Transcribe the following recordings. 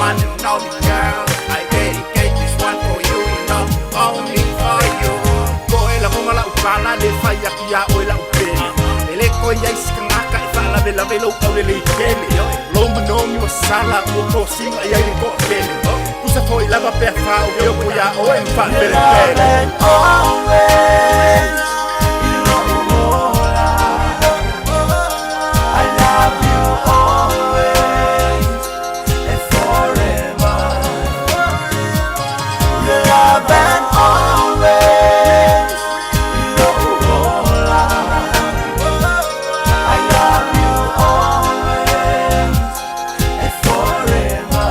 one and only girl. I dedicate this one for you, you know, only for you. Ko e la ngonga la upala le fai aku ia oe la upele. Ele ko ia isi kangaka e whaalawe lave lau au le le kele. Lo manomi wa sala ua ko singa ia i ko pele. Pusa foi lava pe wha o keo ko ia oe mfa pele pele. Always, I love you always and forever. Love and always, I love you always and forever.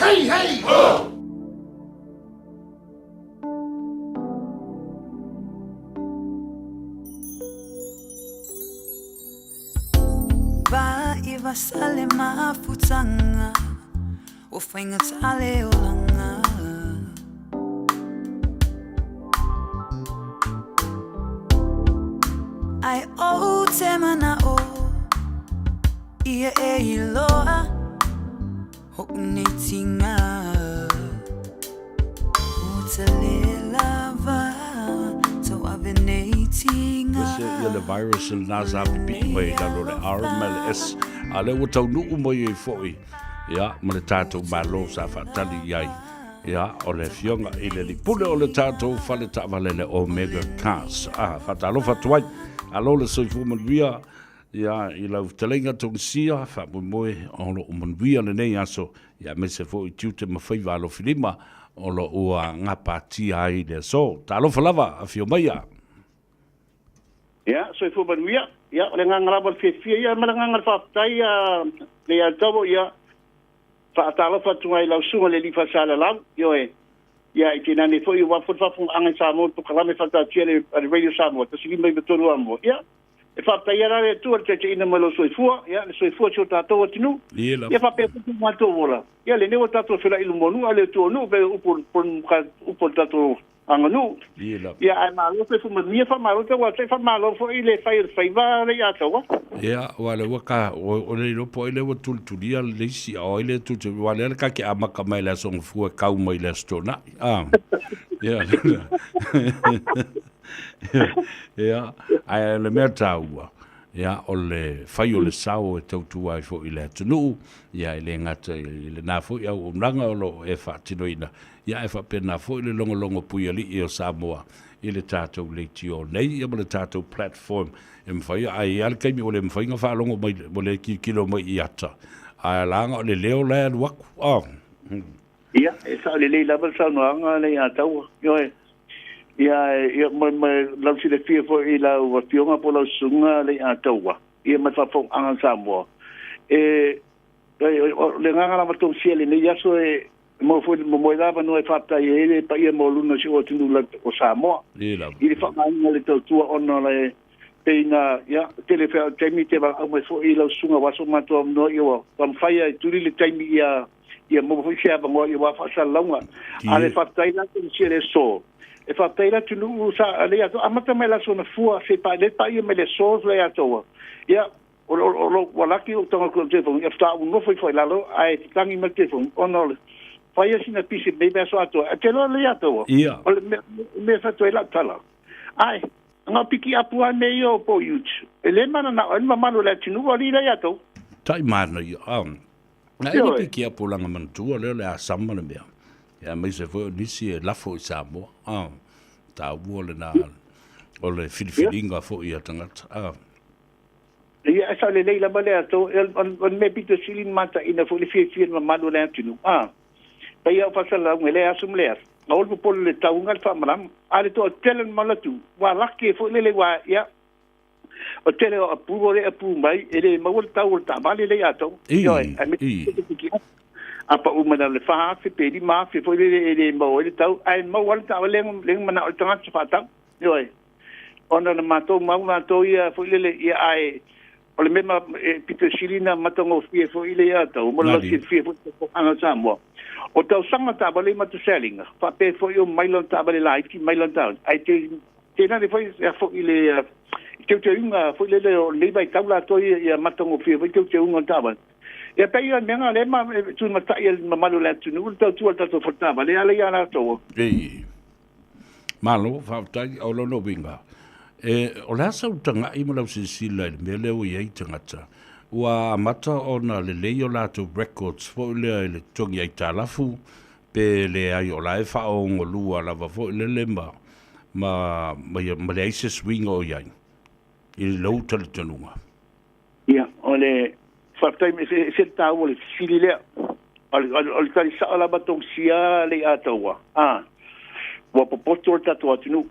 Hey, hey! Ho! Va i vasale mafutanga o faiga tale olaga. Ai o te mana'o ia e iloa ho'u nei tiga o te le lava tauave nei tiga. Ese ia le virus lena sa pipii mai i lalo o le R ma le S, a o lea ua taunuu mai ai foi ia ma le tatou Malo sa faatali i ai ia o le Afioga i le Alii Pule o le tatou fale taavale le Omega Cars. A faatalofa atu ai, alo le soifua manuia ia i lau fetalaiga Togisia, faamoemoe o loo manuia lenei aso ia aemaise foi tiute ma faiva alofilima o lo ua gapatia ai le aso. Talofa lava, afio maia. Ia, soifua manuia. Ia, o le agaga lava o le fiafia ia ma le agaga o le faafetai ia le ia tau ia faatalofa atu ai lau susuga le alii Faasalalau. Ioe. Ia, i tainane foi aua foi le faafofogaaga i Samoa i le polokalame faataatia a le Radio Samoa 153 Amoa. Ia, e faafetaia la le Atua i le taitaiina mai o lou soifua, ia, le soifua o si o tatou atunuu. Ia faapea foi so matou ola. Ia, lenei ua tatou felai i luma o nuu, a le Atua o nuu, pei o upu o le tatou aganuu. Ia, ae malo soifua manuia, faamalo tauatai, faamalo foi le fai o le faiva le ia taua. Ia, aua o lea ua ka, o le iloa po o ai lea ua tulitulia le isi, a o ai lea e tulitulia, aua o lea na ka te amata mai i le Aso Gafua e kau mai i le Aso Toonai. A, ia, ia, ae o le mea taua, ia, o le fai o le sao e tautua ai foi i le atunuu, ia, e le gata i lena foi auaunaga o lo o e faatinoina, ia ae faapena foi le logologo puialii o Samoa i le tatou leitio nei, ia ma le tatou platform e mafai, ae i ai lava le taimi ua le mafai ona faalogo mai, ua le tilotilo mai i ata, ae ala ona o le leo la e alu atu. Oh. Ia, e sao lelei lava le saunoaga lea ia Taua. Ioe. Ia, ia ma, ma lau silafia foi i lau afioga po o lau susuga lea ia Taua, ia ma le faafofogaaga a Samoa. E, o le agaga lava tausia i lenei aso e maua foi momoe le avanoa e faafetai ai le paia maualuga o si ou atunuu o Samoa i le faaaogaina o le tautua ona o le pei na ia tele fea o taimi te valaau mai foi i lau susuga aua so matou avanoa ia ua mafai lava e tuli le taimi ia ia maua foi se avanoa ia aua faasalalauga. A le faafetai la tausia le aso e faafetai le atunuu sa le ato amata mai le aso Gafua se pa le paia mai le aso le atoa ia O lou ua laki ou tago atu i le telefoni, ia faatoa ou nofo ifo i lalo ae tatagi mai le telefoni ona o le fai a sina pisi i lenei vaiaso atoa. Ae te iloa lelei ia te au, o le mea e fai atu ai lau tala, ae na o piki apu lava mea ia o po youths, e le mananao ai le mamalu o le atunuu o alii la ia tou. Tai manaia, a. Na e le piki apu o lana manatua lea o le asama le mea. Ia aemaise foi o nisi e lafo i Samoa. A, taua lena o le filifiliga foi a tagata. A. Ia, e sao lelei lava le ato, o le mea pito sili ona mataina foi le fiafia o le mamalu o le atunuu. A, paia o faasalalauga i lea aso ma lea aso, aua le popole i le tauga le faamalama, a le toatele o le mamalu o le atunuu, ua laki ai foi lele ua, ia, o le tele o approval lea e approve mai, e le maua le tau o le taavale lea ia outou. Ioe, aemaise. A pa'u mai lalo i le 4,000 pe 5,000 foi lele e le maua ai le tau, ae maua lava le taavale lea na mana'o ai le tagata fa'atau. Ioe. Ona na matou mau latou ia foi lele, ia ae o le mea ma, e pito sili na matagofie foi le ia tau mo le Nali. lausilafia foi i le a Samoa. O tausaga taavale ma tasealiga, faapea foi o maila o taavale laiti maila o taavale, ae te tenane foi ia foi le teuteuga foi lele o lenei vaitau latou ia ia matagofie foi teuteuga o taavale. Ia pei o le mea lena lea ma e tulimatai e le mamalu o le atunuu le tautua i le tatou fale taavale a lea ia latou. Ei. Malo, faafetai. O lona uiga, e, o le a sau taga'i ma lau silasila i le mea lea ua i ai tagata, ua amata ona lelei o latou records foi lea i le totogi aitalafu, pe leai o la e faaogolua lava foi lele ma, ma, ma, ia, ma leai se suiga o i ai, i lou talitonuga? Ia, o le faafetai e ese le taua o le fesili lea. O le tali sa'o lava togusia le i ataua, a ua popoto le tatou atunuu,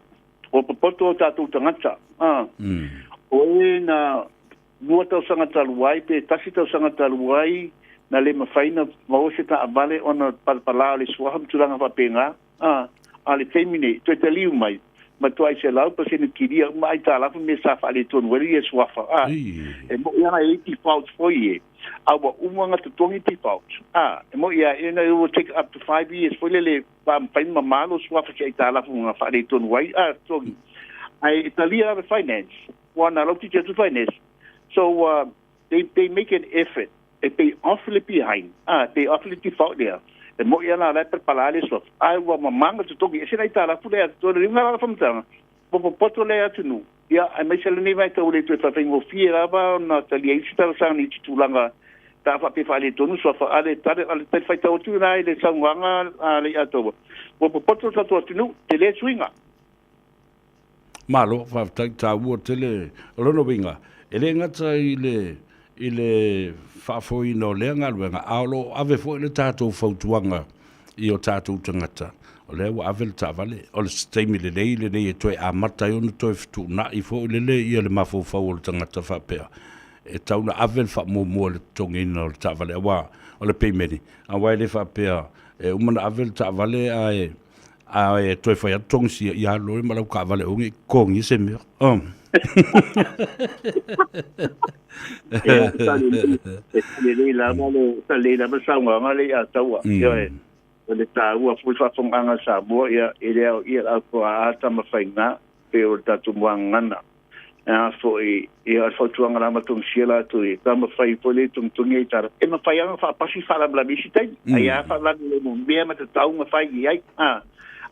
ua popoto o tatou tagata, a o e na 2 tausaga talu ai pe 1 tausaga talu ai na le mafai na maua se taavale ona palapala o le suafa ma tulaga faapena, a a le taimi nei toe taliu mai matuai 100% kilia uma aitalafu me sa faaletonu ai ia suafa, a e mo'i ana e default foi e a ua uma ona totogi default, a e mo'i a e it will take up to 5 years foi lele faamafai mamalo suafa si aitalafu na faaletonu ai a totogi, ae e talia lava finance ua na lautiti atu finance. So they make an effort e pay off le behind, a pay off le default lea e mo'i ana la e palapala le suafa, ae ua mamaga totogi ese aitalafu lea totogi le uga la faamatalaga popopoto le atunuu. Ia, aemaise lenei vaitau le toe faafaigofie lava ona talia ai se talosaga i tulaga ta faapea faaletonu suafa, a le tali a le tali faitau atu na i le saunoaga a le Ataua, ua popoto le tatou atunuu tele suiga. Malo, faafetai, taua tele. O lona uiga, e le gata i le i le faafoeina o lea galuega, a o lo o ave foi le tatou fautuaga i o tatou tagata, o lea ua ave le taavale, o le taimi lelei lenei e toe amata ai ona toe fetuunai foi lele ia le mafaufau o le tagata faapea, e tau na ave le faamuamua i le totogiina o le taavale, aua o le payment, aua e le faapea e uma na ave le taavale ae ae toe fai atu togisia, ia alu loa ma lau taavale aua ne i totogia se mea. Oh. Ia, e lelei lava le lelei lava saunoaga le ia taua. Ioe. O le taua foi faafofogaaga a Samoa, ia e le ao ia au toa tamafaiga pe o le tatou muagagana. A foi ia o le fautuaga lava togusia latou ia taumafai foi le togitogi ai tala. E mafai lava ona faapasi faalavelave i isi taimi. Ai a faalavelave le mea ma tatau ona fai i ai. A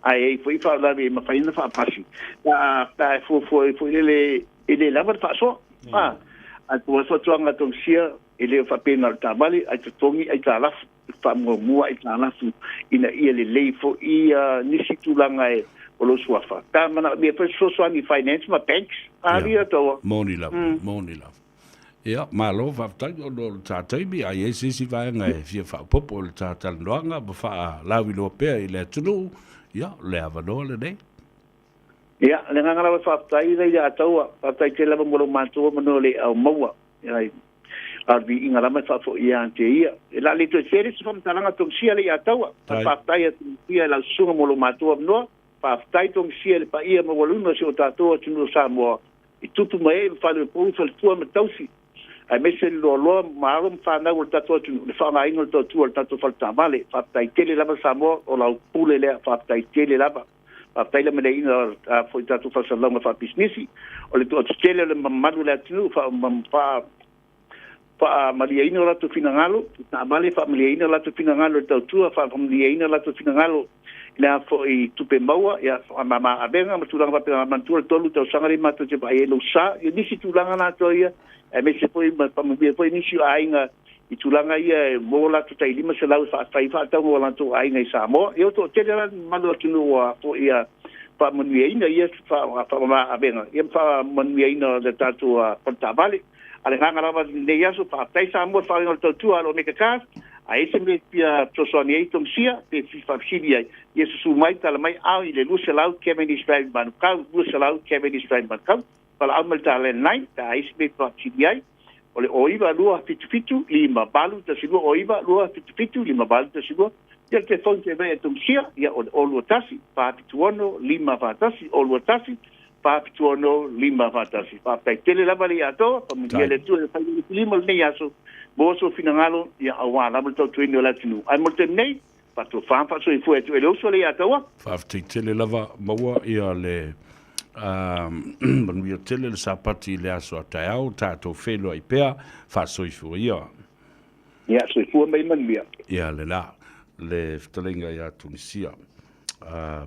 ae ai foi faalavelave e mafai ona faapasi. Ta e fuafua ai foi lele e le lava le faasoa. A ae ua fautuaga togusia e le faapena o le taavale ai totogi aitalafu faamuamua aitalafu ina ia lelei foi nisi tulaga e o lou suafa. Ta manaomia foi fesoasoani i finance ma banks. A Ia, lia taua. moni lava, moni lava. Ia, malo, faafetai ona o le ta taimi, a i ai se isi vaega e fia faaopoopo i le ta talanoaga ma faalauiloa pea i le atunuu, ia, o le avanoa lenei. Ia, le agaga lava e faafetai lea ia taua. Faafetai tele lava mo lou matua ma no le au maua. Ia, a o le viiga lava e faafoi ia te ia. E la le toe tele se faamatalaga togusia le ia taua. Tai. Faafetai atu ia i lau susuga mo lou matua avanoa. Faafetai togusia i le paia maualuga o si o tatou atunuu o Samoa i tupu ma ee ma faleupolu, faletua ma tausi, aemaise le loaloa ma alo ma fanau o le tatou atunuu, le faaaogaina o le tautua o le tatou faletaavale. Faafetai tele lava Samoa, o lau pule lea, faafetai tele lava. Faafetai le maleina o foi tatou faasalalauga faapisinisi, o le toatetele o le mamalu o le atunuu faamalieina o latou finagalo i taavale, faamalieina o latou finagalo i le tautua, faamalieina o latou finagalo i le a foi tupe maua, ia faamama avega ma tulaga faapena. Manatua le 3 tausaga lea matou te vaai ai lou sa i nisi tulaga latou ia, aemaise foi ma faamanuia foi nisi o aiga i tulaga ia e maua latou tai 500 e faafai faatauga o latou aiga i Samoa. Ia o toatele la le mamalu o le atunuu ua foi ia faamanuiaina ia faamama avega ia ma faamanuiaina o le tatou faletaavale. A le agaga lava lenei aso, faafetai Samoa i le faaaogaina o le tautua a le Omega Cars. A i ai se mea e fia fesoasoani ai Tomusia pe fia faafesili ai, ia susu mai tala mai ao i le 200 Cavendish Drive Manukau, 200 Cavendish Drive Manukau. Valaau mai le ta landline pe a i ai se mea e faafesili ai. O le 0 9 7 7 5 8 1 2 0 9 2 7 7 5 8 1 2. Ia le telefoni te vea e Tongisia, ia o le 0 21 4 7 6 5 4 1, 0 21 4 7 6 5 4 1. Faafetai tele lava le atoa, faamanuia le Atua i le fai o le filima o lenei aso, maua sou finagalo, ia auā lava le tautuaina o le atunuu. Ae mo le taimi nei, faatofa ma faasoifua e atu ai le uso le Atoa. Faafetai tele lava maua ia le manuia tele le Sapati i le aso a taeao, tatou feiloai pea, faasoifua ia. Ia, soifua ma ia manuia. Ia le la, le fetalaiga ia Tunisia.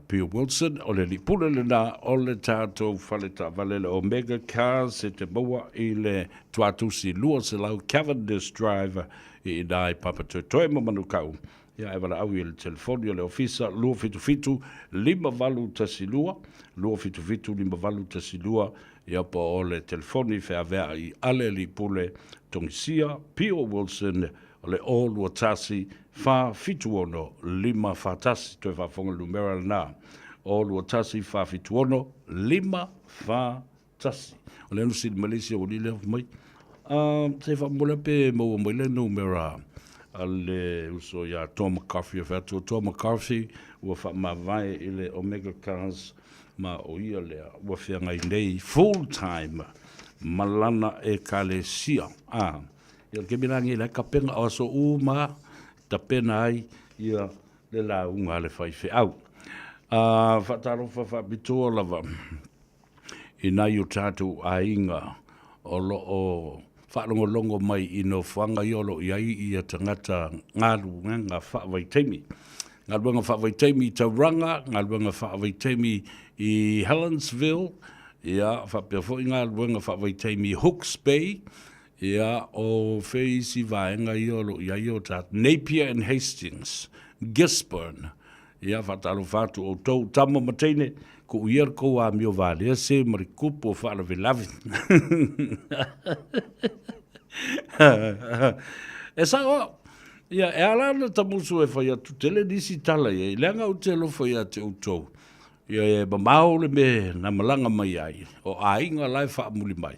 Bill Wilson, o le alii pule lena o le tatou fale taavale le Omega Cars e te maua i le Tuatusi 200 Cavendish Drive i ina i Papatoetoe ma Manukau. Ia e valaau i le telefoni o le ofisa 277 5812, 277 5812, ia po o le telefoni feaveai a le alii pule Tongisia Pio Wilson o le 0 21 476 541. Toe faafofoga le numera lena, 0 21 476 541. O le alu sili mai le isi aualii lea mai. Se faamomoli pe maua mai le numera a le uso ia Tom McCarthy o fai atu o Tom McCarthy ua faamavae i le Omega Cars ma o ia lea ua feagai nei full time ma lana ekalesia. Ia o le taimi la lenei la e tapena o aso uma tapena ai ia le lauga a le faifeau. Faatalofa faapitoa lava i nai o tatou aiga o lo o faalogologo mai i nofoaga ia o lo o i ai ia tagata galuega faavaitaimi. Galuega faavaitaimi i Tauranga, galuega faavaitaimi i Helensville, ia faapea foi galuega faavaitaimi i Hooks Bay, ia o fea isi vaega ia o lo o i ai o tatou Napier and Hastings, Gisborne. Ia faatalofa atu outou tama ma teine, tuu ia le tou amio valea se ma le tupu o faalavelave. E sao au. Ia, e ala ona tamusu e fai atu tele nisi tala i ai, leaga ou te alofa ia te outou. Ia e mamao le mea na malaga mai ai, o aiga la e faamuli mai.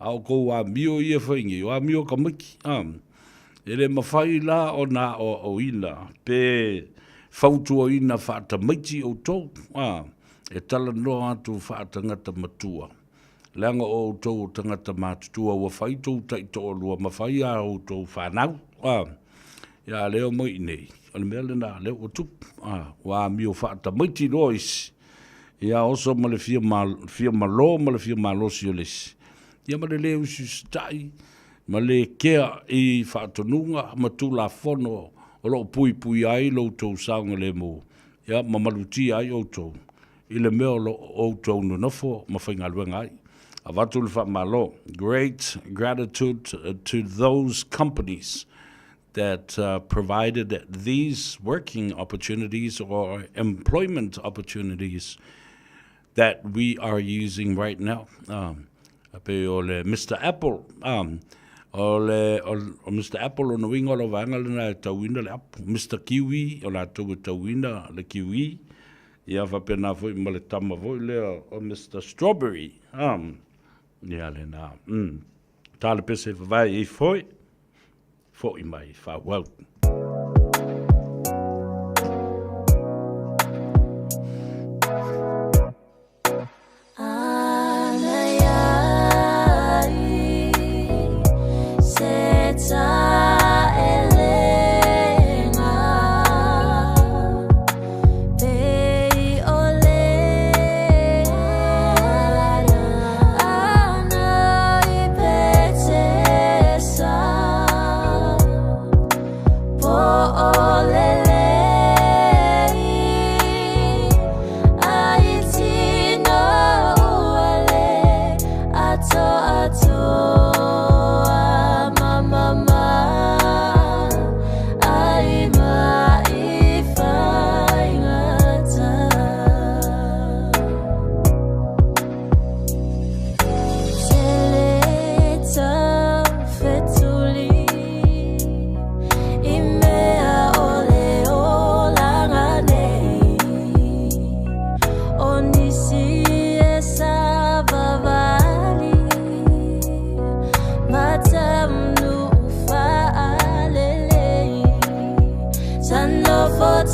A o kou amio ia e fai nei, o amio a tamaiti. E le mafai la ona aoaoina pe fautuaina faatamaiti outou, e talanoa atu faatagata matua. Leaga o outou o tagata matutua ua fai tou taitoalua ma fai a outou fanau. Ia a lea omai i inei, o le mea lena lea ua tupu, ua amio faatamaiti loa isi, ia oso ma le fia fia malo ma le fia malosi o le isi, ia ma le le usiusitai ma le kea i faatonuga ma tulafono o lo o puipuia ai lo outou saogalemu, ia ma malutia ai outou i le mea o lo o outou nonofo ma faigaluega ai. Avatu le faamalo. Great gratitude to those companies that provided these working opportunities or employment opportunities that we are using right now. Pei o le Mr. Apple, o le o Mr. Apple o uiga o le vaega lena e tauina le apo. Mr. Kiwi, o latou e tauina le kiwi. Ia faapena foi ma le tama foi lea o Mr. Strawberry. Ia lena. Ta le pese vavae i foi, foi mai faaauau.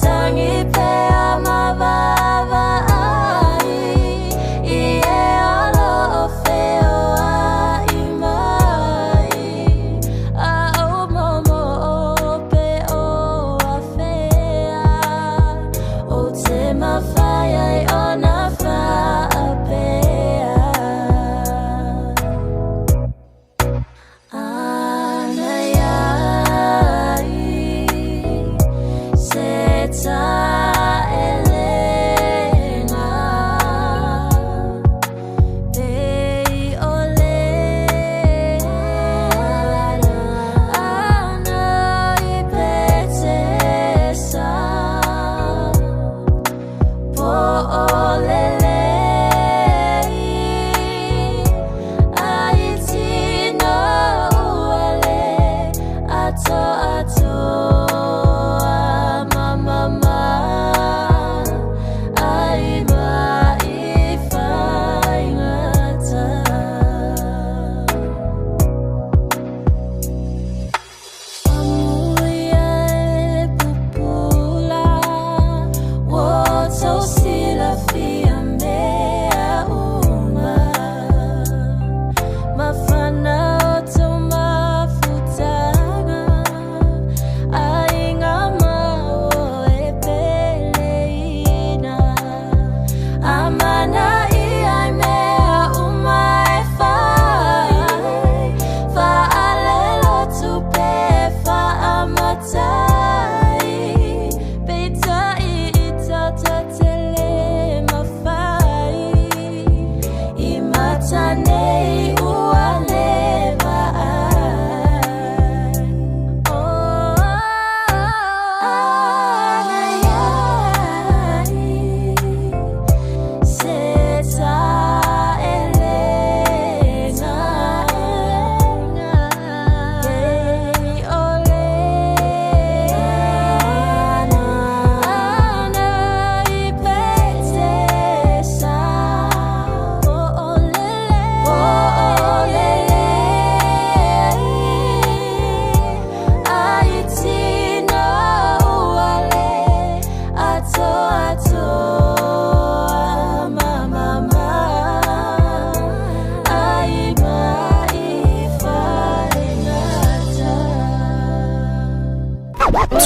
Matangi pea mavava ai I e alo o feo ai mai A o momo o pe o a fea O te mawhai ai ona whaapea Ana iai se taelenga Pe ole ana i petesa Po olele ai tino uale ato ato a mama ai mai whaingata. Amuia e pupula, o tau silafia mea uma. Mafana o tau mafutaga, ai ngā mau e peleina. Amana i ai mea uma e whai, whaalelo tupe whaamatai. Peita i tata tele mawhai, i matanei ua le vaai. Oh, ana iai se taelenga Pe ole ana i petesa Po olele ai tino uale ato ato a mama ai mai whaingata.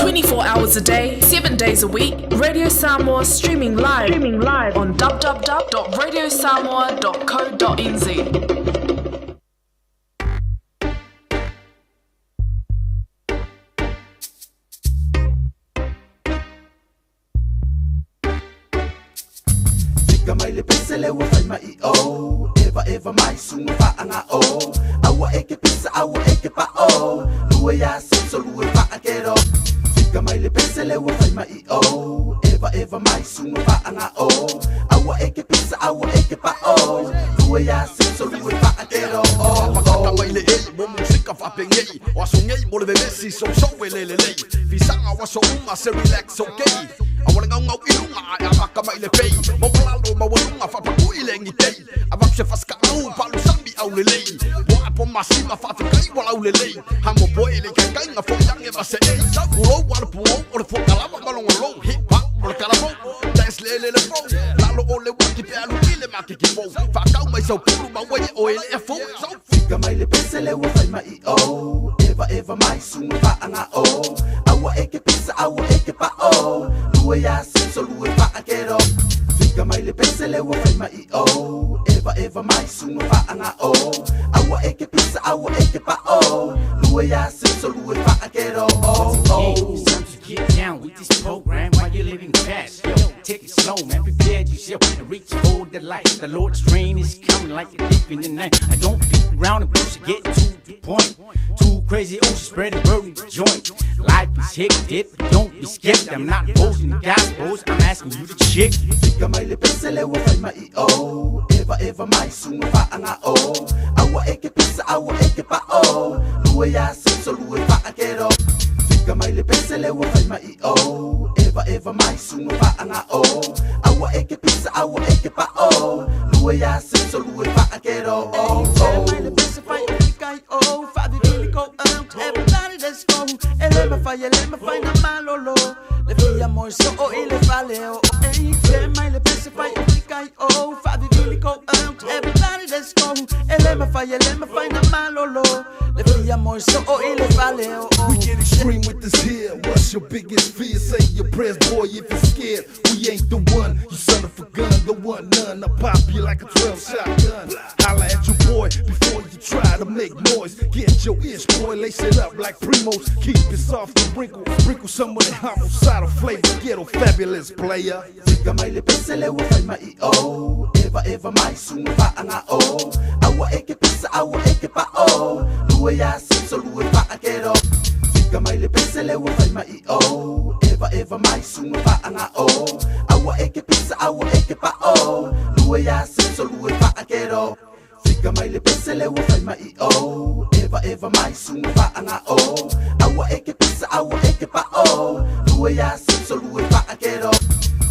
24 hours a day, 7 days a week, Radio Samoa streaming live, on www.radiosamoa.co.nz. Fika mai le pese le ua fai mai o Eva eva mai sunga faanga o Aua e ke pisa aua e ke pa o Lue ya so lue faa kero Fika mai le pese le ua fai mai o Eva eva mai sunga faanga o Aua e ke pisa aua e ke pa o Lue ya so lue faa kero Pakata mai le ei, mo musika whapengei O aso ngei mo le vevesi, so so e lele lei Fisanga wa so uma, se relax okay Awale ngau ngau ilunga, ai amaka mai le pei Mo palalo mawalunga, whapaku i lengi tei Awak se faska au, palu sambi au le lei Wa po masima, whawhikai wala au le lei Hamo po e le kai nga fo yang e mase ei Ulo wala puo, o le fo kalama malongo low Hip hop, o le kalamo, dance le le le fo Lalo o le waki pe alu i le make ki fo Whakau mai sau pulu ma waye o e le e fo Fika mai le pese le ua fai mai o Eva eva mai sunga faanga o Aua e ke pisa aua e ke pa o Lue ya so lue faa kero Fika mai le pese le ua fai mai o Eva eva mai sunga faanga o Aua e ke pisa aua e ke pa o Lue ya so lue faa kero It's time to get down with this program while you're living fast. Yo, take it slow, man. Prepare yourself and reach for the light. The Lord's train is coming like a thief in the night. I don't beat round the bush to get to the point. Too crazy, ocean spread and burn the joint. Life is hectic, but don't be scared. I'm not posing the gospels. I'm asking you to check. Fika mai le pese le ua fai mai o Eva eva mai sunga faanga o Aua e ke pisa aua e ke pa o Lue ya so lue faa kero Fika mai le pese le ua fai mai o Eva eva mai sunga faanga o Aua e ke pisa aua e ke pa o Lue ya so lue faa kero Mai le pese fai o kai o Whavivili ko out, everybody let's go. Ele mawhai na malolo. Le fia moe so fale o Ei, te mai le pese fai o fika i o Faavivili ko out, everybody let's go E le mafai, e le mafai na malolo Le fia moe soo i le fale o We get extreme with this here. What's your biggest fear? Say your prayers, boy, if you're scared. We ain't the one, you son of a gun. Don't want none. I pop you like a 12 shotgun. Holla at your boy before you try to make noise. Get your ish, boy, lace it up like Primos. Keep it soft and wrinkle. Sprinkle some of the homicidal flavor. Ghetto fabulous player. Fika mai le pese le ua fai mai o Eva eva mai suga faaga o Aua e ke pisa aua e ke pa'o Lua ia siso lua faakero Fika mai le pese le ua fai mai o Eva eva mai suga faaga o Aua e ke pisa aua e ke pa'o Lua ia siso lua faakero Fika mai le pese le ua fai mai o Eva eva mai suga faaga o Aua e ke pisa aua e ke pa'o Lua ia siso lua faakero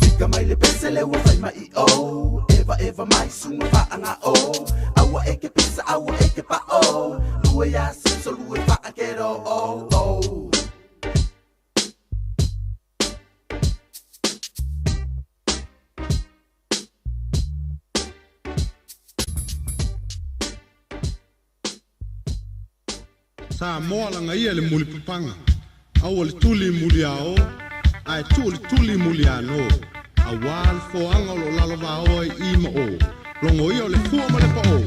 Fika mai le pese le ua fai mai o Eva eva mai suga faaga o Aua e ke pisa aua e ke pa'o Lua ia siso lua faakero oh oh Samoa lagaia le mulipapaga, aua le tuli muliaō, ae tuu le tuli muliānō, auā le foaga o lo o lalovaoa i i ma ō. Logoia o le fua ma le paō.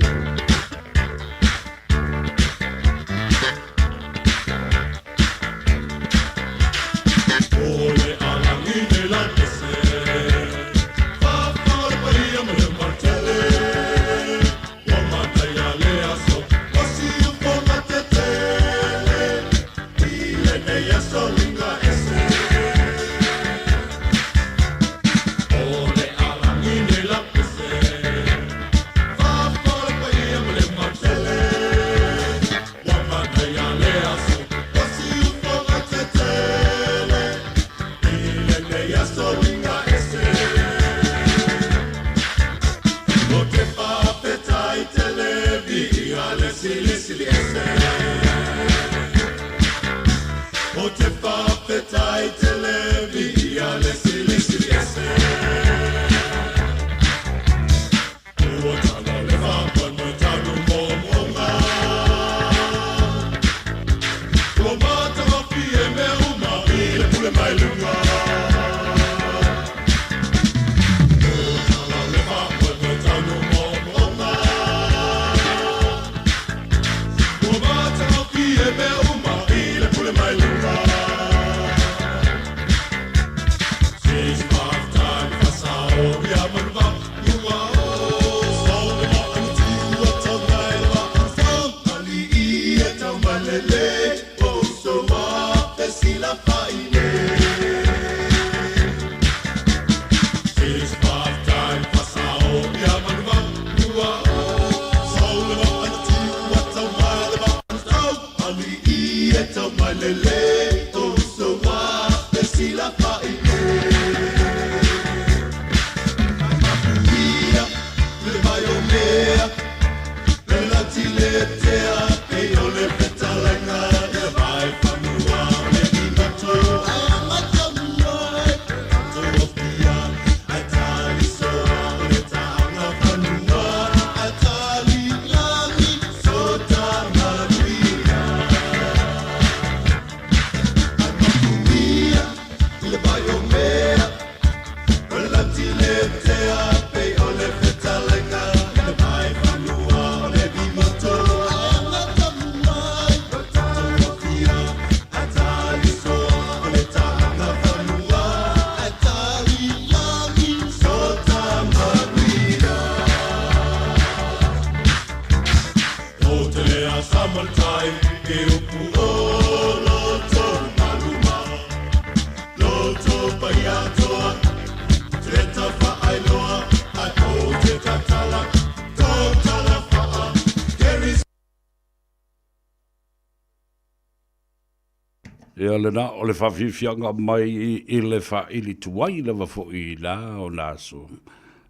Ia lena o le faafiafiaga mai i le faaili tuai lava foi i la o na aso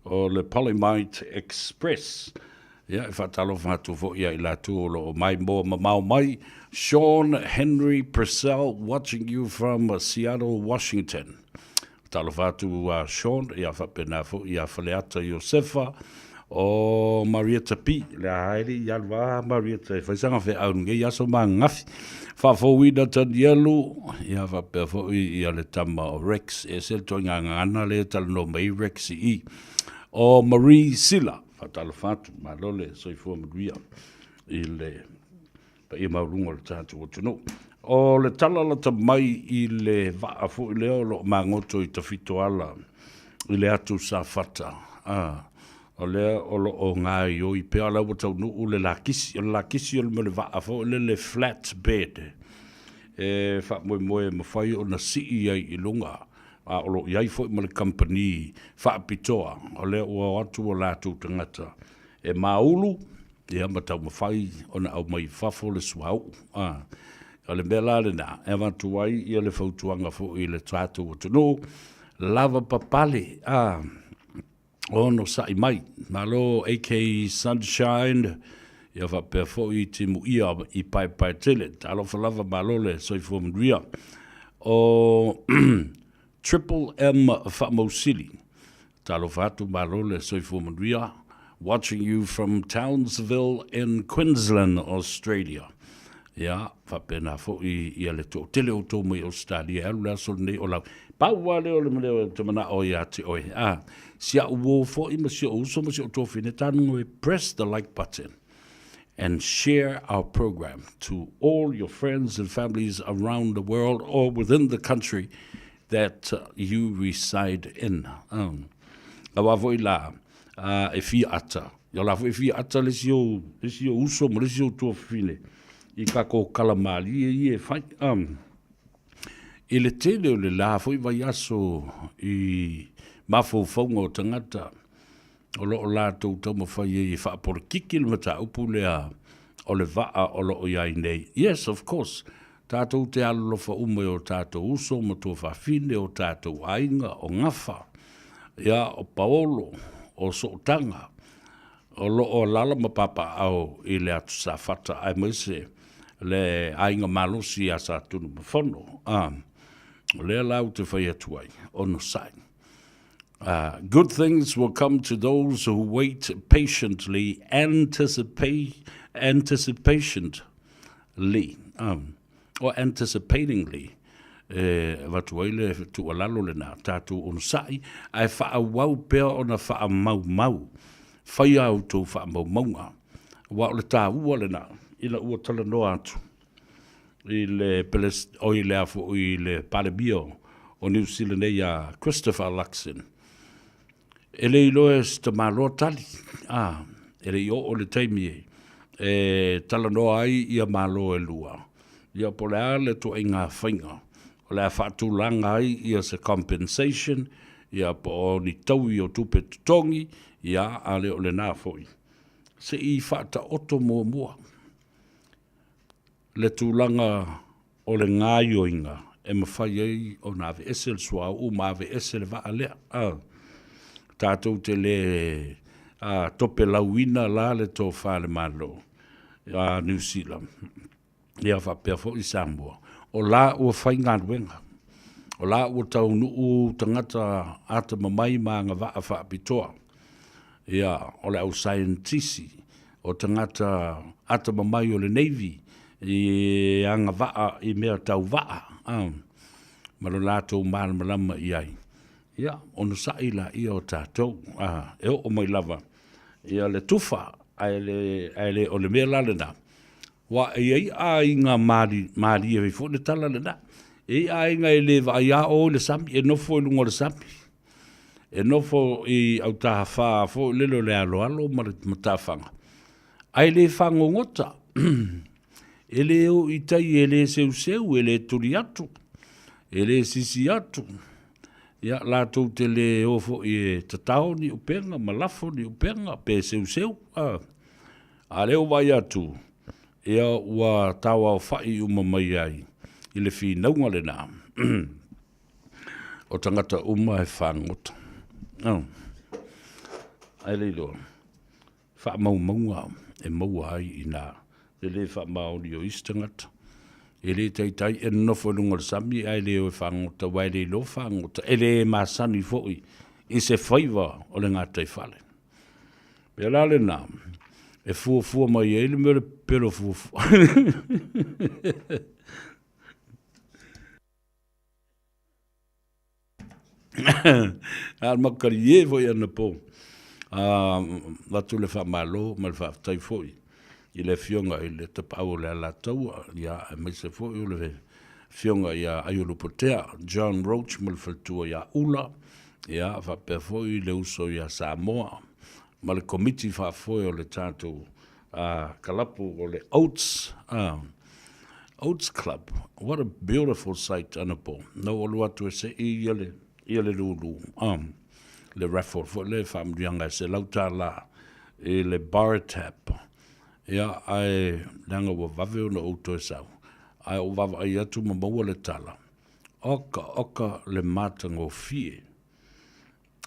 o le Polymite Express. Ia e faatalofa atu foi ia i latou o lo o maimoa mamao mai, Sean Henry Purcell watching you from Seattle, Washington. Talofa atu a Sean, ia faapena foi ia Faleata Iosefa, o Marietta P. Le a haere i alu a Marietta e fai sanga feau nei aso ma ananafi. Faafouina Tanielu, ia faapea foi ia le tama o Rex, e ese le toaiga gagana lea e talanoa mai ai Rex i i. O Marie Sila, faatalofa atu, malo le soifua manuia i le paia maualuga o le tatou atunuu. O le tala lata mai i le vaa foi lea o lo o magoto i Tafitoala i le atu Safata, a, o lea o lo o gaoioi pea, o la ua taunuu le lakisi. O le lakisi o le mea o le vaa foi lele flat bed e faamoemoe e mafai ona sii ai i luga, a o lo o i ai foi ma le kamupani faapitoa o lea ua o atu o latou tagata e maulu ia ma taumafai ona aumai i fafo le suauu. A, o le mea la lena e avatu ai ia le fautuaga foi i le tatou atunuu, lava papale, a, onosai mai. Malo AK Sunshine, ia faapea foi Timuia i Paepaetele. Talofa lava, malo le soifua manuia. O Triple M Faamausili, Talofa atu, malo le soifua manuia. Watching you from Townsville in Queensland, Australia. Ia, faapena foi ia le toatele o outou mai Ausetalia e alu le aso lenei o lau. Pau lava lea o le mea ou te manao ia te oe. A, si au uo foi ma si ou uso ma si ou tuafafine, tago e press the like button and share our program to all your friends and families around the world or within the country that you reside in. Aua foi la, e fia ata. Ia la foi e fia ata le isi ou, le isi ou uso ma le isi ou tuafafine i kako kala malie ia e fai. I le tele o le la foi vaiaso i mafaufauga o tagata o lo o latou taumafai ai e faapolokiki le mataupu lea o le vaa o lo o i ai nei. Yes, of course, tatou te alolofa uma i o tatou uso ma tuafafine, o tatou aiga, o gafa, ia, o paolo, o sootaga, o lo o alaala ma papaaao i le atu Safata, aemaise le aiga malosi ia Satunumafono. A, o lea la ou te fai atu ai, onosai. Good things will come to those who wait patiently, anticipate, anticipationly, or anticipatingly, e avatu ai le tuualalo lena, tatou onosai, ae faaauau pea ona faamaumau, faia a outou faamaumauga, aua o le taua lena, ina ua talanoa atu i le oi le a foi i le Palemia o Niu Sila nei ia Christopher Luxon. E le iloa e se tamaloa tali, a, e le i oo le taimi e, e talanoa ai ia Malo e lua. Ia po o le a le tuaiga faiga o le a faatulaga ai ia se compensation, ia po o ni taui o tupe totogi, ia a le o lena foi. Se i faataoto muamua le tulaga o le gaoioiga e mafai ai ona aveese le suauu ma aveese le vaa lea. A, tatou te le a, topelauina la le tofa a le Malo a Niu Sila, ia faapea foi Samoa, o la ua faigaluega, o la ua taunuu tagata atamamai ma agavaa faapitoa. Ia, o le au saienitisi, o tagata atamamai o le Navy i agavaa i mea tau vaa, a, ma lo latou malamalama i ai. Ia, onosai laia o tatou, a, e oo mai lava ia le tufa, ae le, ae le o le mea la lena, aua e i ai aiga malie ai foi le tala lena. E i ai aiga e le vaai a o i le sami, e nofo i luga o le sami, e nofo i autafa foi lele o le aloalo ma le matafaga, ae le fagogota, e le o i tai, e le seuseu, e le tuli atu, e le sisi atu, ia latou te le o foi e tatao ni upega ma lafo ni upega pe seuseu, a. A lea ua vaai atu, ia ua tauaofa'i uma mai ai i le finauga lena. O tagata uma e fagota. Oh. Ae le iloa, faamaumauga e maua ai i ina le le faamaoni o isi tagata. E le taitai e nonofo i luga o le sami ae le o e fagota, aua e le iloa fagota, e le masani foi i se faiva o le gataifale. Pea la lena, e fuafua mai ai le mea o le pepelo fuafua. A o le makalie foi anapo, avatu le faamalo ma le faafetai foi i le Afioga i le Tapaau o le Alataua, ia, aemaise foi o le Afioga ia Aiolupotea John Roach ma le faletua ia Ula, ia, faapea foi le uso ia Samoa ma le Komiti Faafoe o le tatou kalapu o le Oats, Oats Club. What a beautiful sight anapo. Na ou alu atu e sei ia le, ia le lulu, le raffle foi lea e faamanuiaga e $100 i le bar tab. Ia, ae leaga ua vave ona ou toe sau, ae ou vaavaai atu ma maua le tala, oka oka le matagofie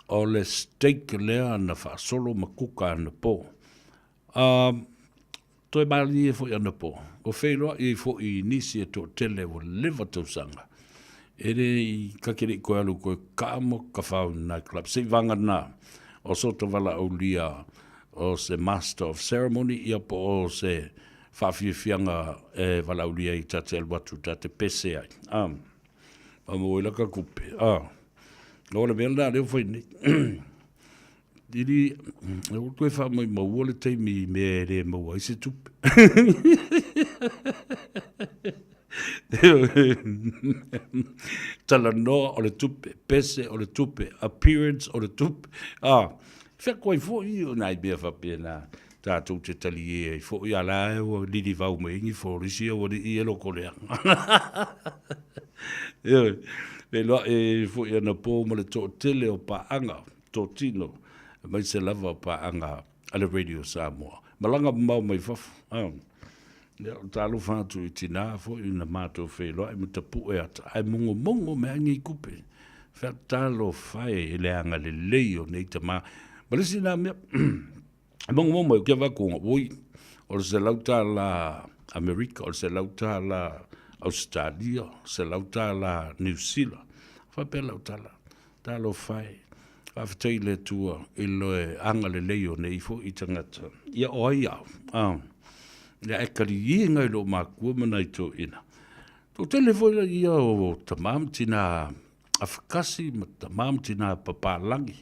o le steak lea na faasolo ma kuka anapo. Toe malie foi anapo, ua feiloai ai foi i nisi e toatele ua leva tausaga, e le i ta te le i toe alu toe kaa ma kafao i le night club, se i vagana o sota valaaulia o se master of ceremony ia po o se faafiafiaga e valaaulia ai ta te alu atu ta te pese ai, a, ma maua ai laka tupe, a. O le mea lena lea ua fai nei. Ili, ua toe faamaumauina le taimi i mea e le maua ai se tupe. Talanoa o le tupe, pese o le tupe, appearance o le tupe. Ah, whea koe foi o nai mea faapena tātou te talie ai foi, a la e ua lilivau mai ni folisi ua li i e loko leaga. Ioe, feiloai ai foi anapo ma le toatele o paaga totino, aemaise lava paaga a le Radio Samoa. Malaga mamao mai fafo. Ia, o talofa atu i tinā foi na matou feiloai ma tapue ata, ae mogomogo mai lava nei tupe. Fea talofa e i le agalelei o nei tama. Ma le isi na mea, e mogomogo mai, ou te vaai atu, oi, o le $100 Amerika, o le $100 Ausetalia, $100 Niu Sila. Faapea lau tala, Talofa e, faafetai i le Atua i le agalelei o nei foi tagata. Ia o ai au? Ah, ia e kaliē ngai lou makua ma nai toeaiina. Toatele foi la ia o tama ma tina afakasi ma tama ma tina papalagi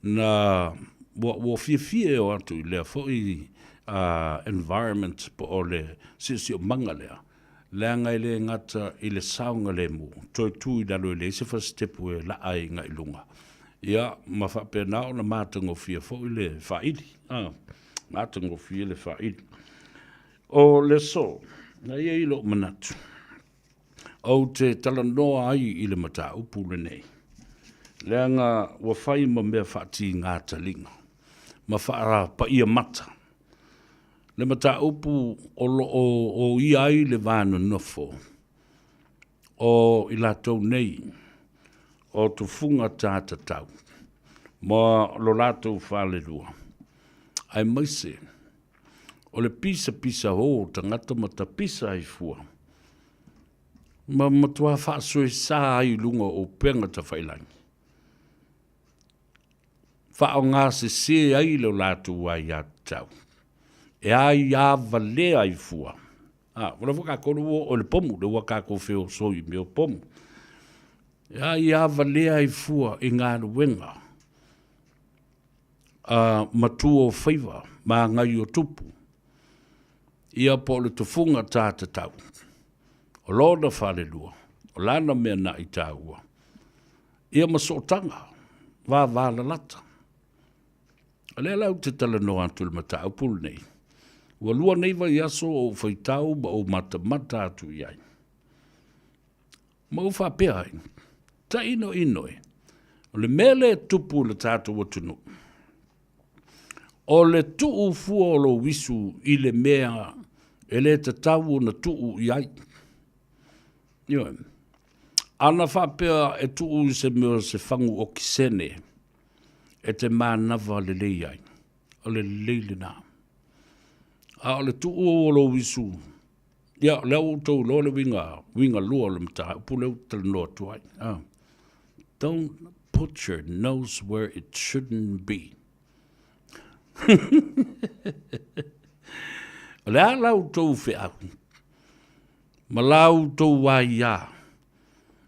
na ua, ua fiafia e o atu i lea foi environment po o le siosiomaga lea. Leaga e le gata i le saogalemu, toe tu i lalo e leai se fasitepu e laa ai agai i luga. Ia, ma faapena ona matagofie foi le faaili. A, matagofie le faaili. O le aso, na i ai lou manatu, ou te talanoa ai i le mataupu lenei, leaga ua fai ma mea faatiga taliga, ma faapaia mata le mataupu o lo o oia ai le va nonofo o i latou nei o tufuga ta tatau ma lo latou falelua, aemaise o le pisapisa o tagata ma tapisa ai fua ma matua faasoesa ai i luga o upega tafailagi. Faaaoga sese ai lo latou aiatatau, e aia valea ai fua. A, ua lava kākou le ua o le pomu, le ua kākou feosoi i mea o pomu. E aia valea ai fua i galuega a matua o faiva ma agai o tupu. Ia po o le tufuga tā tatau, o lona falelua, o lana mea na i tāua. Ia ma sootaga vavalalata. O lea la ou te talanoa atu i le mataupu lenei, ua lua nei vaiaso o ou faitau ma ou matamata atu i ai. Ma ou faapea ai, tainoino e, o le mea lea e tupu i le tatou atunuu, o le tuu fua o lou isu i le mea e le tatau ona tuu i ai. Ioe. Ana faapea e tuu i se mea o se fagu okisene e te manava lelei ai, o le lelei lena. A o le tuu o lou isu Ia, o lea ua outou iloa le uiga, uiga lua o le mataupu lea ou te talanoa atu ai. Ah. Don't put your nose where it shouldn't be. O le a la outou feau ma la outou aiā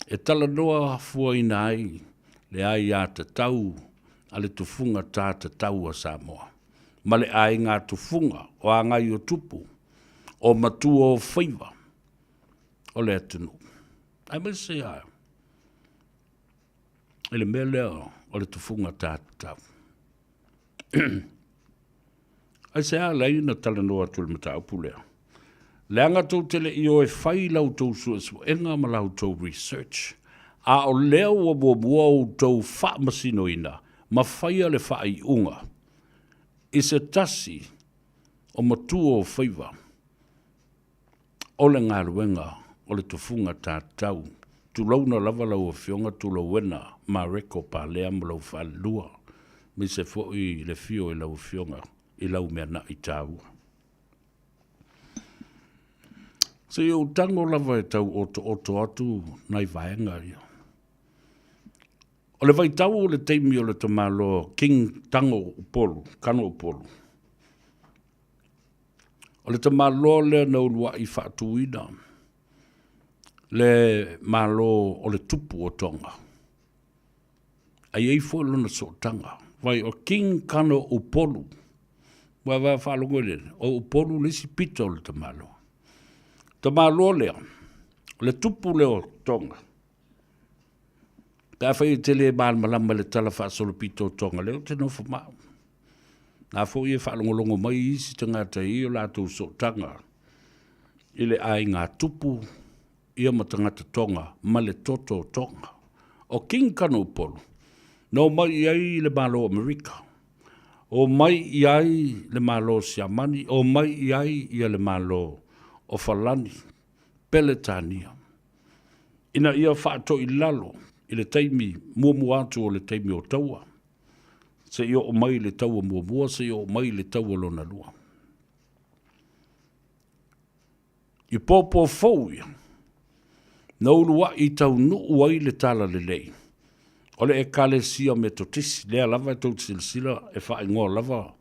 e talanoa fuaina ai le aiatatau a le tufuga tā tatau a Samoa ma le aiga tufuga o Agaiotupu o matua o faiva o le atunuu. Aemaise a i le mea lea o le tufuga tā tatau. Aisea ala ai na talanoa atu i le mataupu lea? Leaga tou te le i o e fai la outou suesuega ma la outou research, a o lea ua muamua outou faamasinoina ma faia le faaiuga i se tasi o matua o faiva o le galuega o le tufuga tatau. Tulouna lava lau Afioga Tulauena Mareko Palea ma lou falelua, aemaise foi le afio i lau Afioga i lau meana'i taua. Se i ou tago lava e tau otooto atu nai vaega ia. O le vaitau o le taimi o le tamaloa King Tago Upolu, Kano Upolu, O le tamaloa lea na uluai faatuina le Malo o le Tupu o Tonga. A i ai foi lona sootaga. Vai o King Kano Upolu. Ua va faalogo i le, o Upolu le isi pito o le tamaloa. Tamaloa lea, o le tupu lea o Tonga. Pe afai e te le malamalama i le tala faasolopito o Tonga, lea ou te nofo ma au. Na foi e faalogologo mai isi tagata i o latou sootaga i le aiga tupu ia ma tagata Tonga ma le toto o Tonga. O King Kanoupolu, na omai i ai le Malo o Amerika, omai i ai le Malo o Siamani, omai i ai ia le Malo o Falani, Peletania, ina ia faatoilalo i le taimi muamua atu o le taimi o taua, seia oo mai le taua muamua, seia oo mai le taua lona lua. I pōpō fou ia, na uluai taunuu ai le talalelei o le Ekalesia Metotisi, lea lava e tou te silasila e faaigoa lava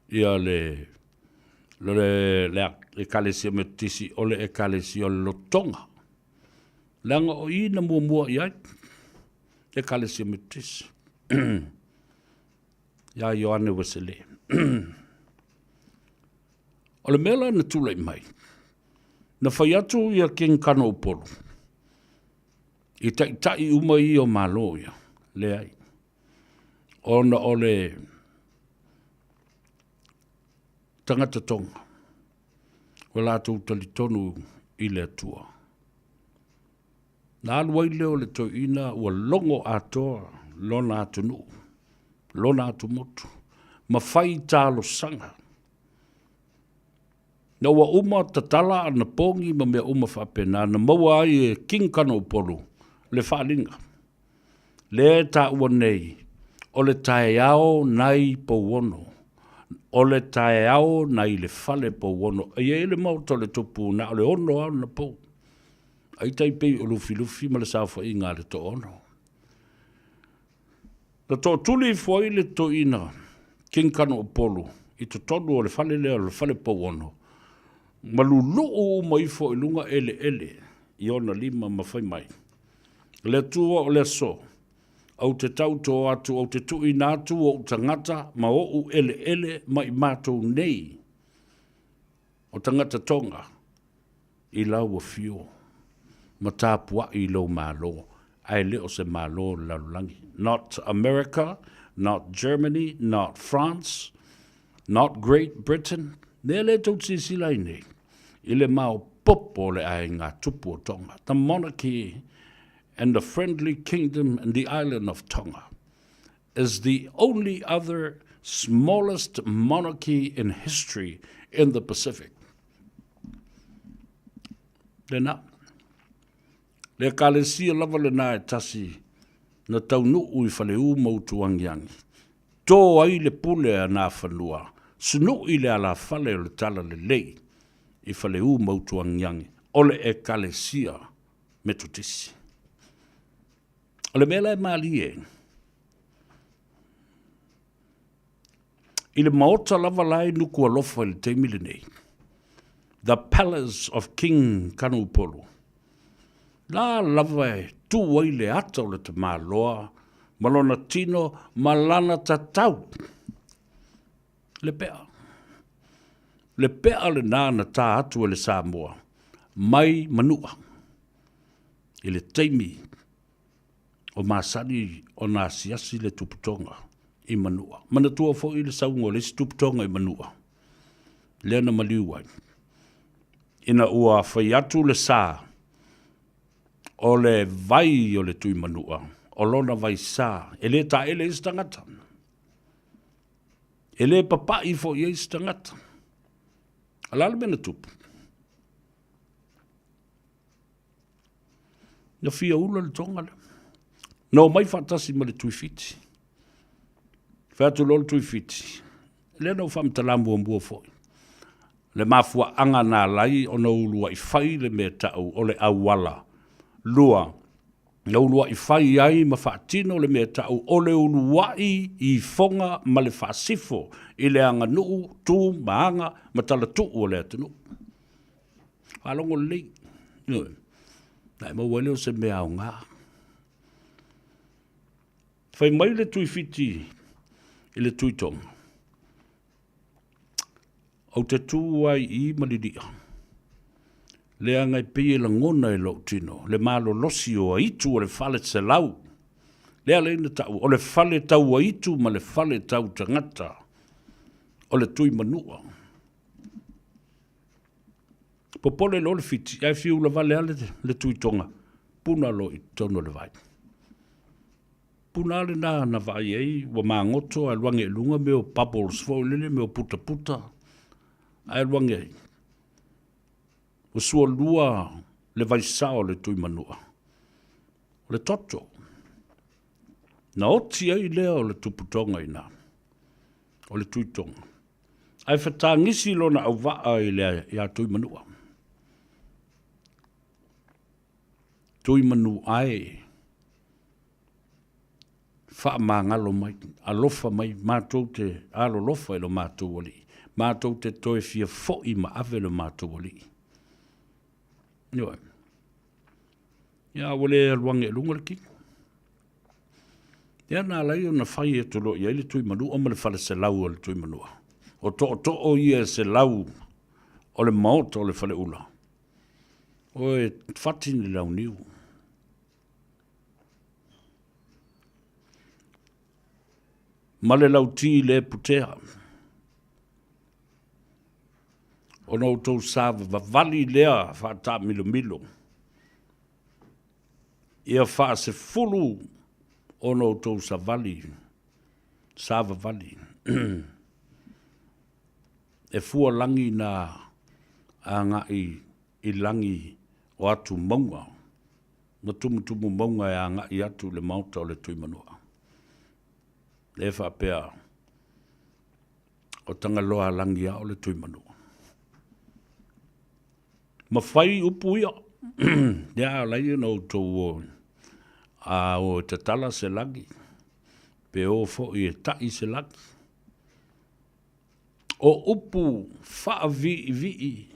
ia le le Ekalesia Metotisi o le Ekalesia o le Lotoga. Leaga o i na muamua i ai Ekalesia Metotisi. Ia Ioane Uesele. O le mea la na tulai mai, na fai atu ia King Kano Upolu i taitai uma ia o Malo ia, leai. Ona o le tagata Tonga, ua latou talitonu i le Atua. Na alu ai lea o le toeaina ua logo atoa lona atunuu, lona atumotu, ma fai talosaga. Na ua uma tatala ana pogi ma mea uma faapena, na maua ai e King Kanoupolu le faaaliga. Lea e taua nei, o le taeao nai Pouono, o le taeao nai le fale Pouono. E i ai le maota o le tupu na o le ono lava ona pou. Ai tai pei o Lufilufi ma le saofaiga a le Toono. Na tootuli ifo ai le toeaina King Kanoopolu i totonu o le fale lea o le fale Pouono, ma luluu uma ifo i luga eleele i ona lima ma fai mai, Le Atua o le aso, ou te tautō atu, ou te tuuina atu ou tagata ma ou eleele ma i matou nei o tagata Tonga i lau afio ma tapuai i lou Malo, ae le o se Malo o le lalolagi. Not America, not Germany, not France, not Great Britain. Mea lea tou te silasila ai nei, i le maopoopo o le aiga tupu o Tonga, the monarchy and the friendly kingdom and the island of Tonga is the only other smallest monarchy in history in the Pacific. Lena. Le Ekalesia lava lena e tasi na taunuu i Faleu ma Utuangiangi. Tō ai le pule a Nafanua, sunu'i le alafale o le talalelei. i Faleu ma Utuagiagi, o le Ekalesia Metotisi. O le mea la e malie, i le maota lava la e Nukualofa i le taimi lenei, The Palace of King Kanoupolu, la lava e tu ai le ata o le tamaloa ma lona tino ma lana tatau. Le pea. Le pea lena na tā atu e le Samoa mai Manua i le taimi o masani ona asiasi le tuputoga i Manua. Manatua foi le sauga o le isi tuputoga i Manua, lea na maliu ai. Ina ua fai atu le sa o le vai o le tui Manua, o lona vai sa, e le taele ai se tagata. E le papai foi ai se tagata. A la le mea na tupu? Na fia ula le toga lea. Na omai faatasi ma le Tuifiti. Fai atu loa le Tuifiti, lea na ou faamatala muamua foi, le mafuaaga na ala ai ona uluai fai le mea tau o le auala lua, na uluai fai ai ma faatino le mea tau o le uluai ifoga ma le faasifo i le aganuu, tu ma aga ma talatuu o le atunuu. Faalogo lelei. Ioe. Na e maua ai lea o se mea aoga. Fai mai le Tuifiti i le Tuitoga, ou te tu ai i ma lilia, leaga e pei e lagona e lou tino le malolosi o aitu o le fale selau. Lea lea na tau, o le fale tau aitu ma le fale tau tagata o le Tuimanua. Popole loa le Fiti, ae fiu lavale lava le Tuitoga, puna loa i totonu o le vai. Puna lava lena na vaai ai ua magoto ae alu ane i luga mea o bubbles foi lele, mea o putaputa, ae alu ane ai. Ua sualua le vaisao o le Tuimanua, o le toto. Na oti ai lea o le tuputoga i ina, o le Tuitoga. Ae fetagisi lona auvaa i le ia Tuimanua. Tuimanu ae, faamagalo mai, alofa mai, matou te alolofa i lo matou alii, matou te toe fia foi ma ave lo matou alii. Ioe. Ia, ua le alu ane i luga le tino. Lea na ala ai ona fai atu loa i ai le Tuimanua ma le faleselau o le Tuimanua. O tootoo ia e selau o le maota o le faleula. O e fati ni launiu. Ma le lauti le putea. Ona outou savavali lea faataamilomilo. Ia faasefulu ona outou savali, savavali, e fua lagi na agai i lagi o atu mauga, ma tumutumu mauga e agai atu i le maota o le Tuimanua. Lea faapea, o Tagaloa lagi lava o le Tuimanua. Ma fai upu ia, lea ala ai ona outou o, a o e tatala se lagi, pe o foi e taʻi se lagi. O upu faaviivii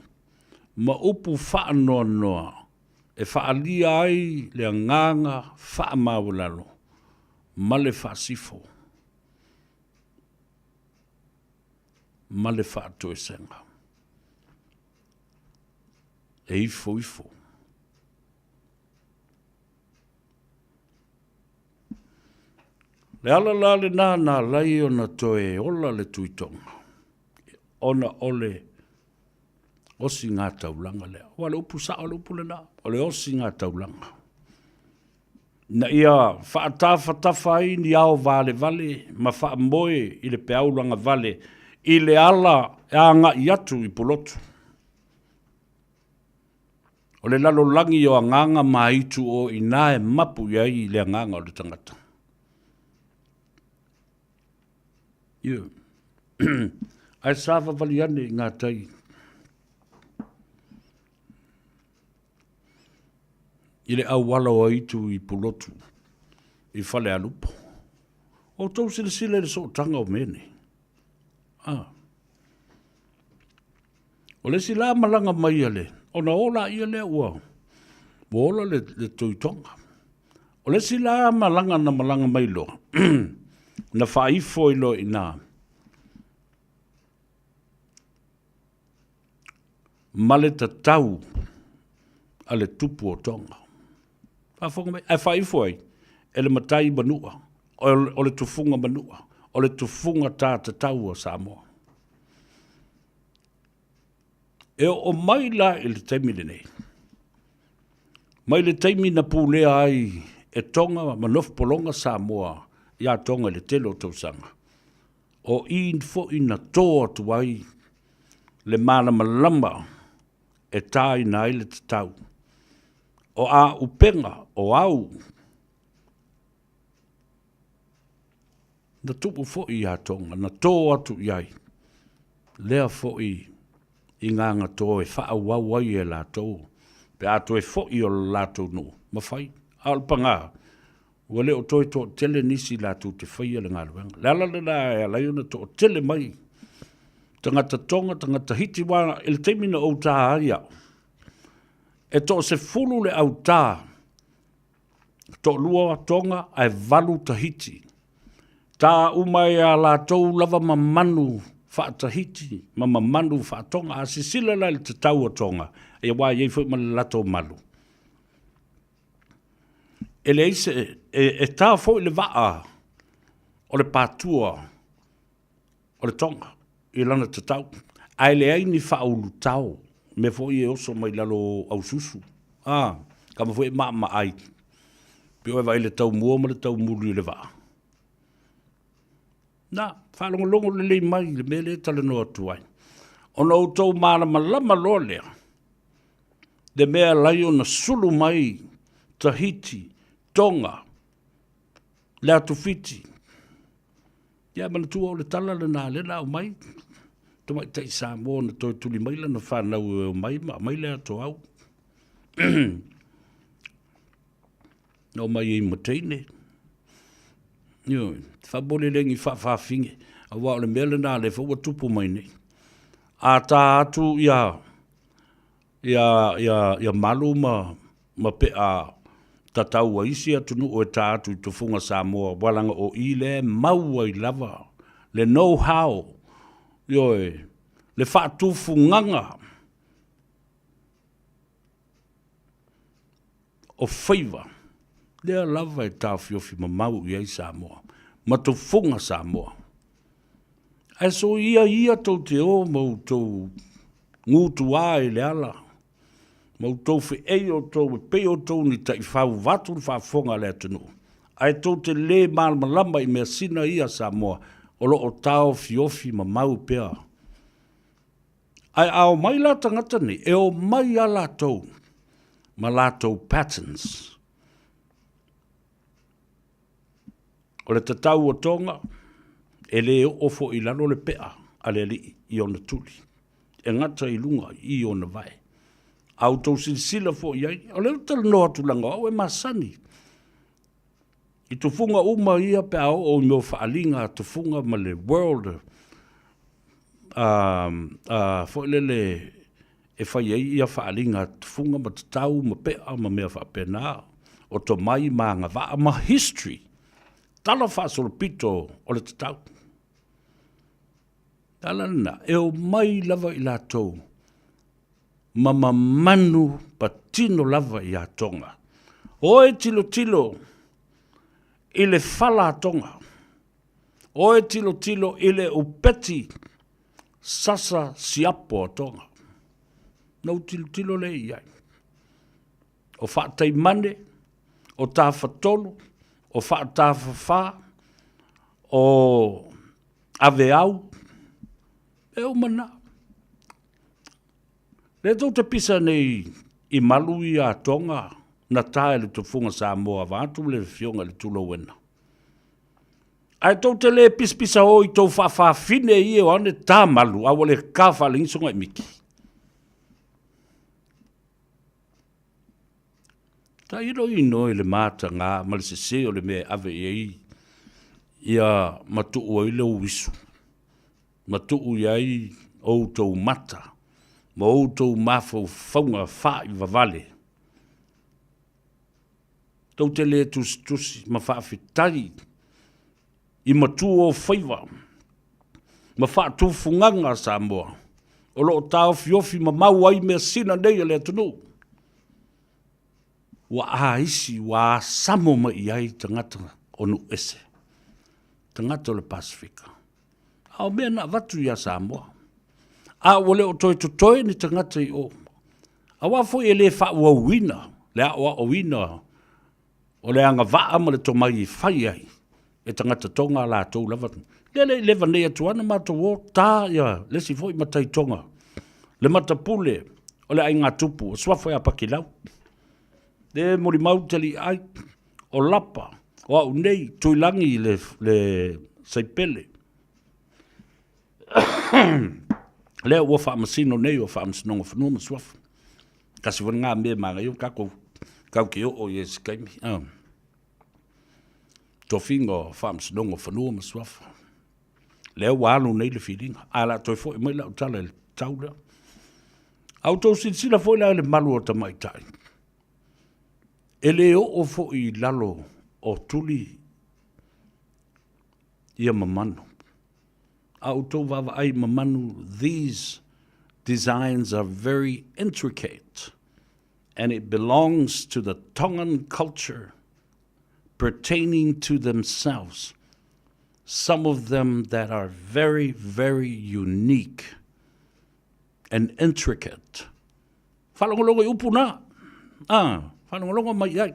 ma upu faanoanoa e faaalia ai le agaga faamaualalo ma le faasifo ma le faatoesega. E ifo ifo. Le ala la lena na ala ai ona toe ola le Tuitoga, ona o le osiga taulaga lea. Aua o le upu sao le upu lena, o le osiga taulaga. Ina ia faatafatafa ai ni ao valevale ma faamoe i le peau lagavale i le ala e agai atu i Pulotu. O le lalolagi o agaga ma aitu o i ina e mapu i ai le agaga o le tagata. Ioe. Ae savavali ane i gatai. i le auala o Aitu i Pulotu i Falealupo. Outou silasila i le sootaga o mea nei. Ah. O le isi la malaga mai a le, ona o laia lea ua, ua ola le, le Tuitoga. O le isi la malaga na malaga mai loa, na faaifo ai loa i ina, ma le tatau a le tupu o Tonga. Faafofoga mai, ae faaifo ai e le matai Manua, o le tufuga Manua, o le tufuga ta tatau a Samoa. E oo mai la i le taimi lenei, mai le taimi na pulea ai e Tonga ma nofopologa Samoa iā Tonga i le tele o tausaga, o i foi na tō atu ai le malamalama e tāina ai le tatau. O āupega, o au, Na tuu foi iā Tonga, na tō atu i ai, lea foi i Gagatoa e faaauau ai e latou, pe a toe foi o le latou nuu, ma fai. A o le pagā, ua le o toe toatele nisi latou te faia le galuega. Le ala lena e ala ai ona toatele mai tagata Tonga, tagata Hiti, aua i le taimi na ou tā ai au, e toasefulu le au tā Toalua Tonga ae valu Tahiti. Tā uma e a latou lava mamanu faa-Tahiti ma mamanu faa-Tonga. A sisila la i le tatau a Tonga, ia aua e i ai foi ma le latou malu. E leai se, e, e tā foi le vaa o le patua o le Tonga i lana tatau, ae leai ni faaulutao, mea foi e oso mai lalo o aususu, a, kama foi e maamaai, pe oe vaai le taumua ma le taumuli o le vaa. Na, faalogologo lelei mai i le mea lea e talanoa atu ai. Ona outou malamalama loa lea, le mea e ala ai ona sulu mai Tahiti, Tonga, le atu Fiti, Ia manatua o le tala lena lea na aumai, tamaitai Samoa na toe tuli mai lana fanau e omai ma aumai le atoau. Na omai ai ma teine. Ioe, faamolemole faafafine, aua o le mea lena lea foi ua tupu mai nei. A ta atu ia ia, ia, ia malu ma, ma pea tatau a isi atunuu e ta atu i tufuga Samoa, ua laga o i lea e mau ai lava le know how, ioe, le faatufugaga o faiva, lea lava e taofiofi mamau i ai Samoa, ma tufuga Samoa. Ae soia ia tou te o ma outou gutuā i le ala, ma outou feei outou e pei outou ni taifau vaeatu le faafofoga a le atunuu, ae tou te lē malamalama i measina ia a Samoa o lo o taofiofi mamau pea. Ae a omai la tagata nei, e omai a latou ma latou patterns. O le tatau o Tonga, e lē oo foi i lalo le pea a le alii i ona tuli, e gata i luga i ona vae. A outou silasila foi i ai, o lea ou te talanoa atu leaga o au e masani i tufuga uma ia pe a oo i mea o faaaliga a tufuga ma le world foi lele e fai ai ia faaaliga a tufuga ma tatau ma pea ma mea faapena, o tomai ma agavaa ma history, tala faasolopito o le tatau. O le ala lena, e omai lava i latou ma mamanu patino lava iā Tonga. O e tilotilo i le fala a Tonga, o e tilotilo i le upeti sasa siapo a Tonga. Na ou tilotilo lea i ai. O faataimane, o tafatolu, o faatafafā, o aveau, e uma na. Lea tou te pisa nei i malu ia Tonga na ta e le tufuga Samoa vaeatu le afioga i le Tulouena. Ae tou te le pisapisa o i tou faafafine ia o ane ta malu a ua le ka faalegiso ngai miki. Tailo ino i le matagā ma le sesē o le mea e ave i ai ia ma tuu ai lou uisu, ma tuu i ai outou mata ma outou mafaufauga faivavale. Tou te le tusitusi ma faafetai i matua o faiva ma faatufugaga a Samoa o lo o taofiofi mamau ai measina nei a le atunuu. Ua aisi, ua asamo mai i ai tagata o nuu ese, tagata o le Pasefika. A o mea na avatu ia Samoa, a ua le o toe totoe ni tagata i o, aua foi e le faaauauina le aoaoina o le agavaa ma le tomai e fai ai e tagata Tonga a latou lava. Lea le i leva nei atu ana matou o ta ia le isi foi matai Tonga, le matapule o le aiga tupu o suafa ia Pakilau. Le molimau taliai o Lapa, o au nei, Tuilagi le, le Saipele. Lea ua faamasino nei o Faamasinoga o Fanua ma Suafa. Kasi foi lena mea e manaia o tatou kau ke oo i se taimi. Tofiga o Faamasinoga o Fanua ma Suafa. Lea ua alu nei le filiga. Ae o le a toe foi mai lau tala i le tau lea. A outou silasila foi la i le malu o tamaitai, e le oo foi i lalo o tuli ia mamanu. A outou vaavaai i mamanu, these designs are very intricate and it belongs to the Tongan culture pertaining to themselves, some of them that are very, very unique and intricate. Faalogologo i upu na. Ah, faalogologo mai i ai.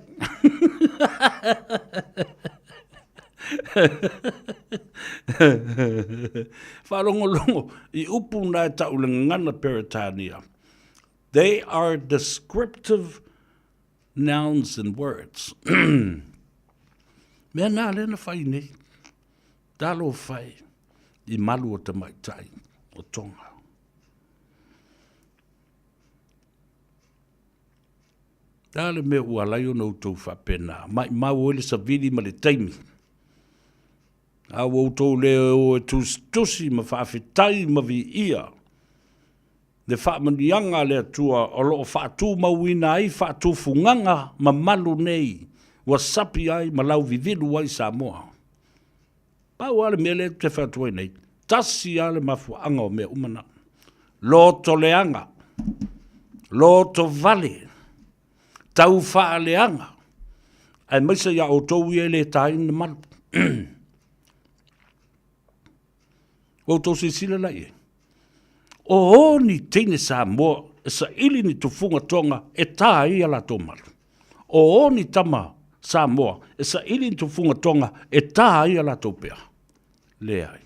Faalogologo i upu na e tau le gagana Peretania. They are descriptive nouns and words. Mea nā lea na whai nei. Talo whai i malu o tamaitai o Tonga. Le a le mea ua ala ai ona outou faapena? Maimau ai le savili ma le taimi, a ua outou le o e tusitusi ma faafetai ma viia le faamanuiaga a le Atua o lo o faatumauina ai faatufugaga mamalu nei ua sapi ai ma lauvivilu ai Samoa. Pau lava le mea lea ou te fai atu ai nei, tasi lava le mafuaaga o mea uma na. Loto leaga, loto vale, tau faaleaga, aemaise ia outou ia e le taina malu. Ua outou silasila la i ai? O o ni teine Samoa e saili ni tufuga Tonga e tā ai a latou malu. O o ni tama Samoa e saili ni tufuga Tonga e tā ai a latou pea. Leai.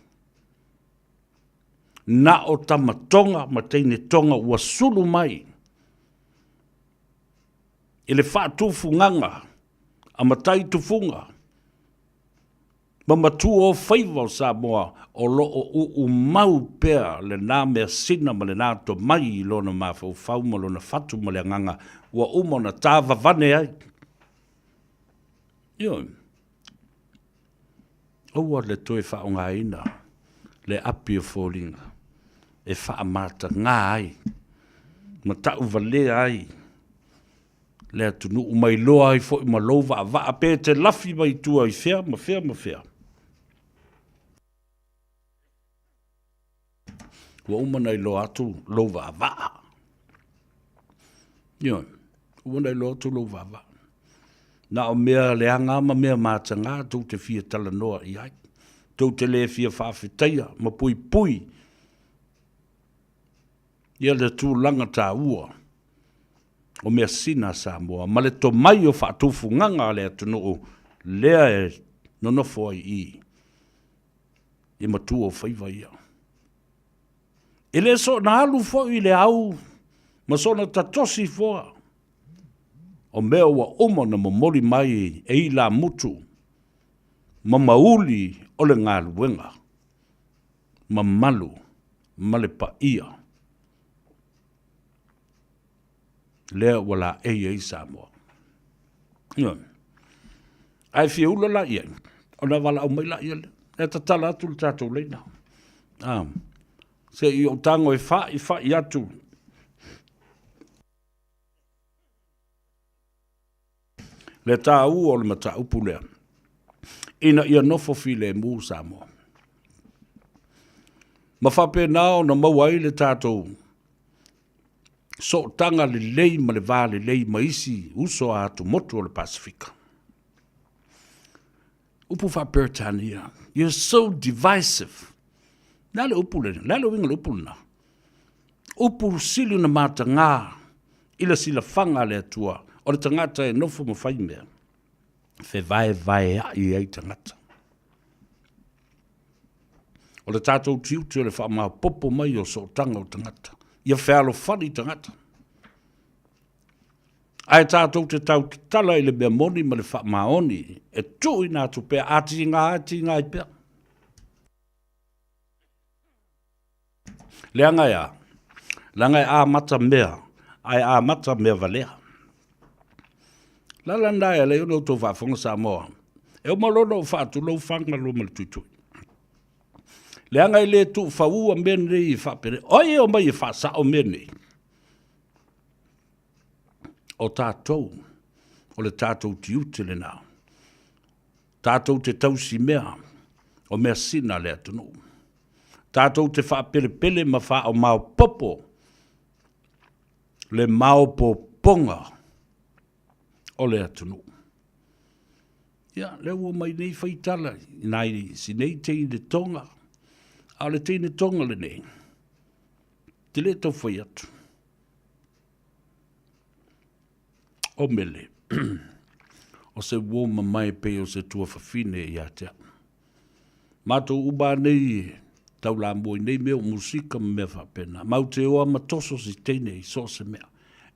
Na o tama Tonga ma teine Tonga ua sulu mai i le faatufugaga a matai tufuga ma matua o faiva o Samoa o lo o uumau pea lena measina ma lena tomai i lona mafaufau ma lona fatu ma le agaga ua uma ona tavavane ai. Ioe. Aua le toe faaaogaina le api o foliga e faamatagā ai ma tauvalea ai le atunuu ma iloa ai foi ma lou vaavaa pe te lafi mai tua i fea ma fea ma fea. Ua uma ona iloa atu lou vaavaa. Ioe, ua uma ona iloa atu lou vaavaa. Na o mea leaga ma mea matagā tou te fia talanoa i ai. Tou te le fia faafetaia ma puipui ia le tulaga taua o measina a Samoa ma le tomai o faatufugaga a le atunuu lea e nonofo ai i i matua o faiva ia. E le soona alu foi i le au ma soona tatosi foa o mea ua uma ona momoli mai e ilamutu ma mauli o le galuega mamalu ma le paia lea ua laei ai Samoa. Ioe. Ae fia ula la i ai, ona valaau mai laia lea. E tatala atu le tatou laina. Ah. Se i ou tago e fa'i fa'i atu le tāua o le mataupu lea ina ia nofo filemu Samoa. Ma faapena ona maua ai le tatou sootaga lelei ma le va lelei ma isi uso a atumotu o le Pasefika. Upu faa-Peretania, you're so divisive. Le a le upu lena? Le a le uiga o le upu lena? Upu sili ona mataga i le silafaga a le Atua, o le tagata e nofo ma fai mea, fevaevaea'i ai tagata. O le tatou tiute o le faamaopoopo mai o sootaga o tagata, ia fealofani tagata. Ae tatou te tautatala i le mea moni ma le faamaoni e tuuina atu pea, a tiga lava e tiga ai pea. Leaga e a? Leaga e amata mea, ae amata mea valea. La la lena e ala ai ona outou faafofoga Samoa, e uma loa ona ou faatulou faga loa ma le tuitui. Leaga e le tuufaua mea nei e faapelei, o ai e omai e faasao mea nei? O tatou, o le tatou tiute lena. Tatou te tausi mea, o measina a le atunuu. Tatou te faapelepele ma faaomaopopo le maopoopoga o le atunuu. Ia, lea ua omai nei fai tala i nai si nei teine Tonga, a o le teine Tonga lenei, te le tau fai atu. O Mele, o se uo mamae pei o se tuafafine ia te au. Matou uma lava nei e taulamua i nei mea o musika ma mea faapena, matou te o lava ma toso si teine i so o se mea.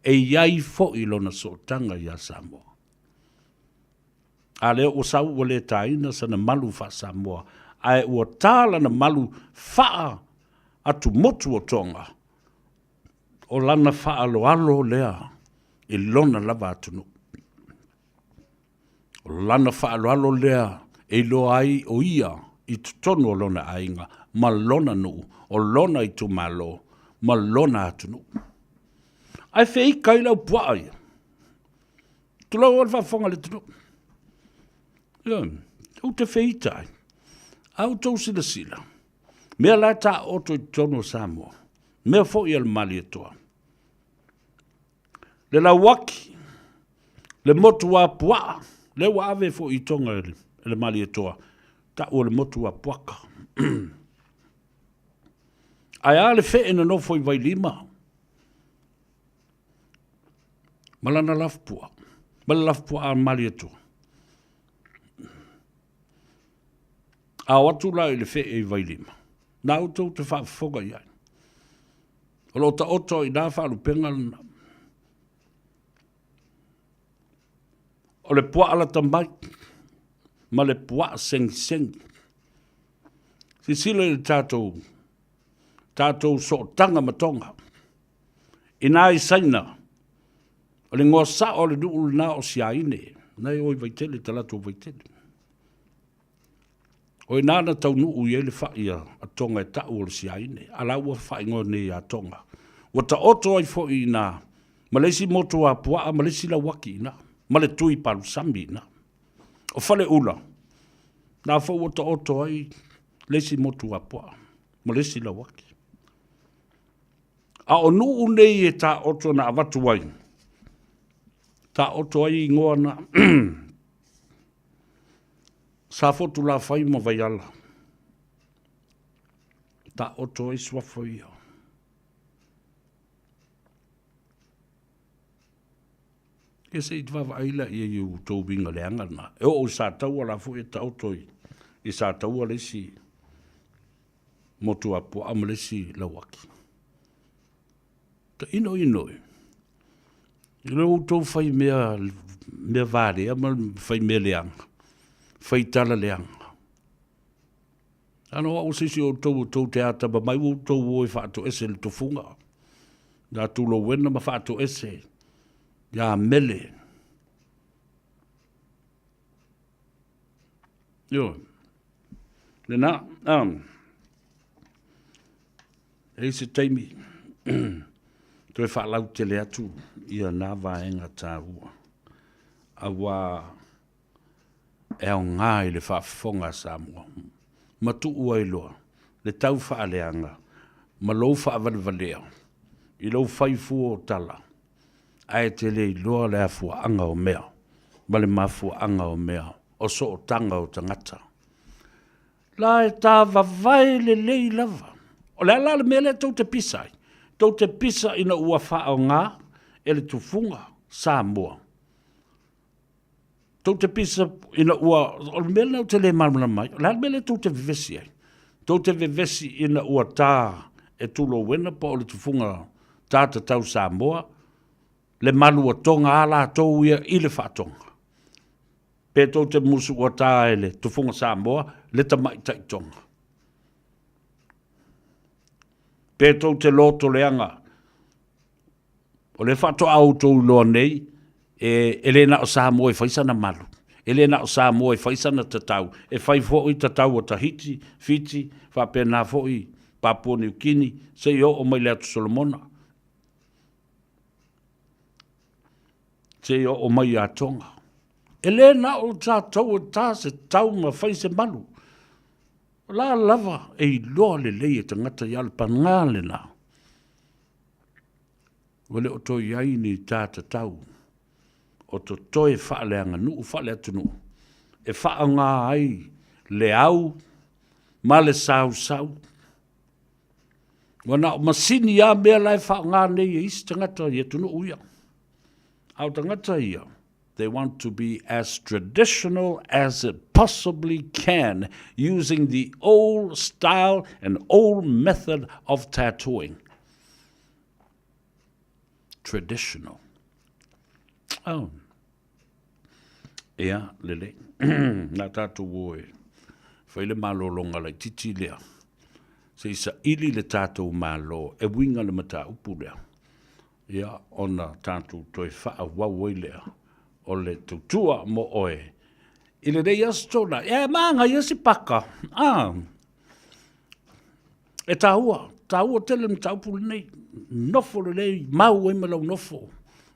E i ai foi lona sootaga ia Samoa. A lea ua sau ua le taina sana malu faa-Samoa, ae ua ta lana malu faa-atumotu o Tonga, o lana faaaloalo lea i lona lava atunuu. O lana faaaloalo lea e iloa ai o ia i totonu o lona aiga ma lona nuu, o lona itumalo ma lona atunuu. Ae feika ai le aupuaa ia. Tulou le faafofoga a le atunuu. Ioe, ou te feita ai. A outou silasila, mea la e taooto i totonu o Samoa, mea foi a le Malietoa, le lauaki, le motu apuaa, lea ua ave foi i Tonga e le Malietoa, tau o le motu a Puaka. Ae a le fee na nofo i Vailima? Ma lana lafupua, ma le lafupuaa a le Malietoa. A o atu la i le fee i Vailima, na outou te faafofoga i ai. O lo o taoto i ina faalupega lena. O le puaa lata mai ma le puaa segiseги. Silasila i le tatou, tatou sootaga ma Tonga. Ina i Saina, o le igoa sao o le nuu lena o Siaine, na e o i Vaitele, talaatu o Vaitele. O i ina na taunuu i ai le fai a Tonga e tau o le Siaine, a la ua faaigoa nei ia Tonga. Ua taoto ai foi i ina ma le isi motu apuaa ma le isi lauaki i ina, ma le tui palusami i ina. O Faleula, na foi ua taoto ai le isi motu apuaa ma le isi lauaki. A o nuu nei e taoto na avatu ai, taoto ai igoa na Safotulafai ma Vaiala, taoto ai suafa ia. Ia se i vaavaai laia i outou uiga leaga na. E oo i Sataua la foi e taoto i Sataua le isi motu apuaa ma le isi lauaki. Tainoino e. I lo outou fai mea, mea valea ma fai mea leaga, fai tala leaga. Ano au se isi o outou outou te atamamai ua outou o e faatoese le tofuga. Ia Tulouena ma faatoese ia Mele. Ioe. Lena, e i se taimi, toe faalautele atu ia nā vaega tāua. Auā e aogā i le faafofoga a Samoa, ma tuu ai loa le tau faaleaga ma lou faavalevalea i lou fai fua o tala, ae e te le iloa le afuaaga o mea ma le mafuaaga o mea o sootaga o tagata. La e tavavae lelei lava. O le a la le mea lea tou te pisa ai? Tou te pisa ina ua faaaoga e le tufuga Samoa. Tou te pisa ina ua, o le mea lena ou te le malamalama ai, o le a le mea lea tou te vevesi ai? Tou te vevesi ina ua ta e Tulouena po o le tufuga ta tatau Samoa le maluatoga a latou ia i le faatoga. Pe tou te musu ua ta e le tufuga Samoa le tamaitai Toga. Pe tou te lotoleaga O lea faatoa outou iloa nei, e, e le na o Samoa e fai sana malu, e le na o Samoa e fai sana tatau, e fai foi tatau a Tahiti, Fiti, faapena foi Papua Niu Kini, seia oo mai le Atu Solomona, seia oo mai ia Tonga. E le na o tatou e ta se tau ma fai se malu. O la lava e iloa lelei e tagata ia le paga lena. Ua le o toe i ai ni ta tatau o totoe faaleaganuu faaleatunuu e faaaoga ai le au ma le sausau. Ua na o masini lava mea la e faaaoga nei e isi tagata i atunuu ia. A o tagata ia, they want to be as traditional as it possibly can using the old style and old method of tattooing. Traditional. Oh. Ia, lelei. Na tātou o e whai le malolonga laititi lea. Se i saili le tātou malo e winga le mataupu lea. Ia, ona tātou toe whaawau ai lea o le tautua mo oe. I lenei aso tōna, e māngai e si paka. Ah. E tāua, tāua tele le mataupu lenei. Nofo lelei, mau ai ma lau nofo.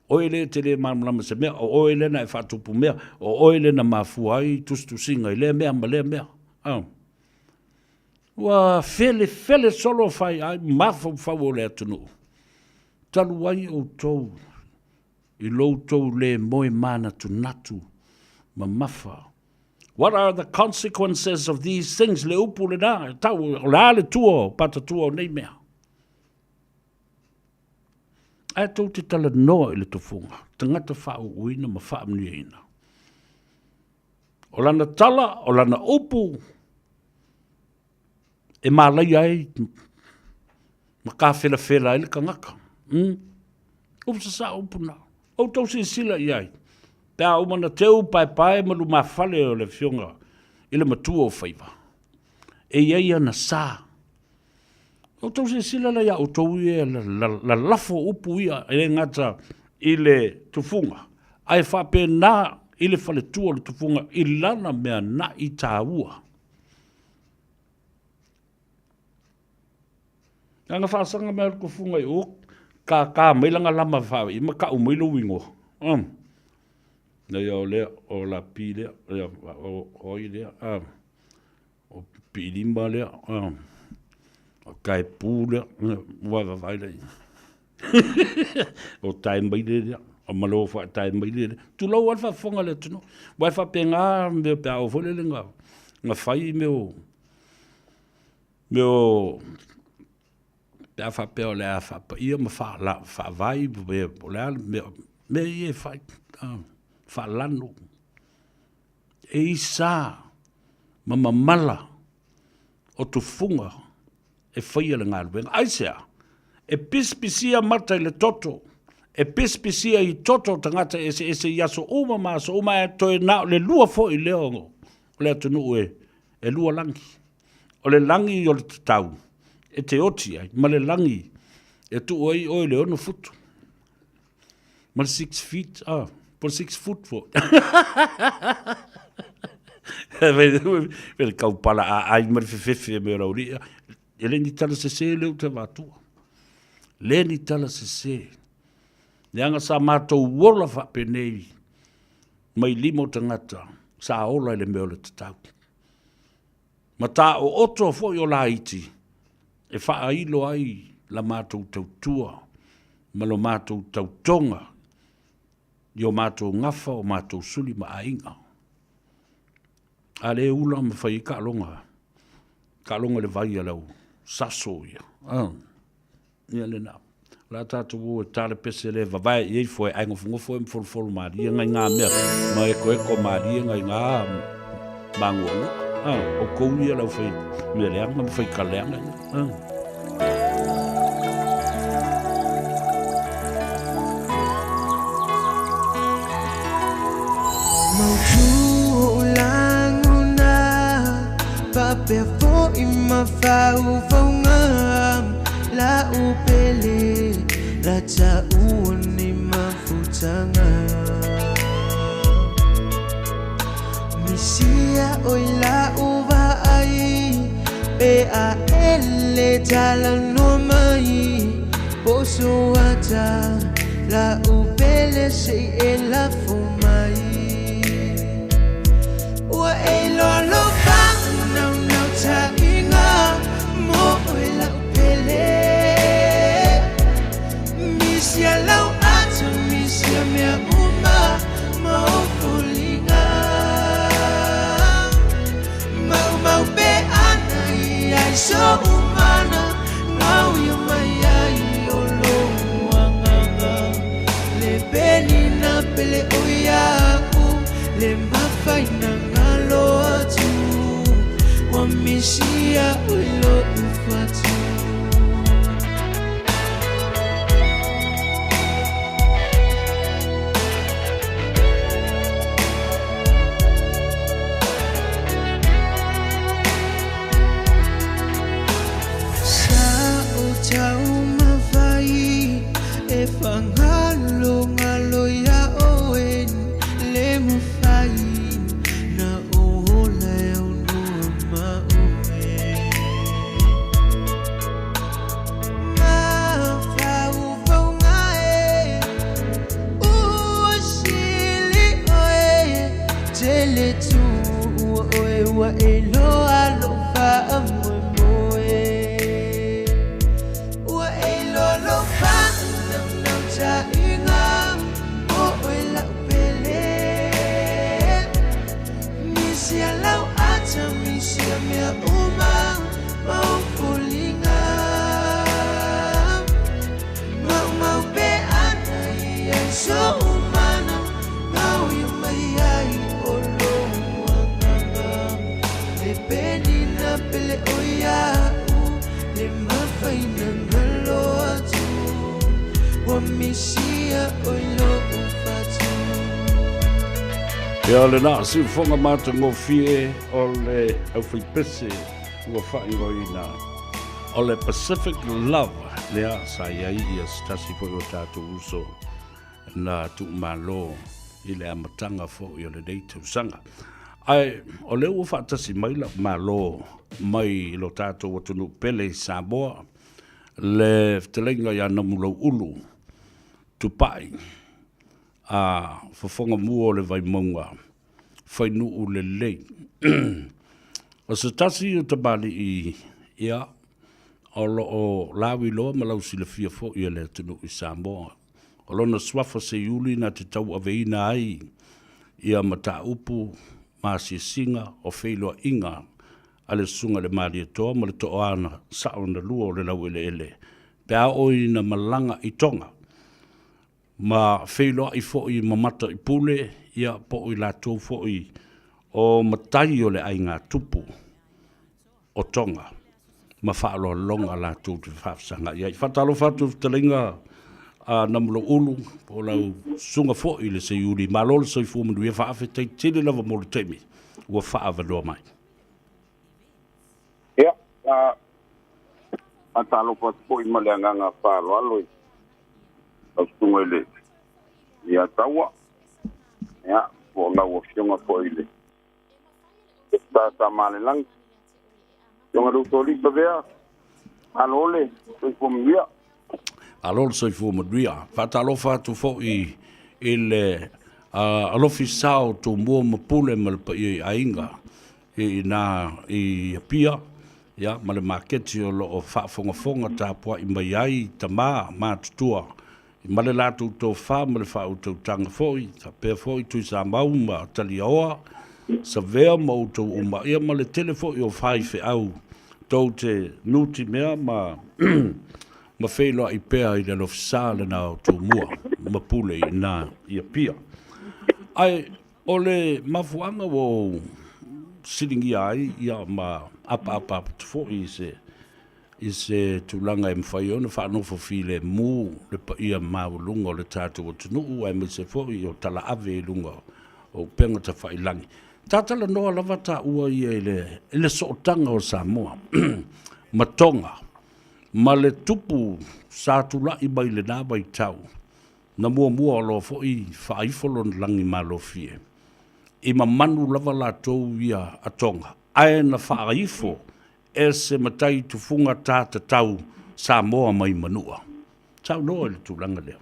Oe lea e te le malamalama i se mea, o oe lea na e faatupu mea, o oe lea na mafua ai tusitusiga i lea mea ma lea mea. Oh. Ua felefele solo fai ai mafaufau o le atunuu. Talu ai outou i lo outou le moe manatunatu mamafa. What are the consequences of these things? Le upu lena, e tau, o le a le tua o patatua o nei mea. Ae tou te talanoa i le tofuga, tagata faauuina ma faamanuiaina. O lana tala, o lana upu, e malaia ai ma kafelafela ai le tagata. Upu sasao upu na. Outou silasila i ai, pe a uma na teu paepae ma lumafale o le afioga i le matua o faiva, e i ai ana sa. Outou silasila la ia outou ia lalafo upu ia e le gata i le tufuga, ae faapena i le faletua o le tufuga i lana mea na'i taua. Lana faasaga mai o le tufuga i o, kākā mai lana lama faa ma kau mai lou igoa. Na ia o lea, o Lapi lea, ia, o oi lea, o Piilima lea, o Kaepu lea, ua vaavaai lea. O Taemaile lea, o Malo Faataemaile lea. Tulou lava le faafofoga a le atunuu. Aua e faapena mea pe a oo foi lele na fai mea o, mea o, pe a faapea o le a faapaia ma faavai, po o le a le mea, mea ia e fai, faalanu. E i sa ma mamala o tufuga e faia le galuega. Aisea? E pisipisia mata i le toto, e pisipisia i toto o tagata eseese i aso uma ma aso uma, ae toe na o le lua foi lea o le atunuu e lua lagi. O le lagi o le tatau e te oti ai, ma le lagi e tuu ai oe i le 6 futu. Ma le 6 feet, ah, po le 6 foot foi. Pe le kaupala aai ma le fefefe me o le aualii, e le ni tala sese lea ou te avatua. Le ni tala sese. Leaga sa matou ola faapenei mai lima o tagata sa ola i le mea o le tatau. Ma taooto foi o laiti e faailo ai la matou tautua ma lo matou tautoga i o matou gafa, o matou suli ma aiga. A le ula ma fai ai taaloga, taaloga i le vai a le au saso ia. Ia lena. O le a tatou o e ta le pese lea e vavae i ai foe ae nofonofo ai ma folofolo malie ngai ngā mea ma ekoeko malie ngai ngā māguagua. Outou ia le au fai mea leaga ma fai kaleaga ia. Ia lena siufoga matagofie o le aufaipese ua faaigoaina o le Pacific Love lea sa i ai ia se tasi foi o tatou uso na tuumalo i le amataga foi o lenei tausaga. Ae o lea ua faatasi mai lau malo mai lo tatou atunuu pele i Samoa, le fetalaiga ia Namulauulu Tupai a fofoga mua o le Vaimauga, fainuu lelei. O se tasi o tamalii ia o lo o lauiloa ma lausilafia foi e le atunuu i Samoa. O lona suafa seiuli na te tauaveina ai ia mataupu ma asiasiga o feiloaiga a le Susuga i le Malietoa ma le Toaana sao na lua o le Laueleele pe a oo ina malaga i Tonga ma feiloai foi ma mata i pule ia po o i latou foi o matai o le aiga tupu o Tonga ma faaaloaloga latou te faafesagai ai. Faatalofa atu i le fetalaiga a Namulauulu po o lau susuga foi i le Seiuli. Malo le soifua manuia, faafetai tele lava mo le taimi ua faaavanoa mai. Ia, faatalofa atu foi ma le agaga faaaloalo i lau susuga i le Ia Taua, ia, po o lau Afioga foi i le Sa sa malelagi. Tonga Dr. Pavea, malo le soifua manuia. Malo le soifua manuia. Faatalofa atu fo'i i le alofi sao Tumua ma Pule ma le paia i aiga i ina i Apia, ia, ma le maketi o loo faafogafoga tapuai mai ai tama matutua ma le latou tofa ma le faautautaga foi, faapea foi Tuisamau ma Taliaoa, Savea ma outou uma, ia ma le tele foi o faifeau tou te nutimea ma ma feiloai pea i le alofisa lena o Tumua ma Pule i ina i Apia. Ae o le mafuaaga ua ou siligia ai ia ma apaapa atu foi i se i se tulaga e mafai ona faanofo filemu le paia maualuga o le tatou atunuu aemaise foi o talaave i luga o upega tafailagi. Tatalanoa lava taua ia i le, i le sootaga o Samoa ma Toga ma le tupu sa tulai mai lena vaitau na muamua loa foi faaifo lona lagi malofie i mamanu lava latou ia a Toga ae na faaifo e se matai tufuga ta tatau Samoa mai Manua. Saunoa i le tulaga lea.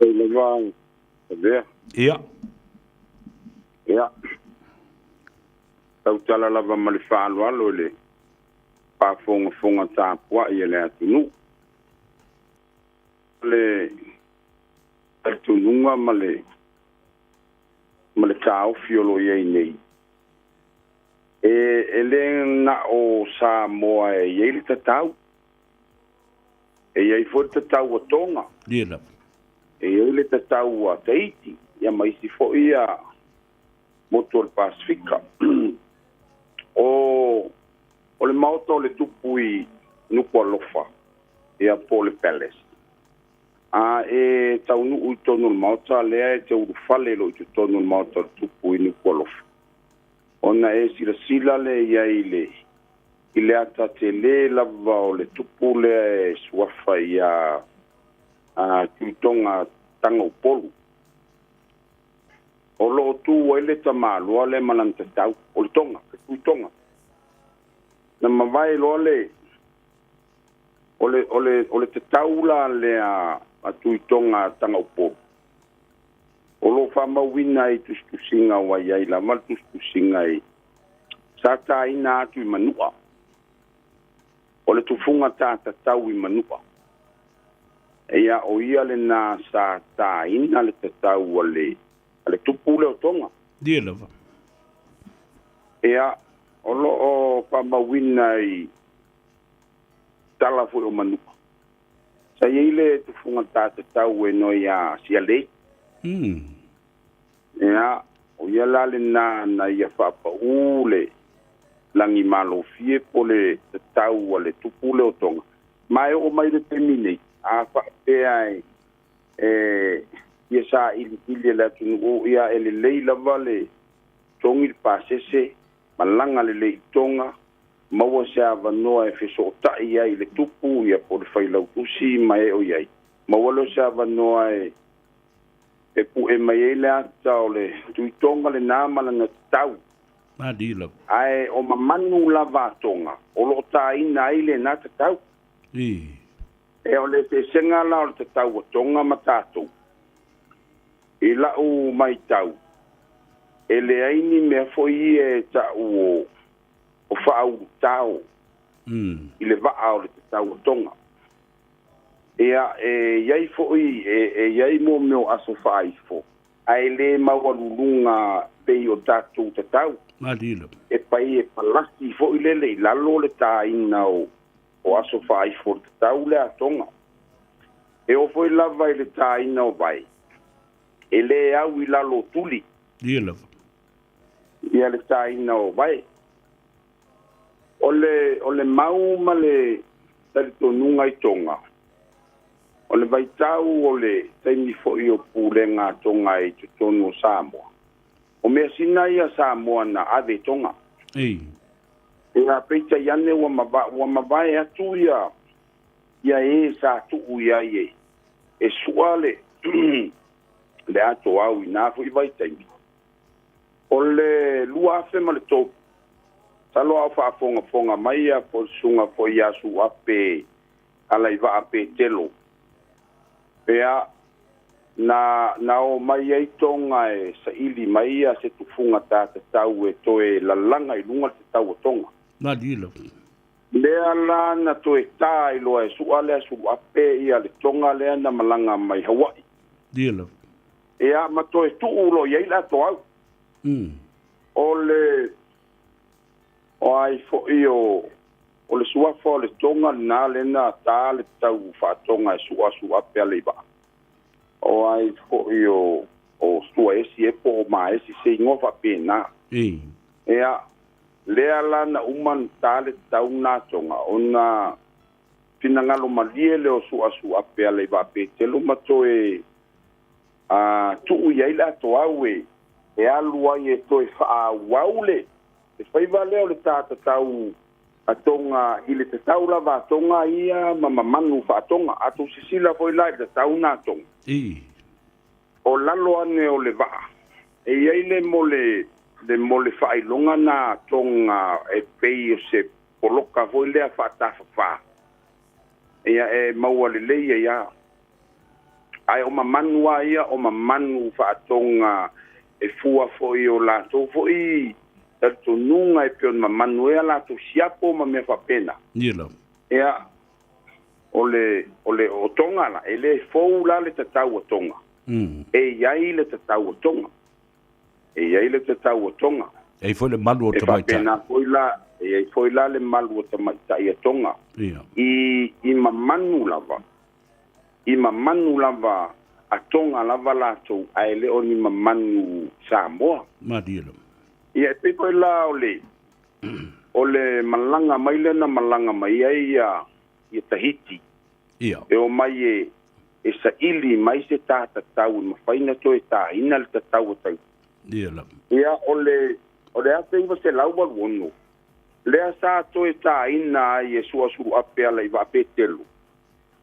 E lava avea. Ia. Ia. Tautala lava ma le faaaloalo i le faafogafoga tapuai a le atunuu. Le talitonuga ma le ma le taofi o lo o i ai nei, e le na o Samoa e i ai le tatau. E i ai foi le tatau a Toga. Ia lava. E i ai le tatau a Tahiti, ia ma isi foi ia motu o le Pasefika. O o le maota o le tupu i Nukualofa, ia po o le Palace. A e taunuu i totonu o le maota lea e te ulufale loa i totonu o le maota o le tupu i Nukualofa, ona e silasila lea i ai i le i le ata tele lava o le tupu lea e suafa ia a Tuitoga Tagaupolu. O lo o tu ai le tamaloa lea ma lana tatau, o le Toga, le Tuitoga. Na mavae loa le o le o le o le tatau la lea a Tuitoga Tagaupolu. O lo o faamauina ai i tusitusiga ua i ai lava le tusitusiga i sa taina atu i Manua. O le tufuga ta tatau i Manua. Ia o ia lena sa taina le tatau a le a le tupu lea o Toga. Ia lava. Ia, o lo o faamauina i tala foi o Manua. Sa i ai le tufuga ta tatau e noi ia Sialei. Ia, o ia la lena na ia faapaū le lagi malofie po le tatau a le tupu lea o Toga. Ma e oo mai le taimi nei, a faapea e e ia sailiili e le atunuu, ia e lelei lava le togi le pasese, malaga lelei i Toga, maua se avanoa e fesootai ai i le tupu ia po o le failautusi ma e o i ai. Maua lea o se avanoa e e pue mai ai le ata o le Tuitoga lena ma lana tatau. Mali lava. Ae o mamanu lava a Toga o lo o taina ai lena tatau. I. E o le eseesega la o le tatau a Toga ma tatou. I lau matau, e leai ni mea foi ia e tau o o faaulutao i le vaa o le tatau a Toga. Ia, e i ai foi, e i ai mo mea o aso faaifo, ae le maualuluga pei o tatou tatau. Malilo. E pai e palasi foi lele i lalo le taina o o aso faaifo o le tatau lea a Toga. E oo foi lava i le taina o vai, e le au i lalo o tuli. Ia lava. Ia le taina o vai. O le, o le mau ma le talitonuga i Toga, o le vaitau o le taimi foi o pulega a Toga i totonu o Samoa, o measina ia a Samoa na ave i Toga. Ei. Ia, peitai ane ua mava, ua mavae atu ia, ia e sa tuu i ai e, e sua le, le atoau i na fo'i vaitaimi. O le 2003, salo ao faafogafoga mai ia po le susuga foi ia Suape Alaivaa Petelo. Ia, na na o mai ai Toga e saili mai ia se tufuga tatatau e toe lalaga i luga le tatau o Toga. Malie. Lea la na toe tā ai loa e sua lea Suluape ia le Toga lea na malaga mai Hawaii. Ia, ma toe tuu loa i ai le atoau. O le o ai fo'i o o le suafa o le Toga lena lena tā le tau faatoga e sua Suape Aleivaa. O ai fo'i o o Suaesi e po o Maesi se igoa faapena. Ia, lea la na uma na tā le tau na Toga ona finagalo malie lea o sua Suape Aleivaa Petelo ma toe a tuu i ai le atoau e e alu ai e toe faaauau le le faiva lea o le tatatau a Toga i le tatau lava a Toga ia ma mamanu faatoga. A tou sisila foi la i le tatau na Toga. O lalo ane o le vaa, e i ai le mole le mole faailoga na Toga e pei o se poloka foi lea faatafafā. Ia e maua lelei ai a. Ae o mamanu a ia o mamanu faatoga e fua foi o latou foi talitonuga e pei ona mamanu ai a latou siapo ma mea faapena. Ia, o le, o le, o Toga la, e le fou la le tatau a Toga. E i ai le tatau a Toga. E i ai le tatau a Toga. E i foi le malu o E tamaitai. faapena foi la, e i ai foi la le malu o tamaitai a Toga. I, i mamanu lava, i mamanu lava a Toga lava latou, ae le o ni mamanu Samoa. Malie lava. Ia, e pei foi la o le, o le malaga mai lea na malaga mai ai ia, ia Tahiti. E o mai e, e saili mai se tatatau e mafai ona toe tāina le tatau o Tahiti. Ia lava. Ia, o le, o le 1986, lea sa toe tāina ai e Suasuluape Alaivaa Petelo,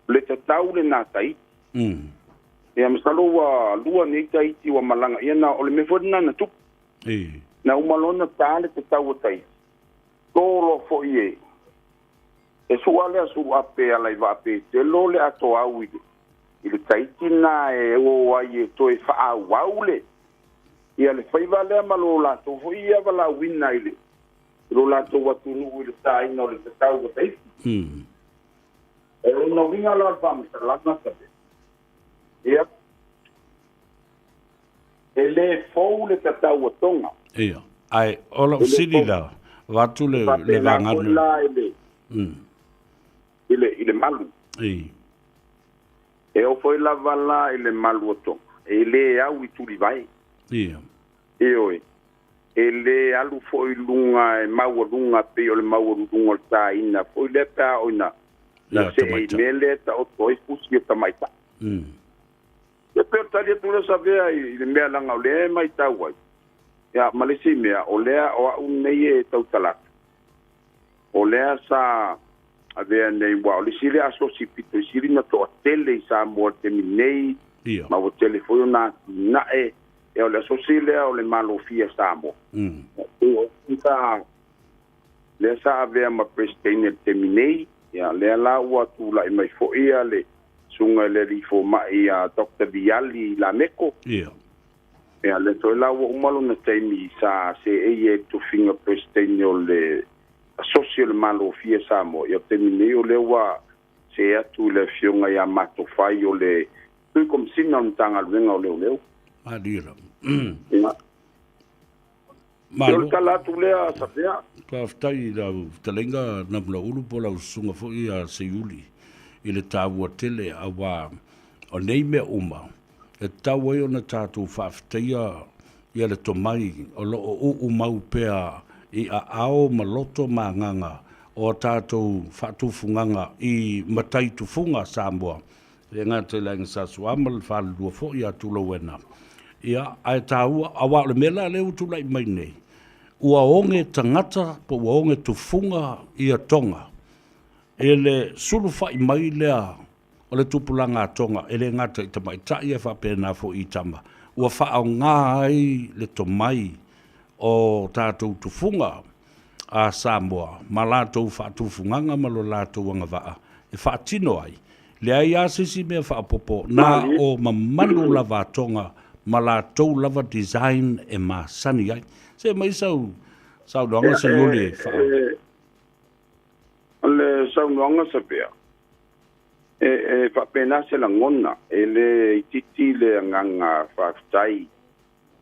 le tatau lena Tahiti. Ia, masalo ua lua nei Tahiti ua malaga, ia na, o le mea foi lena na tupu. Na uma loa ona tā le tatau o Tahiti, to loa foi e, e sua lea Suluape Alaivaa Petelo le atoau i le, i le Tahiti na e o ai e toe faaauau le, ia le faiva lea ma lo latou foi ia valaauina i le, i lo latou atunuu i le tāina o le tatau o Tahiti. E lona uiga la o le faamatalaga Sape. Ia, e le fou le tatau o Toga. Ia. Ae o lau E le sili fou. la, avatu le, le Faapena foi vagana. la i le, i le, i le malu. E oo foi lava la i le malu o Toga. E le au i tulivae. Ioe. E le alu foi i luga e maualuga pei o le maualuluga o le tāina foi lea pe a oo ina na Ia, see i tamaitai. mea lea e taoto ai fusi o tamaitai. Ia pei o le tali atu lea Savea i le mea leaga o lea e matau ai. Ia, ma le isi mea, o lea o au nei e tautala atu. O lea sa avea nei, ua o le isi lea asosi pito i sili na toatele i Samoa i le taimi nei, ma ua tele foi ona atinae. Ia o le asosi lea o le Malofia Samoa. O sa lea sa avea ma president i le taimi nei, ia lea la ua tulai mai foi ia le susuga i le alii fomai a Dr. Viali Lameko. Ia lea toe la ua uma lona taimi sa seei ai i le tofiga president o le asosi o le Malofia Samoa. Ia o le taimi nei o lea ua see atu i le afioga ia Matofai o le Tui Komisina o le Matagaluega o Leoleo. Malie lava. Ia. Malo. O le tala atu lea Savea. Faafetai i lau fetalaiga Namulaulu po o lau susuga foi ia Seiuli i le taua tele auā o nei mea uma e tatau ai ona tatou faafetaia ia le tomai o lo o uu mau pea i aao ma loto ma agaga o a tatou faatufugaga i matai tufuga a Samoa e le gata i le Aiga Sa Su'a ma le Falelua foi ia Tulauena. Ia, ae taua, aua o le mea la lea ua tulai mai nei, ua oge tagata po ua oge tufuga ia Toga e le sulufai mai lea o O le tupulaga a Toga, e le gata i tamaitai ae faapena foi i tama, ua faaaoga ai le tomai o tatou tufuga a Samoa ma latou faatufugaga ma lo latou agavaa e faatino ai. Leai lava se isi mea faaopoopo, na o mamalu lava a Toga ma latou lava design e masani ai. Se aumai sau saunoaga Seiuli e faa... O le saunoaga Savea, e faapena se lagona, e le itiiti le agaga faafetai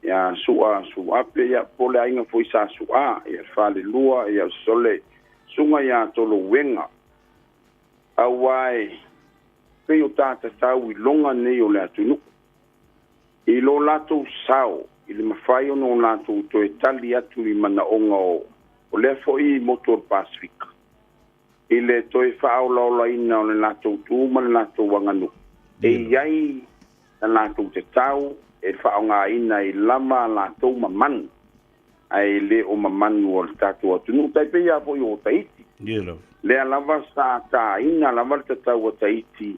ia Su'a Suape, ia po o le aiga foi sa Su'a, ia le falelua, ia sole susuga ia Tolowega, auā e pei o tatatau i loga nei o le atunuu, i lo latou sao, i le mafai ona o latou toe tali atu i manaoga o lea foi motu o le Pasefika, i le toe faaolaolaina o le latou tu ma le latou aganuu, e i ai la latou tatau e faaaogaina ai lava a latou mamanu, ae le o mamanu o le tatou atunuu, tai pei lava foi o Tahiti. Lea lava sa taina lava le tatau a Tahiti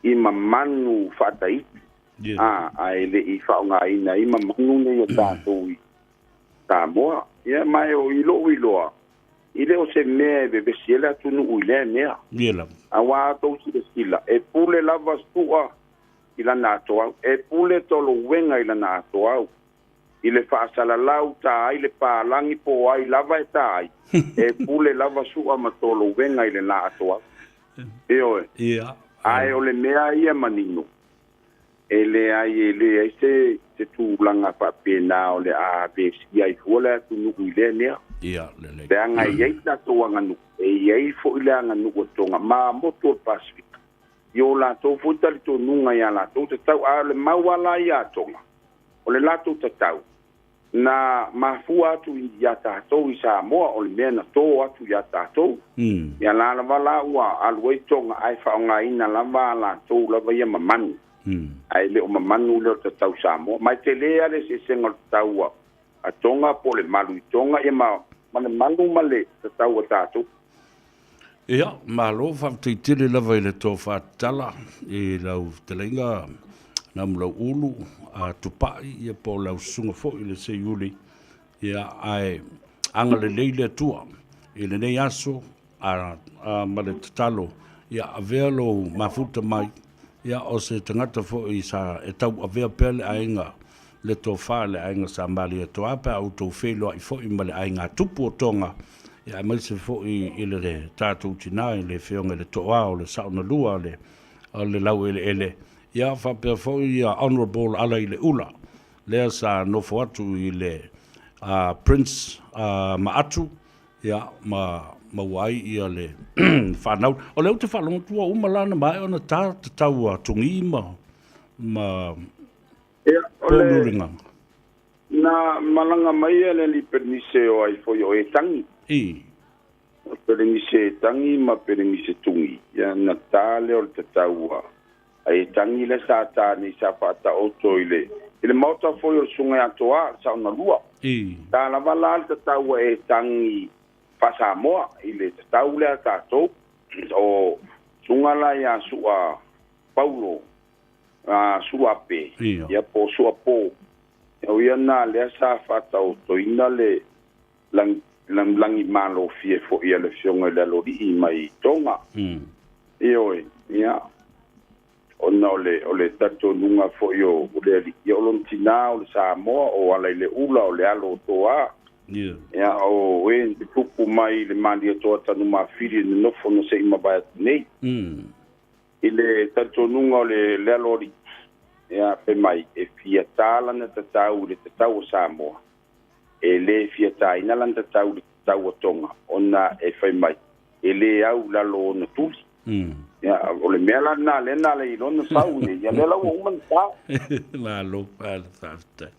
i mamanu faa-Tahiti, ae le i faaaogaina ai mamanu nei a tatou i Samoa. Ia, ma e o i lou iloa, e le o se mea e vevesi ai le atunuu i lea mea. Aua a outou silasila, e pule lava Su'a i lana atoau, e pule Tolowega i lana atoau, i le faasalalau ta ai le palagi po o ai lava e ta ai, e pule lava Su'a ma Tolowega i le la atoau. Ioe. Ae o le mea ia manino, e leai e leai se se tulaga faapena o le a vesia ai fua le atunuu i lea mea. Ia, lelei. Leaga e i ai tatou aganuu, e i ai foi le aganuu a Toga ma motu o le Pasefika i o latou foi talitonuga i a latou tatau. A o le mau lava la ia a Toga, o le latou tatau, na mafua atu iā tatou i Samoa, o le mea na tō atu iā tatou. Ia la lava la ua alu ai Toga ae faaaogaina lava a latou lava ia mamanu, ae le o mamanu lea o le tatau Samoa. Ma e tele lava le eseesega o le tatau a Toga po o le malu i Toga ia ma le malu ma le tatau a tatou. Ia, malo faafetai tele lava i le tofa tatala i lau fetalaiga Namulauulu a Tupai ia po o lau susuga foi i le Seiuli. Ia, ae agalelei le Atua i lenei aso a, a, ma le tatalo, ia avea lou mafuta mai, ia o se tagata foi sa e tauavea pea le aiga le tofa i le aiga sa Malietoa pe a outou feiloai foi ma le aiga tupu o Toga, ia aemaise foi i le tatou tina i le Afioga i le Toa o le Saonalua o le Laueleele, ia faapea foi ia Honourable Alaileula lea sa nofo atu i le Prince Maatu, ia ma maua ai ia le fanau. O lea ou te faalogo atu ua uma la ona maea ona ta tatau a Tugī ma Ia, o le, na malaga mai le alii Perenise o ai foi o Etangi. I. O Perenise Etangi ma Perenise Tugi, ia na ta lea o le tatau a Etangi lea sa ta nei sa faataoto i le i le maota foi o le Susuga ia Toa, le Saonalua. I. Ta lava la le tatau a Etangi faa-Samoa i le tatau lea a tatou. O Susuga la ia Su'a Paulo a Suape, ia po o Suapo, o ia na lea sa faataotoina le lagi malofie foi a le Afioga i le Aloalii mai Toga. Ioe, ia, ona o le, o le talitonuga foi o le alii, ia o lona tina o le Samoa, o Alaileula, o le alo o Toa. Ia, o e na tutupu mai i le Malietoa Tanumafili i le nofo na se i mavae atu nei. I le talitonuga o le Aloalii, ia, fai mai, e fia ta lana tatau i le tatau a Samoa, e le fia taina lana tatau i le tatau a Toga, ona e fai mai, e le au i lalo o ona tuli. Ia, o le mea la lena lea na ala ai loa ona sau nei, ia lea la ua uma ona ta. Malo faafetai.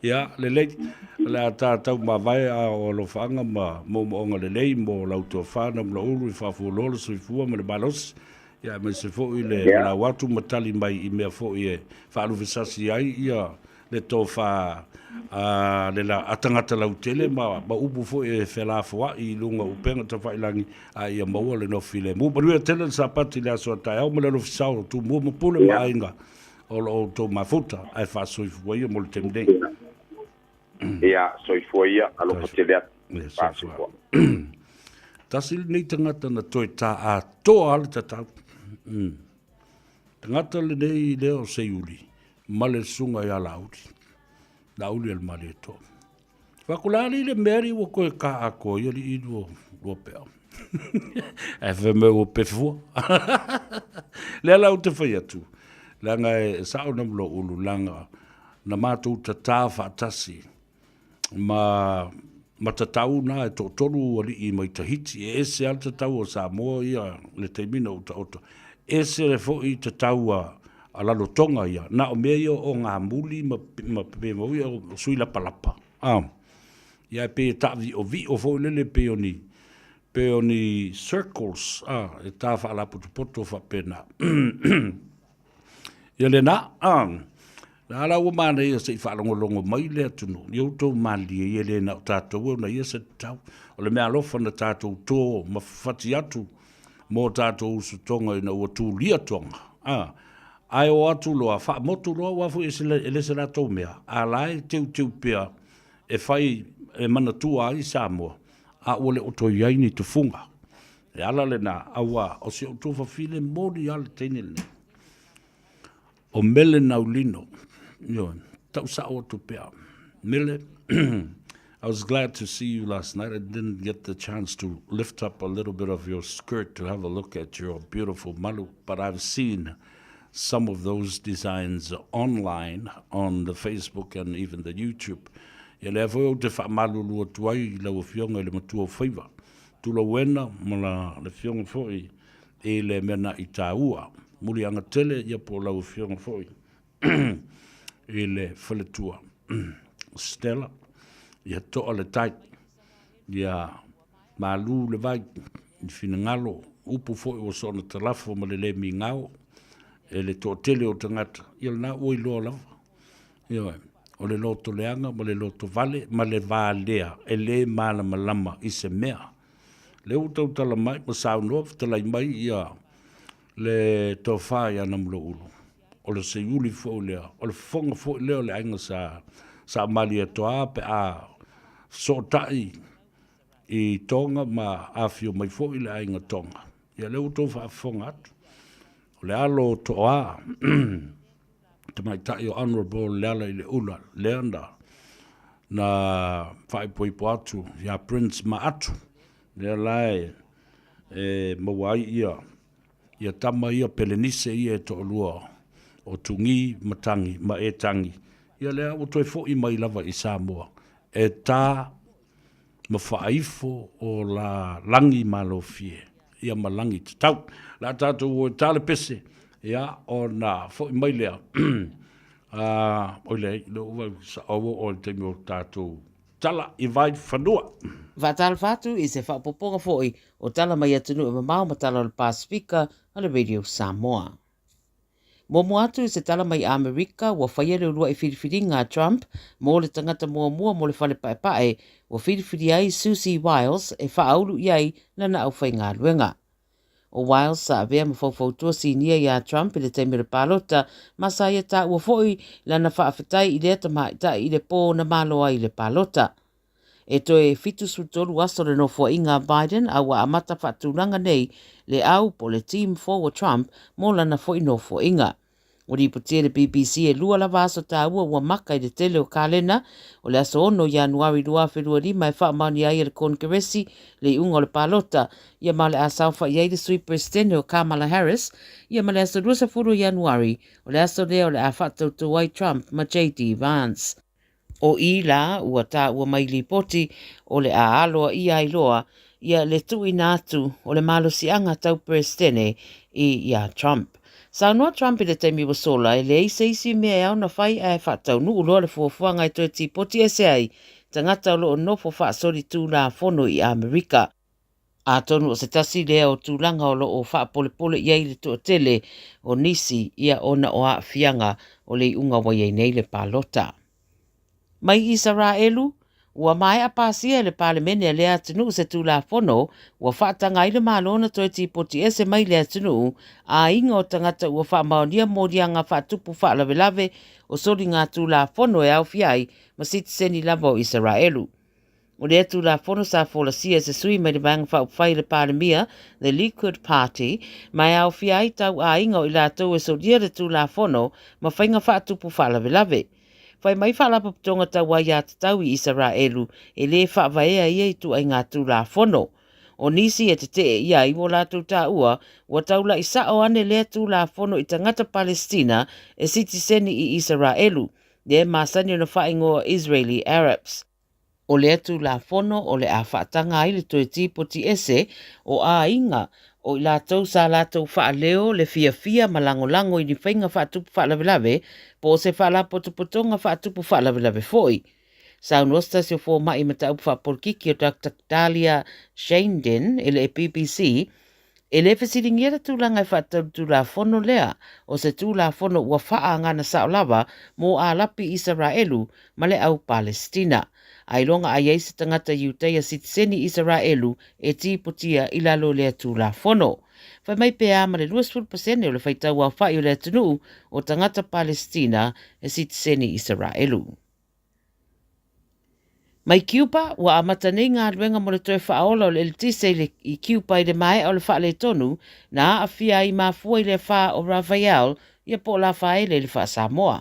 Ia, lelei, o le a tatau mavae a o alofaaga ma moomooga lelei mo lau tofa Namulauulu i faafualoa le soifua ma le malosi, ia aemaise foi le valaau atu ma tali mai i mea foi e faaluvesasi ai ia le tofa a le la a tagata lautele ma ma upu foi e felafoa'i i luga o upega tafailagi a ia maua le nofo filemu. Manuia tele le Sapati i le aso a taeao ma le alofi sao o Tumua ma Pule ma Aiga o lo outou mafuta ae faasoifua ia mo le taimi nei. Ia, soifua ia, alofa tele atu. Ia, soifua. Tasi lenei tagata na toe tā atoa le tatau. Tagata lenei lea o Seiuli ma le susuga ia Laauli. Laauli o le Malietoa. Fakulali le mea li ua koe ka atoa ia li i lua, lua pea. Ae fai mai ua pefua. Lea la ou te fai atu, leaga e sao na mlo ulu, leaga na matou tatā faatasi ma ma tatau na e toatolu alii mai Tahiti, e ese lava le tatau a Samoa ia le taimi na ou taoto, ese le foi tatau a a Lalotoga ia, na o mea ia o ogamuli ma ma pe mau ia o sui lapalapa, a. Ia e pei e taaviovio foi lele pei o ni pei o ni circles, a, e tā faalapotopoto faapena. Ia lena, a, na ala ua manaia se i faalogologo mai le atunuu, ia outou malilie ia le na o tatou e ona ia se tatau. O le mea alofa na tatou tō ma fafati atu mo tatou uso Tonga ina ua tulia Tonga. A, ae o atu loa, faamotu loa aua foi e le se latou mea, a la e teuteu pea e fai e manatua ai Samoa, a ua le o toe i ai ni tufuga. E ala lena, auā, o si ou tuafafine moni lava le teine lenei. O Mele Naulino, ioe, tau sao atu pea. Mele, I was glad to see you last night. I didn't get the chance to lift up a little bit of your skirt to have a look at your beautiful malu, but I've seen some of those designs online on the Facebook and even the YouTube. Ia lea foi ou te faamalulu atu ai i lau Afioga i le matua o Faiva, Tulauena ma le Afioga foi i le mea na i tāua. Muliaga tele ia po o lau Afioga foi i le faletua Stella, ia toa le tai, ia malu le vai i finagalo, upu foi ua soona talafo ma le le migao e le toatele o tagata, ia lena ua iloa lava. Ioe, o le loto leaga ma le loto vale ma le valea e le malamalama i se mea. Lea ua tautala mai ma saunoa fetalai mai ia le tofa ia Namulauulu, o le seiuli foi lea, o le fofoga foi lea o le aiga sa sa Malietoa pe a sootai i Tonga ma afio mai foi le aiga Tonga. Ia lea ua outou faafofoga atu, o le alo o Toa tamaitai o Honourable Lealaileula lea na na faaipoipo atu ia Prince Maatu, lea la e e maua ai ia ia tama ia Pelenise ia e toalua o Tugī ma Tagi ma Etangi, ia lea ua toe foi mai lava i Samoa e tā ma faaifo o la lagi malofie, ia ma lagi tatau. O le a tatou o e ta le pese, ia, ona foi mai lea, a, oi leai, lea ua vau sao ua oo i le taimi o tatou tala i Vaifanua. Faatalofa atu i se faaopoopoga foi o tala mai atunuu e mamao ma tala o le Pasefika a le Radio Samoa. Muamua atu i se tala mai Amerika, ua faia le uluai filifiliga a Trump mo le tagata muamua mo le fale paepae, ua filifili ai Susie Wiles e faaulu i ai lana aufaigaluega. ʻO Wiles sa avea ma faufautua sinia iā Trump i le taimi o le palota, ma sa ia taua foi lana faafetai i lea tamaitai i le pō na malo ai i le palota. E toe 73 aso le nofoaiga a Biden a ua amata faatulaga nei le au po o le Team Forward Trump mo lana foi nofoaiga. Ua lipotia e le BBC e lua lava aso taua ua maka i le tele o kalena, o le aso 6 Ianuari 2025 e faamaonia ai e le Konekeresi le iuga o le palota, ia ma o le a saofai ai le Sui Peresetene o Kamala Harris, ia ma le aso 20 o Ianuari, o le aso lea o le a faatautou ai Trump ma JD Vance. O i la ua taua mai lipoti o le a aloaia ai loa ia le tuuina atu o le malosiaga tau Peresetene i iā Trump. Saunoa Trump i le taimi ua sola e leai se isi mea e ao ona fai ae faataunuu loa le fuafuaga e toe tipoti ese ai tagata o lo o nofo faasolitulafono i Amerika. Atonu o se tasi lea o tulaga o lo o faapolepole i ai le toatele o nisi ia ona o aafiaga o le iuga ua i ai nei le palota. Mai Isaraelu, ua maea pasia e le Palemene a lea atunuu se Tulafono ua faataga ai le Malo ona toe tipoti ese mai le atunuu aiga o tagata ua faamaonia moliaga faatupu faalavelave o soligatulafono e aofia ai ma sitiseni lava o Isaraelu. O lea Tulafono sa folasia e se sui mai le Vaega Faaupufai a le Palemia, the Likud Party, ma e aofia ai tauaiga o i latou e solia le Tulafono ma faiga faatupu faalavelave. Fai mai Faalapotopotoga tau Aiatatau i Isaraelu e lē faavaea ia ituaiga Tulafono. O nisi e tetee i ai ua latou taua ua taula'i sa'o ane lea Tulafono i tagata Palesitina e sitiseni i Isaraelu, lea e masani ona faaigoa Israeli Arabs. O lea Tulafono o le a faataga ai le toe tipoti ese o aiga o i latou sa latou faaleo le fiafia ma lagolago i ni faiga faatupu faalavelave po o se faalapotopotoga faatupu faalavelave foi. Saunoa se tasi o fomai mataupu faapolokiki o Doctor Dahlia Scheindin i le BBC E le fesiligia le tulaga e faatatau i le Tulafono lea, o se Tulafono ua faaagana sao lava mo Alapi Isaraelu ma le au Palesitina. Ailoga a i ai se tagata Iutaia sitiseni Isaraelu e tipotia i lalo o lea Tulafono. Fai mai pe a ma le 20% o le faitau aofai o le atunuu o tagata Palesitina e sitiseni Isaraelu. Mai Cuba, ua amata nei galuega mo le toe faaola o le eletise i le i Cuba i le maea o le faaletonu na aafia ai mafua i le afa o Rafael ia po o Lafaele i le faa-Samoa.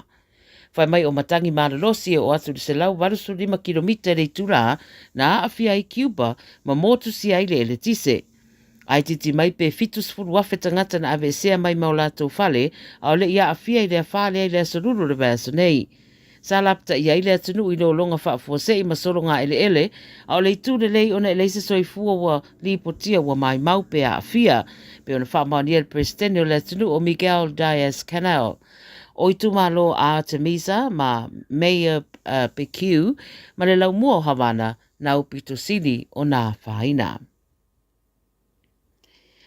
Fai mai o matagi malolosi e oo atu i le 185 kilomita i le itulā na aafia ai Cuba ma motusia ai le eletise. Ae titi mai pe 70,000 tagata na aveesea mai ma o latou fale a o le i aafia i le afa lea i le Aso Lulu o le vaiaso nei. Sa lapataia ai le atunuu i lologa faafuasei ma sologa eleele, a o le itu lelei ona e leai se soifua ua lipotia ua maimau pe aafia, pei ona faamaonia e le Peresetene o le atunuu o Miguel Diaz-Canel. O itumalo Artemisa ma Mayor Beque ma le laumua o Havana na aupito sili ona afaina.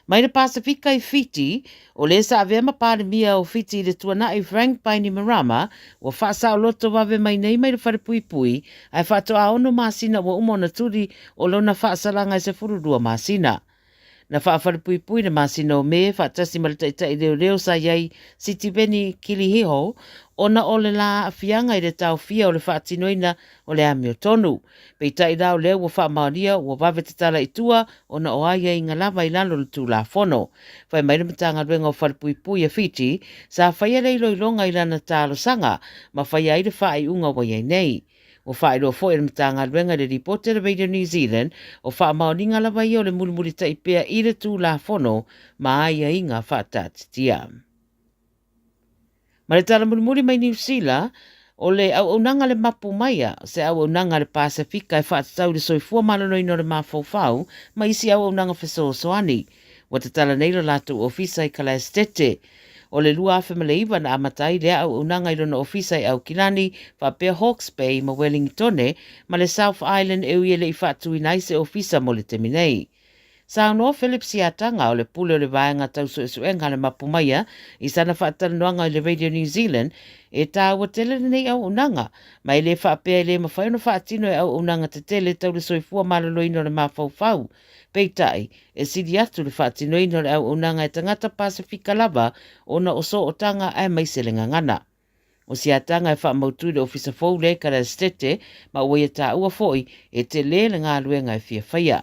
Mai le Pasefika i Fiti, o le sa avea ma Palemia o Fiti i le tuanai Frank Bainimarama, ua faasaoloto vave mai nei mai le falepuipui, ae faatoa 6 masina ua uma ona tuli o lona faasalaga e 12 masina. Na faafalepuipui le masina o Me faatasi ma le taitai leoleo sa i ai Sitiveni Qiliho ona o le la aafiaga i le taofia o le faatinoina o le amiotonu. Peitai la o lea ua faamaonia ua vave tatala i tua ona o aiaiga lava i lalo o le Tulafono. Fai mai le Matagaluega o Falepuipui a Fiti, sa faia le iloiloga i lana talosaga ma faia ai le faaiuga ua i ai nei. Ua faailoa foi e le Matagaluega i le lipoti a le Radio New Zealand, o faamaoniga lava ia o le mulimulitai pea i le Tulafono ma aiaiga faataatitia. Ma le tala mulimuli mai Niu Sila, o le auaunaga le mapu maia, se auaunaga a le Pasefika e faatatau i le soifua maloloina o le mafaufau ma isi auaunaga fesoasoani. Ua tatala nei lo latou ofisa i Kalaestete. O le 2009 na amata ai lea auaunaga i lona ofisa i Aukilani, faapea Hawke's Bay ma Wellingtone ma le South Island e ui e le i faatuina ai se ofisa mo le taimi nei. Saunoa Philip Siataga o le pule o le vaega tau suesuega a le Mapu Maia i sana faatalanoaga i le Radio New Zealand, e tāua tele lenei auaunaga, ma e le faapea e le mafai ona faatino e auaunaga tetele tau le soifua maloloina o le mafaufau. Peitai, e sili atu le faatinoina o le auaunaga e tagata Pasefika lava ona o sootaga aemaise le gagana. O siataga e faamautu i le ofisa fou lea i Kalaestete ma ua ia taua foi e tele le galuega e fia faia.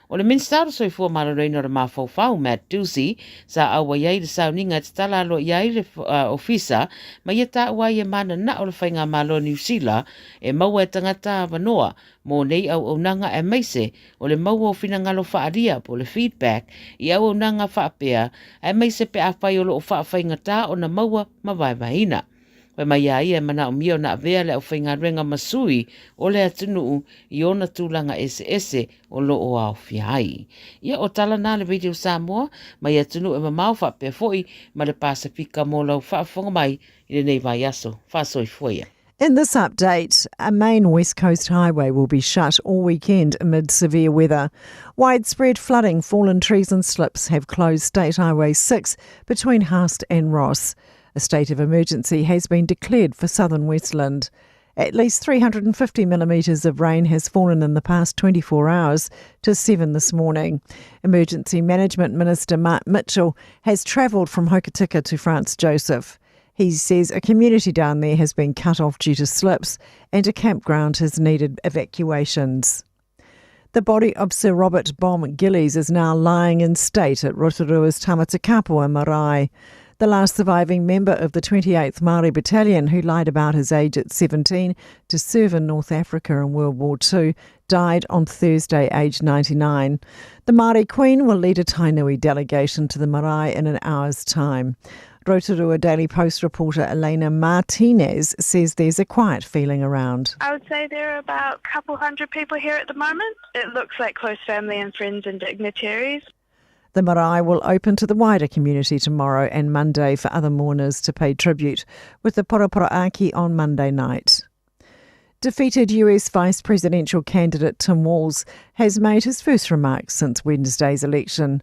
O le Minisita o le Soifua Maloloina o le Mafaufau, Matt Doocey, sa auai ai i le sauniga e tatala aloaia ai le ofisa ma ia taua ai e mananao le Faigamalo a Niu Sila e maua e tagata avanoa mo nei auaunaga aemaise o le maua o finagalo faaalia po o le feedback i auaunaga faapea aemaise pe afai o lo o faafaigata ona maua ma vaevaeina. Fai mai a ia e manaomia ona avea le aufaigaluega ma sui o le atunuu i ona tulaga eseese o lo o aofia ai. Ia o tala na le Radio Samoa mai atunuu e mamao faapea foi ma le Pasefika mo lau faafofoga mai i lenei vaiaso. Faasoifua ia. In this update, a main West Coast highway will be shut all weekend amid severe weather. Widespread flooding, fallen trees and slips have closed State Highway 6 between Haast and Ross. A state of emergency has been declared for southern Westland. At least 350 millimetres of rain has fallen in the past 24 hours to 7 this morning. Emergency Management Minister Mark Mitchell has travelled from Hokitika to Franz Josef. He says a community down there has been cut off due to slips and a campground has needed evacuations. The body of Sir Robert Bomb Gillies is now lying in state at Rotorua's Tamatekapua Marae. The last surviving member of the 28th Māori Battalion, who lied about his age at 17 to serve in North Africa in World War II, died on Thursday, aged 99. The Māori Queen will lead a Tainui delegation to the marae in an hour's time. Rotorua Daily Post reporter Elena Martinez says there's a quiet feeling around. I would say there are about a couple hundred people here at the moment. It looks like close family and friends and dignitaries. The marae will open to the wider community tomorrow and Monday for other mourners to pay tribute, with the Poroporoaki on Monday night. Defeated US Vice Presidential candidate Tim Walz has made his first remarks since Wednesday's election.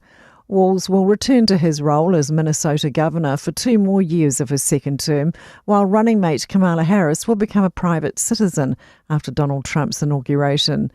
Walz will return to his role as Minnesota governor for two more years of his second term, while running mate Kamala Harris will become a private citizen after Donald Trump's inauguration.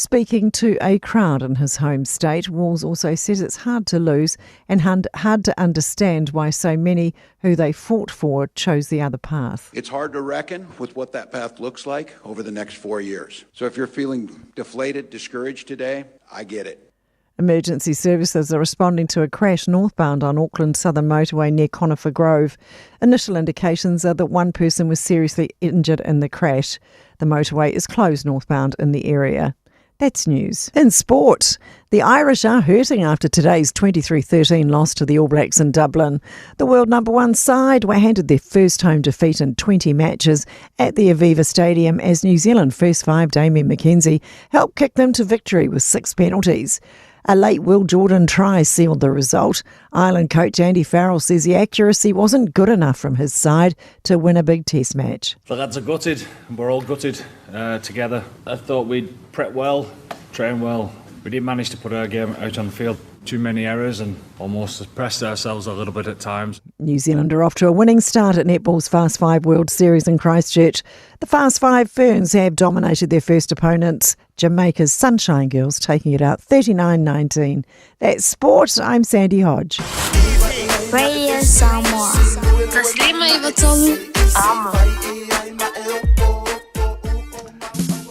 Speaking to a crowd in his home state, Walz also says it's hard to lose and hard to understand why so many who they fought for chose the other path. It's hard to reckon with what that path looks like over the next four years. So if you're feeling deflated, discouraged today, I get it. Emergency services are responding to a crash northbound on Auckland Southern Motorway near Conifer Grove. Initial indications are that one person was seriously injured in the crash. The motorway is closed northbound in the area. That's news. In sport, the Irish are hurting after today's 23 13 loss to the All Blacks in Dublin. The world number one side were handed their first home defeat in 20 matches at the Aviva Stadium as New Zealand first five Damian McKenzie helped kick them to victory with six penalties. A late Will Jordan try sealed the result. Ireland coach Andy Farrell says the accuracy wasn't good enough from his side to win a big test match. The lads are gutted, and we're all gutted uh, together. I thought we'd prep well, train well. We didn't manage to put our game out on the field. Too many errors and almost pressed ourselves a little bit at times. New Zealand are off to a winning start at netball's Fast 5 World Series in Christchurch. The Fast 5 Ferns have dominated their first opponents, Jamaica's Sunshine Girls, taking it out 39-19. That's sport. I'm Sandy Hodge. Radio Samoa.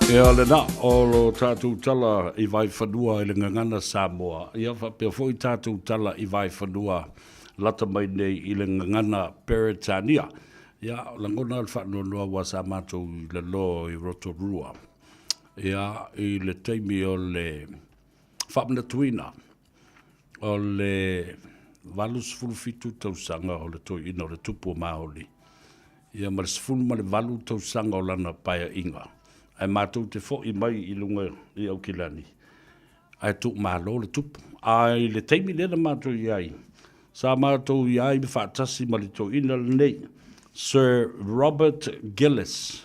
Ia lena, o lo tātou tala i Vaifanua i le gagana Samoa, ia faapea foi tātou tala i Vaifanua lata mai nei i le gagana Peretania. Ia, lagona le faanoanoa aua sa matou i lalo i Rotorua, ia, i le taimi o le faamanatuina o le 87 tausaga o le toeaina o le Tupu o Maoli. Ia ma le 18 tausaga o lana paeaiga, ae matou te fo'i mai i luga i Aukilani, ae tuumalo le tupu. A i le taimi lea na matou i ai, sa matou i ai faatasi ma le toeaina lenei, Sir Robert Gillis,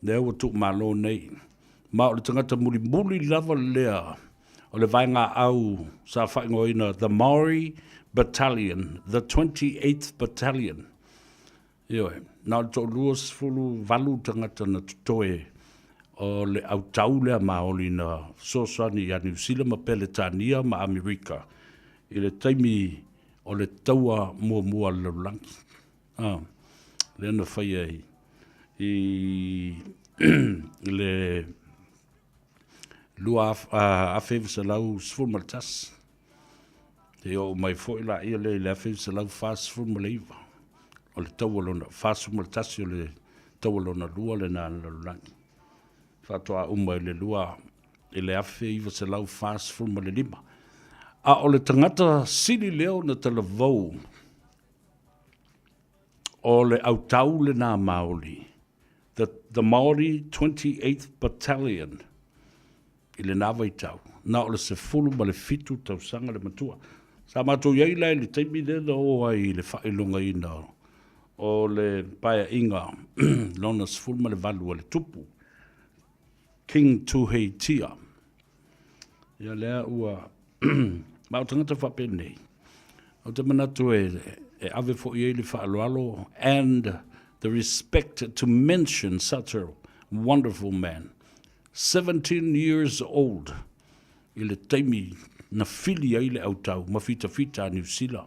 lea ua tuumalo nei, ma o le tagata mulimuli lava lea o le vaegaau sa faaigoaina The Maori Battalion, The 28th Battalion. Ioe, na o le toalua sefulu valu tagata na totoe o le autau lea Maori na fesoasoani ia Niu Sila ma Peletania ma Amerika i le taimi o le taua muamua a le lalolagi. Ah, lea na faia i, i le 1911. Te oo mai foi laia lea i le 1949. O le taua lona 41 o le taua lona lua lena a le lalolagi. Faatoa uma i le lua i le 1945. A o le tagata sili lea ona talavou o le autau lena Māori, the, the Māori 28th Battalion, i lena vaitau, na o le 17 tausaga le matua. Sa matou i ai la i le taimi lea na oo ai i le faailogaina o le paeaiga lona 18 a le tupu, King Tuheitia. Ia lea ua ma o tagata faapenei, ou te manatu e, e ave foi i ai le faaaloalo and the respect to mention such a wonderful man. 17 years old i le taimi na fili ai le autau ma fitafita a Niu Sila.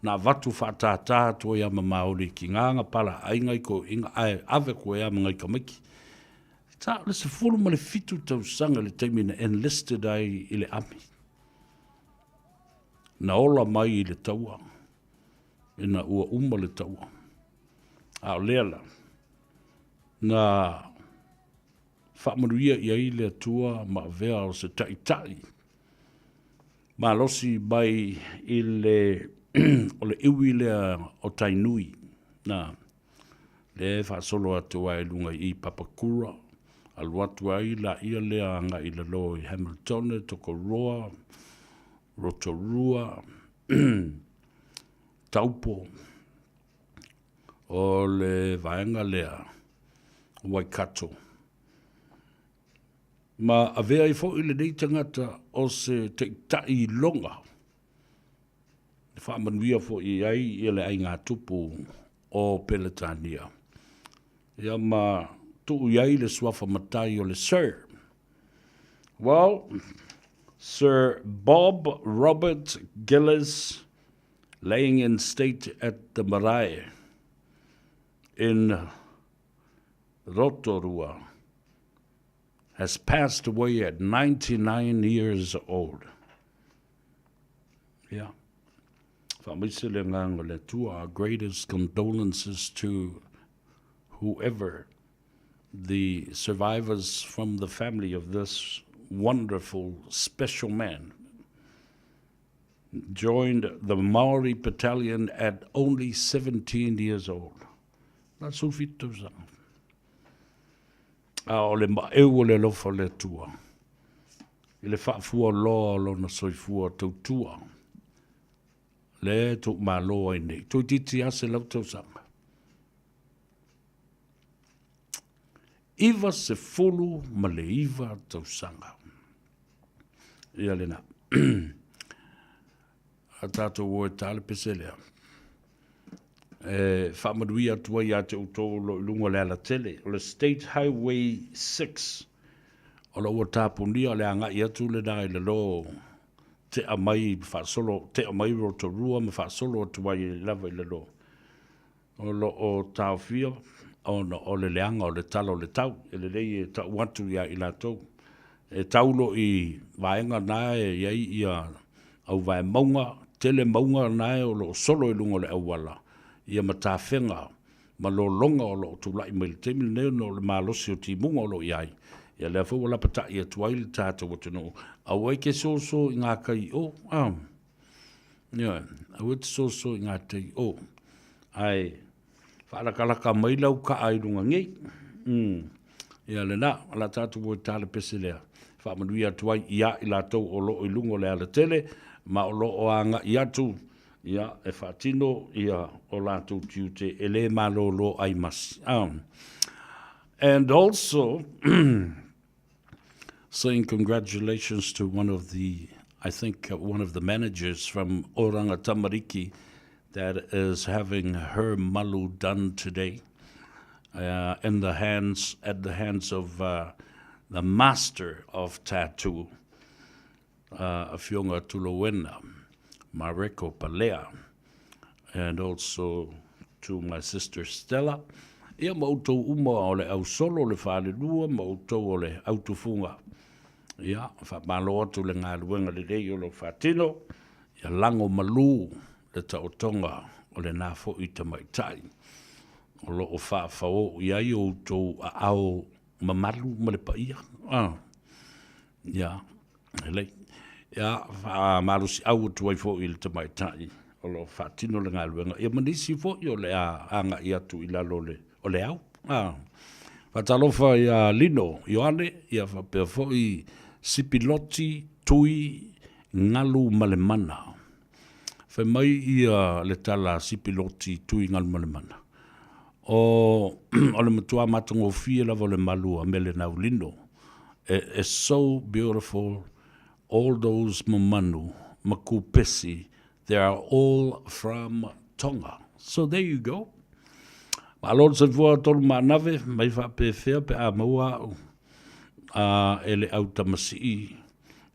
Na avatu faatātā atu ai a ma Māori ki ngā pala aiga i ko inga ae ave koe a ma ngai tamaiki. Ta le 17 tausaga le taimi na enlisted ai i le army. Na ola mai i le taua ina ua uma le taua. A o lea la, na faamanuia i ai le Atua ma avea o se ta'ita'i malosi mai i le o le iwi lea o Tainui, na, lea e faasolo atu ai i luga i Papakura, alu atu ai laia lea agai i lalo i Hamiltone, Tokoroa, Rotorua, Taupo, o le vaega lea Waikato. Ma avea ai foi lenei tagata o se ta'ita'i iloga e faamanuia foi i ai ia le aiga tupu o Peletania. Ia ma tuu i ai le suafa matai o le Sir. Well, Sir Bob Robert Gillis laying in state at the marae in Rotorua has passed away at 99 years old. Yeah. Faamaise le agaga o le Atua, our greatest condolences to whoever the survivors from the family of this wonderful special man joined the Maori Battalion at only 17 years old. Na 17 tausaga. A o le maeu o le alofa o le Atua i le faafualoa o lona soifua tautua le tuumalo ai nei. Toeitiiti lava 100 tausaga. 99 tausaga. Ia lena. A tatou o e tā le pese lea. E faamanuia atu ai ia te outou o lo o i luga o le alatele, o le State Highway 6, o lo o ua tapunia o le agai atu lena i lalo tea mai faasolo, tea mai Rotorua ma faasolo atu ai lava i lalo. O lo o taofia ona o le leaga o le tala o le tau, e lelei e tau atu ia i latou. E tau loa i vaega na e i ai ia au vae mauga, tele mauga na e o lo o solo i luga o le auala, ia ma tafega ma lologa o lo o tulai mai i le taimi lenei ona o le malosi o timuga o lo o i ai. Ia lea foi ua lapata'i atu ai le tatou atunuu, aua e te soso i ngā kai o, a. Ioe, aua e te soso i ngā tai o. Ae faalakalaka mai lau kaa i luga nei. Ia lena, o le a tatou o e tā le pese lea. Faamanuia atu ai ia i latou o lo o i luga o le alatele, ma o lo o aga'i atu, ia, e faatino ia o latou tiute e le malolo ai masi. And also, saying congratulations to one of the, I think, one of the managers from Oranga Tamariki that is having her malu done today in the hands, at the hands of uh, the master of tattoo, uh, Afionga Tulowena, Mareko Palea, and also to my sister Stella. Ia ma outou uma o le au solo le falelua ma outou o le au tufuga. Ia, faamalo atu le galuega lelei o lo faatino, ia lago malu le taotoga o lena foi tamaitai o lo o faafaoo i ai outou aao mamalu ma le paia. Ah. Ia, lelei. Ia, faamalosiau atu ai foi i le tamaitai o lo o faatino le galuega, ia ma nisi foi o le a agai atu i lalo o le, o le au. Ah. Faatalofa ia Lino Ioane, ia faapea foi Sipiloti Tui Galu Malemana. Fai mai ia le tala a Sipiloti Tui Galu Malemana, o, o le matua matagofie lava o le malu a Mele Naulino. It is so beautiful, all those mamanu, makupesi, they are all from Tonga. So there you go. Malo le soifua tolu maanave mai faapefea pe a maua au a e le au tamasii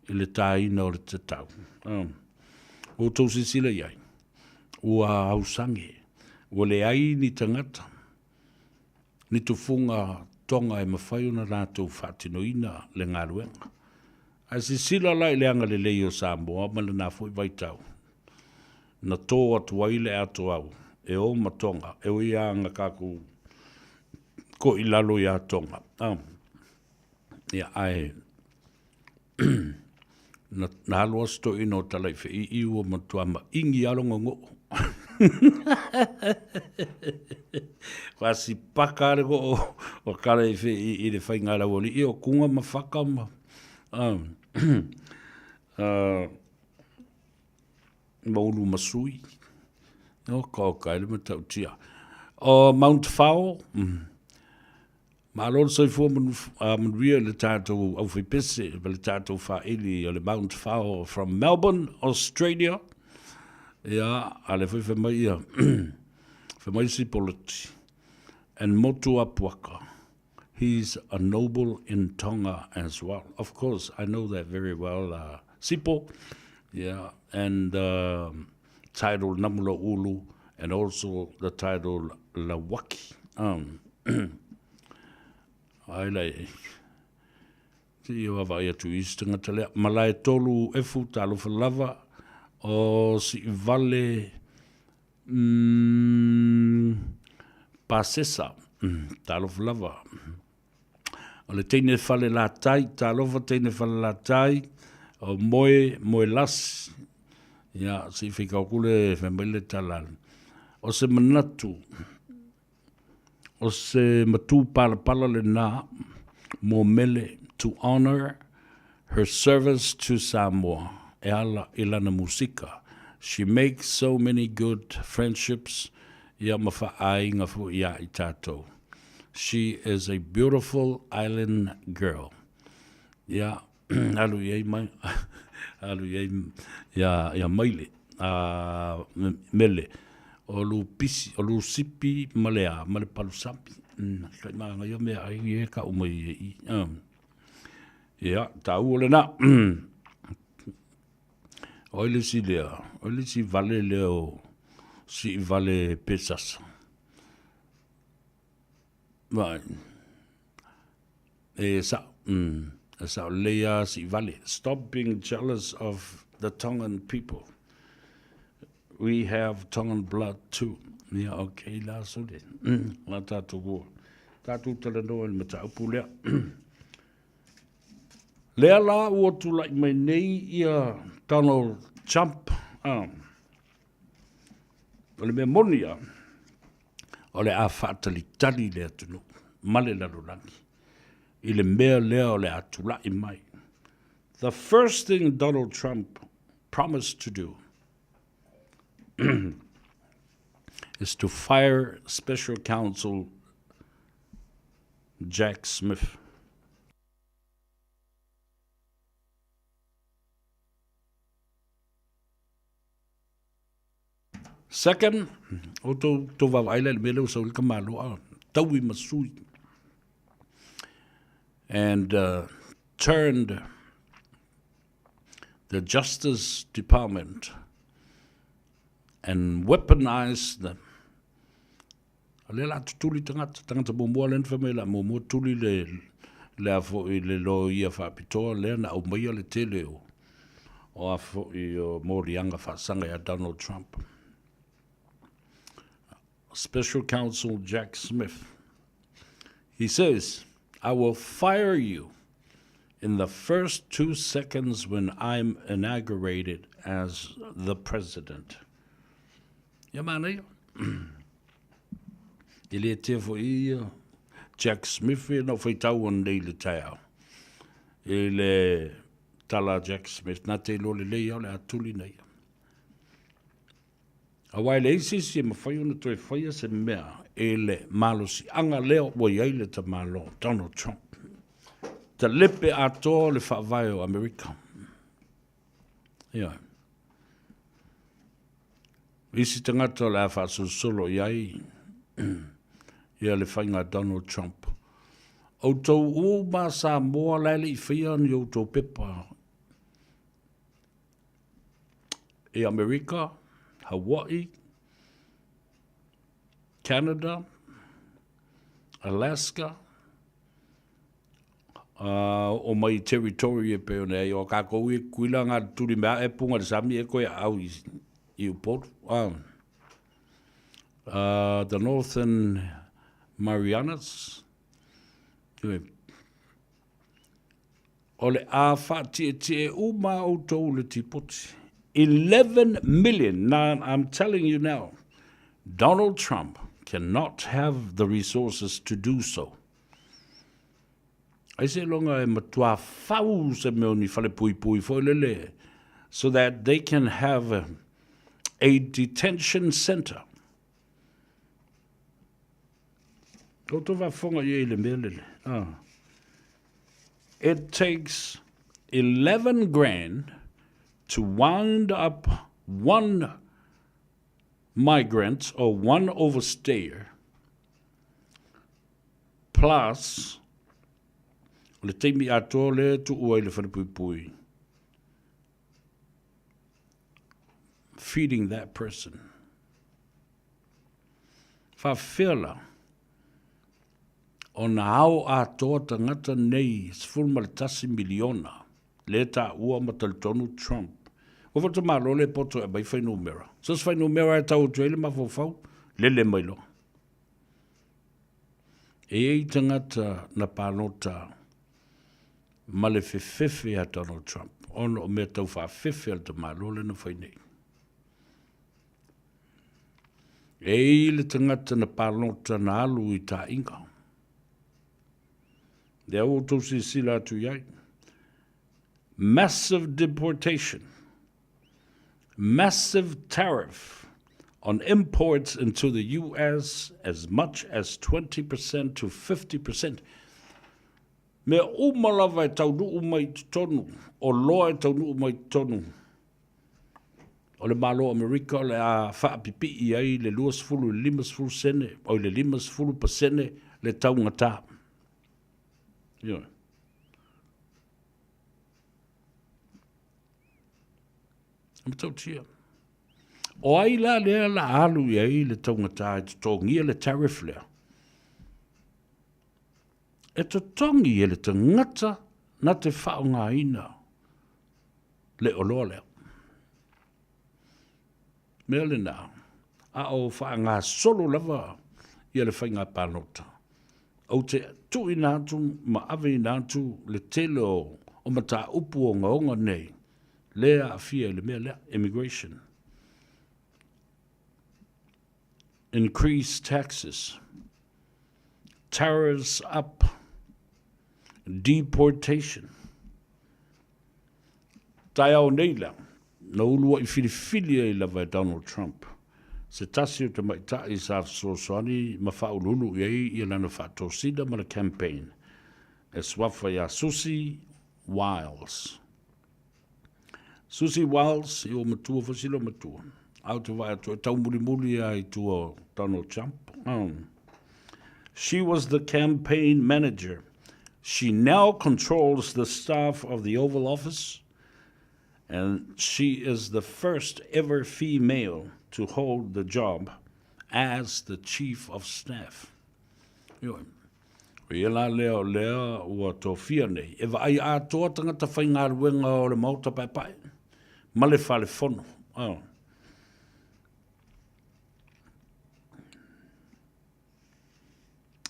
i le tāina o le tatau. Ua outou silasila i ai, ua ausage, ua leai ni tagata, ni tufuga Tonga e mafai ona latou faatinoina le galuega. Ae silasila la i le agalelei o Samoa ma lena foi vaitau, na tō atu ai le atoau e o ma Tonga, e ui lava ina tatou koilalo ia Tonga, ia, ae na, na alu lava si toeaina o Talaifeii ua matua maigi lava lona goo. Fasipaka lava le goo o Talaifeii i le faiga a le aualii o Kuga ma Faka ma ma Ulumasui. Oka oka e le matautia. O Mount Fao, Malo le soifua manuia i le tatou aufaipese ma le tatou faaili o le Mount Fao from Melbourne, Australia. Ia, a lea foi fai mai ia, fai mai Sipoliti, and Motuapuaka, he's a noble in Tonga as well. Of course, I know that very well, Sipo, yeah, and title Namulau'ulu and also the title Lawaki. Ai lai, se i vaavaai atu i isi tagata lea. Malae tolu efu talofa lava o Siivale Pasesa, talofa lava. O le teine fale latai, talofa teine fale latai, o moe, moe lasi. Ia, se i faitau atu le, fai mai le tala, o se manatu, o se matu palapala lena mo Mele to honor her service to Samoa e ala i lana musika. She makes so many good friendships ia ma faaaiga foi ia i tatou. She is a beautiful island girl. Ia, alu i ai mai, alu i ai ia, ia Maile, a Mele, o Lupisi, o Lusipi ma le a, ma le Palusapi. Kai māngaia mea ai e ka umai e i. Ia, tāua lena. Oi le si lea, oi le si vale lea o si vale pesasa. Vai. E sa, e sa lelei lava Siivale. Stop being jealous of the Tongan people. We have Tongan blood too. Ia, okay la sole. La tātou ua. Tātou talanoa i le mataupu lea. Lea la ua tulai mai nei ia Donald Trump. Ah. O le mea moni ia, o le a faatalitali le atunuu ma le lalolagi i le mea lea o le a tulai mai. The first thing Donald Trump promised to do is to fire special counsel Jack Smith. Second, o tou, tou vaavaai la i le mea lea ua sau ai le tamaloa a taui ma sui. And turned the Justice Department and weaponized them. O lea la tutuli tagata, tagata muamua lea na fai mai la muamua tuli le le a foi le loia faapitoa lea na aumaia le tele o o a foi o moliaga faasaga ia Donald Trump. Special Counsel Jack Smith. He says, I will fire you in the first 2 seconds when I'm inaugurated as the president. Ia manaia. E le tea foi ia Jack Smith e na whaitau an nei le taeao. E le tala Jack Smith, nā te iloa lelei au le a tuli nei. Aua e leai se isi e mafai ona toe faia se mea e le malosiaga lea ua i ai le tamaloa Donald Trump. Talepe atoa le faavae o Amerika. Ioe. Isi tagata o le a faasolosolo i ai, ia le faiga a Donald Trump. Outou uma Samoa la e le i faia ni outou pepa i Amerika, Hawaii, Canada, Alaska, uh, o mai territory e pei ona ai o kākou i kuila ngā tuli mea e punga le sami e koe au i, i Upolu. The Northern Marianas, o le a faatietie uma outou le tipoti. 11 million. Now, I'm telling you now, Donald Trump cannot have the resources to do so. Ai se longa e matua fau se mea o ni fale puipui foi lele, so that they can have a detention center. Outou faafofoga i ai i le mea lele. Ah. It takes 11 grand to wind up one migrant or one overstayer plus o le taimi atoa lea e tuu ai le falepuipui feeding that person. Faafefea la ona ao atoa tagata nei 11 miliona le taua ma talitonu Trump. Ua foi tamalo le poto e aumai fuainumera. So se fuainumera e tau atu ai le mafaufau, lele mai loa. E i ai tagata na palota ma le fefefe a Donald Trump ona o mea tau faafefe a le tamalo lea na fai nei. E i le tagata na palota na alu i taaiga. Lea ua outou silasila atu i ai. Massive deportation. Massive tariff on imports into the US as much as 20% to 50%. Mea uma lava e taunuu mai i totonu, oloa e taunuu mai i totonu o le Malo o Amerika o le a faapipii ai le 20 i le 50 sene, oi le 50% le taugata. Ioe. E matautia. O ai la lea la alu i ai le taugata e totogia le tariff lea? E totogi e le tagata na te faaaogaina le oloa lea. Mea lena, a o faagasolo lava ia le faiga palota, ou te tuuina atu ma aveina atu le tele o, o mataupu ogaoga nei lea aafia i le mea lea, immigration. Increase taxes, tariffs up, deportation. Taeao nei la, na ulua'i filifili ai lava e Donald Trump se tasi o tamaitai sa fesoasoani ma faauluulu i ai ia lana faatosina ma le campaign e suafa iā Susie Wiles. Susie Wiles, i ua matua foi sila matua. A ou te vaai atu e taumulimuli lava i tua o Donald Trump. She was the campaign manager. She now controls the staff of the Oval Office and she is the first ever female to hold the job as the chief of staff. Ioe. O ia la lea o lea ua tofia nei, e vaai atoa tagata faigaluega o le Maota Paepae ma le Fale Fono. Oh.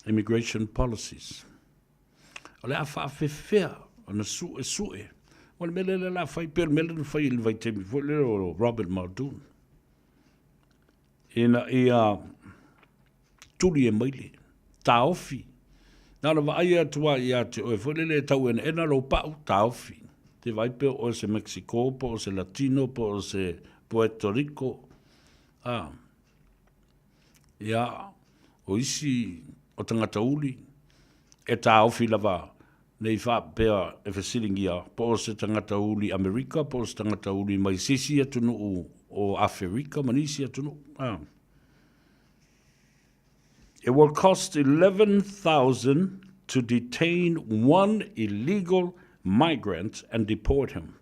Immigration policies. O le a faafefea ona suesue. O le mea lea la fai pei o le mea lea na fai i le vaitaimi foi lea o Robert Muldoon. Ina ia tuli e maile, taofi. Na ona vaai atu lava ia te oe foi lele e tauenaena lou pau, taofi. Te vaai pe o oe se Mexico, po o se Latino, po o se Puerto Rico. A, ia, o isi o tagata uli, e taofi lava nei faapea e fesiligia po o se tagata uli Amerika, po o se tagata uli mai se isi atunuu o Aferika ma nisi atunuu. A. It will cost 11,000 to detain one illegal migrant and deport him.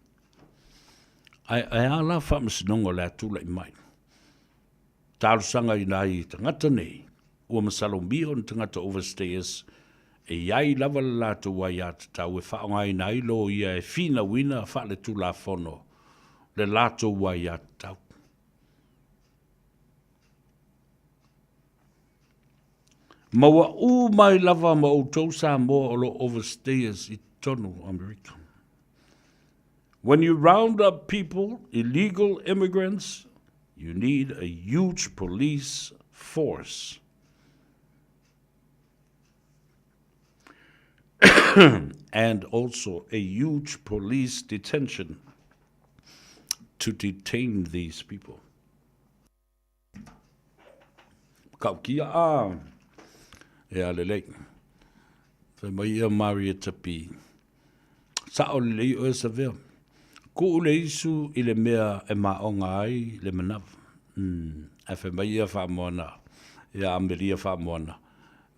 Ae ae a la faamasinoga o le a tulai mai. Talosaga i nai tagata nei, ua masalomia o ni tagata overstayers e i ai lava le latou aiatatau e faaaogaina ai loia e finauina faaletulafono le latou aiatatau. Ma ua u mai lava ma outou Samoa o lo o overstayers i totonu o Amerika. When you round up people, illegal immigrants, you need a huge police force. And also a huge police detention to detain these people. Kau kia a e a lelei. Fai mai ia Marietta P. Sa'o lelei oe Savea. Kuu le isu i le mea e maoga ai le manawa. Mm. Ae fai mai ia Faamoana, ia Amelia Faamoana,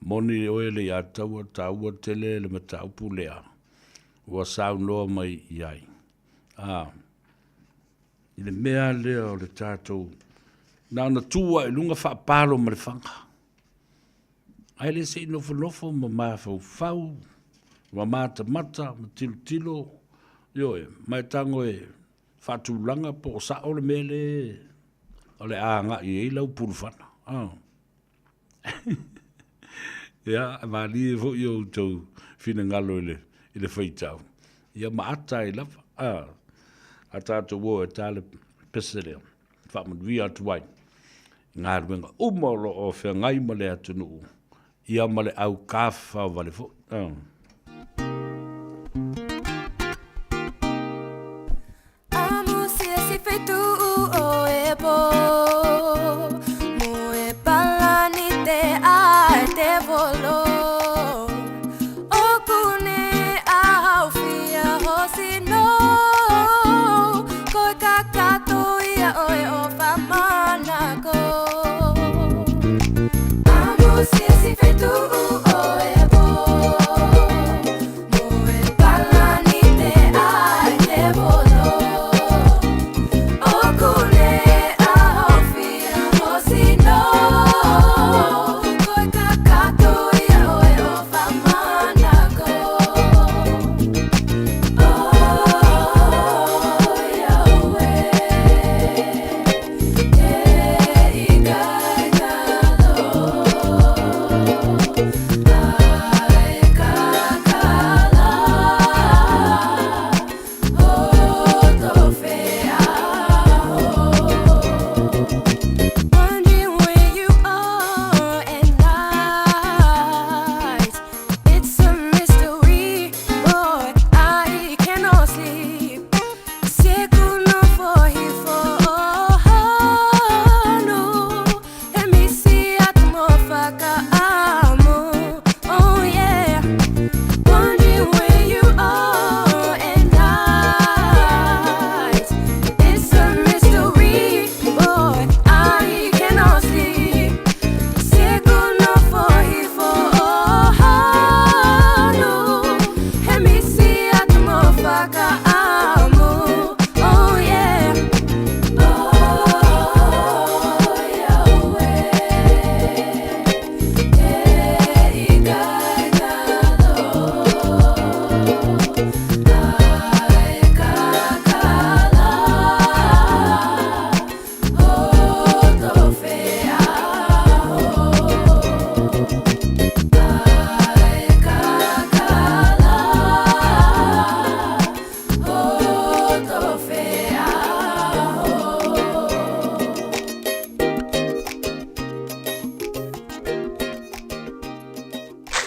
moni oe le ia taua taua tele le mataupu lea ua saunoa mai i ai. A, i le mea lea o le tatou na ona tu lava i luga faapalo ma le faga. Ae le se i nofonofo ma mafaufau ma matamata ma tilotilo, ioe, ma e tago e faatulaga po o sao le mea le o le a agai i ai lau pulufana. Ah. Ia, e malie foi o outou finagalo i le, i le faitau. Ia ma ata ai lava. Ah. A tatou o e tā le pese lea. Faamanuia atu ai i galuega uma o lo o feagai ma le atunuu, ia ma le au tafafao vale foi. Ah.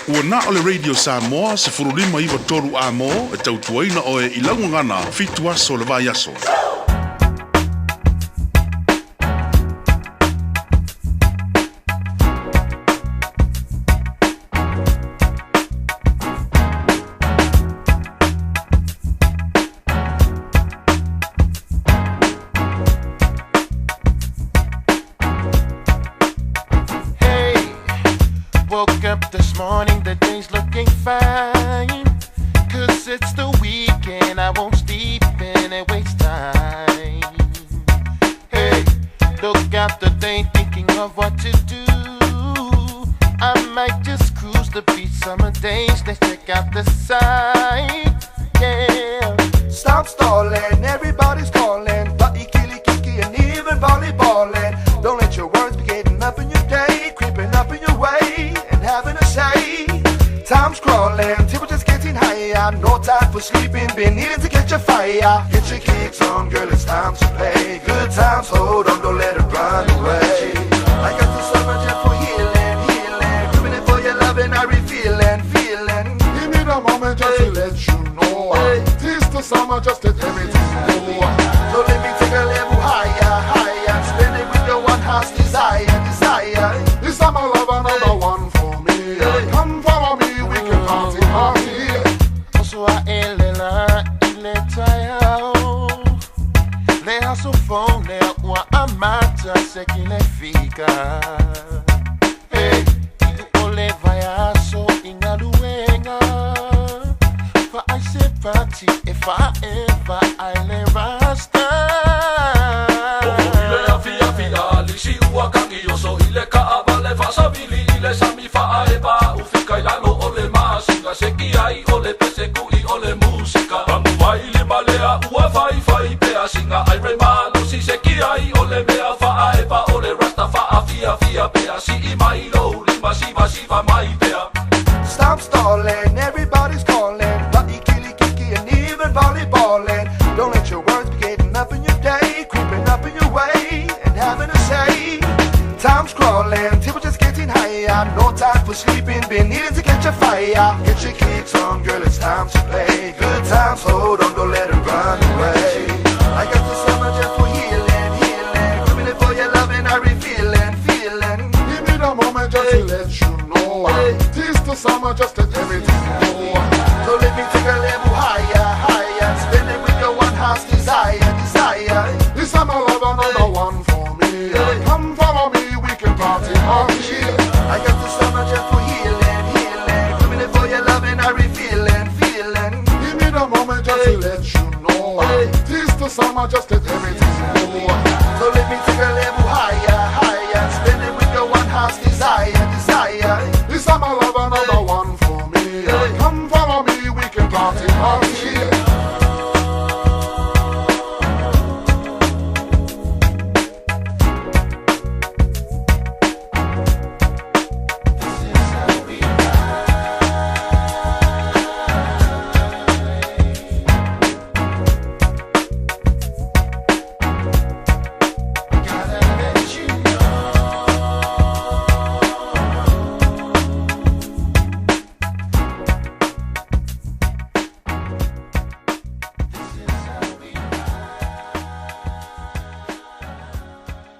Ua na o le Radio Samoa 15 93 amo e tautuaina oe i lau gagana 7 aso o le vaiaso. Hey, up this morning, the day's looking fine. Cause it's the weekend, I won't sleep in and waste time. Hey, look out the day, thinking of what to do. I might just cruise the beach summer days, let's check out the sight. Yeah. Stop stalling, everybody's calling. Party, killy, kiki, and even volleyballing. Don't let your words be getting up in your day, creeping up in your way, and having a say. Time's crawling, temperature's getting higher. No time for sleeping, been needing to catch a fire. Get your kicks on, girl, it's time to play. Good times, hold on, don't let it run away. I got the summer jet for healing, healing. Doing it for your loving, I refeeling, feeling. Give me the moment just to let you know. This the summer, just let everything go. So let me take a level higher, higher. Spend it with your one heart's desire, desire. This summer lover number one for me. Come follow me, we can party, party. Oso a elela ile tayao. Le aso fone ua amata se kile fika. Hey, i ole vai aso ingaluenga. Fa ai se party if I ever I le rasta. Ile afi afi ali si ua kangi oso ile ka avale fa savili ile sami fa aeva ufika ilalo ole masinga seki ai ole pese kui ole musika Pamu vai le malea ua fai fai pea singa ai re malo si seki ai ole mea fa aeva ole rasta fa afia fia pea si i mai lo lima siva siva mai pea. Stop stalling, everybody's calling. Party, killy, kiki, and even volleyballing. Don't let your words be getting up in your day, creeping up in your way, and having a say. Time's crawling, temperature's getting higher. No time for sleeping, been needing to catch a fire. Get your kicks on, girl, it's time to play. Good times, hold on, don't let it run away. I got the summer just for healing, healing. Doing it for your loving, I refeeling, feeling. Give me the moment just to let you know. This the summer, just let everything go. So let me take a level higher, higher. Spend it with your one heart's desire, desire. This summer lover number one for me. Come follow me, we can party, party. I got the summer just for healing, healing. Doing it for your loving, I refeeling, feeling. Give me the moment just to let you know. This the summer, just let everything go. So let me take a level higher, higher. Spend it with your one heart's desire, desire. This summer lover number one for me. Come follow me, we can party, party.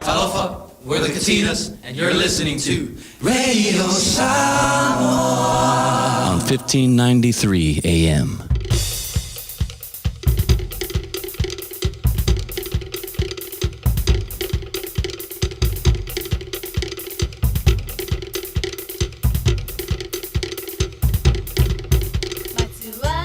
Talofa, we're the Katinas, and you're listening to Radio Samoa on 1593 AM. Matua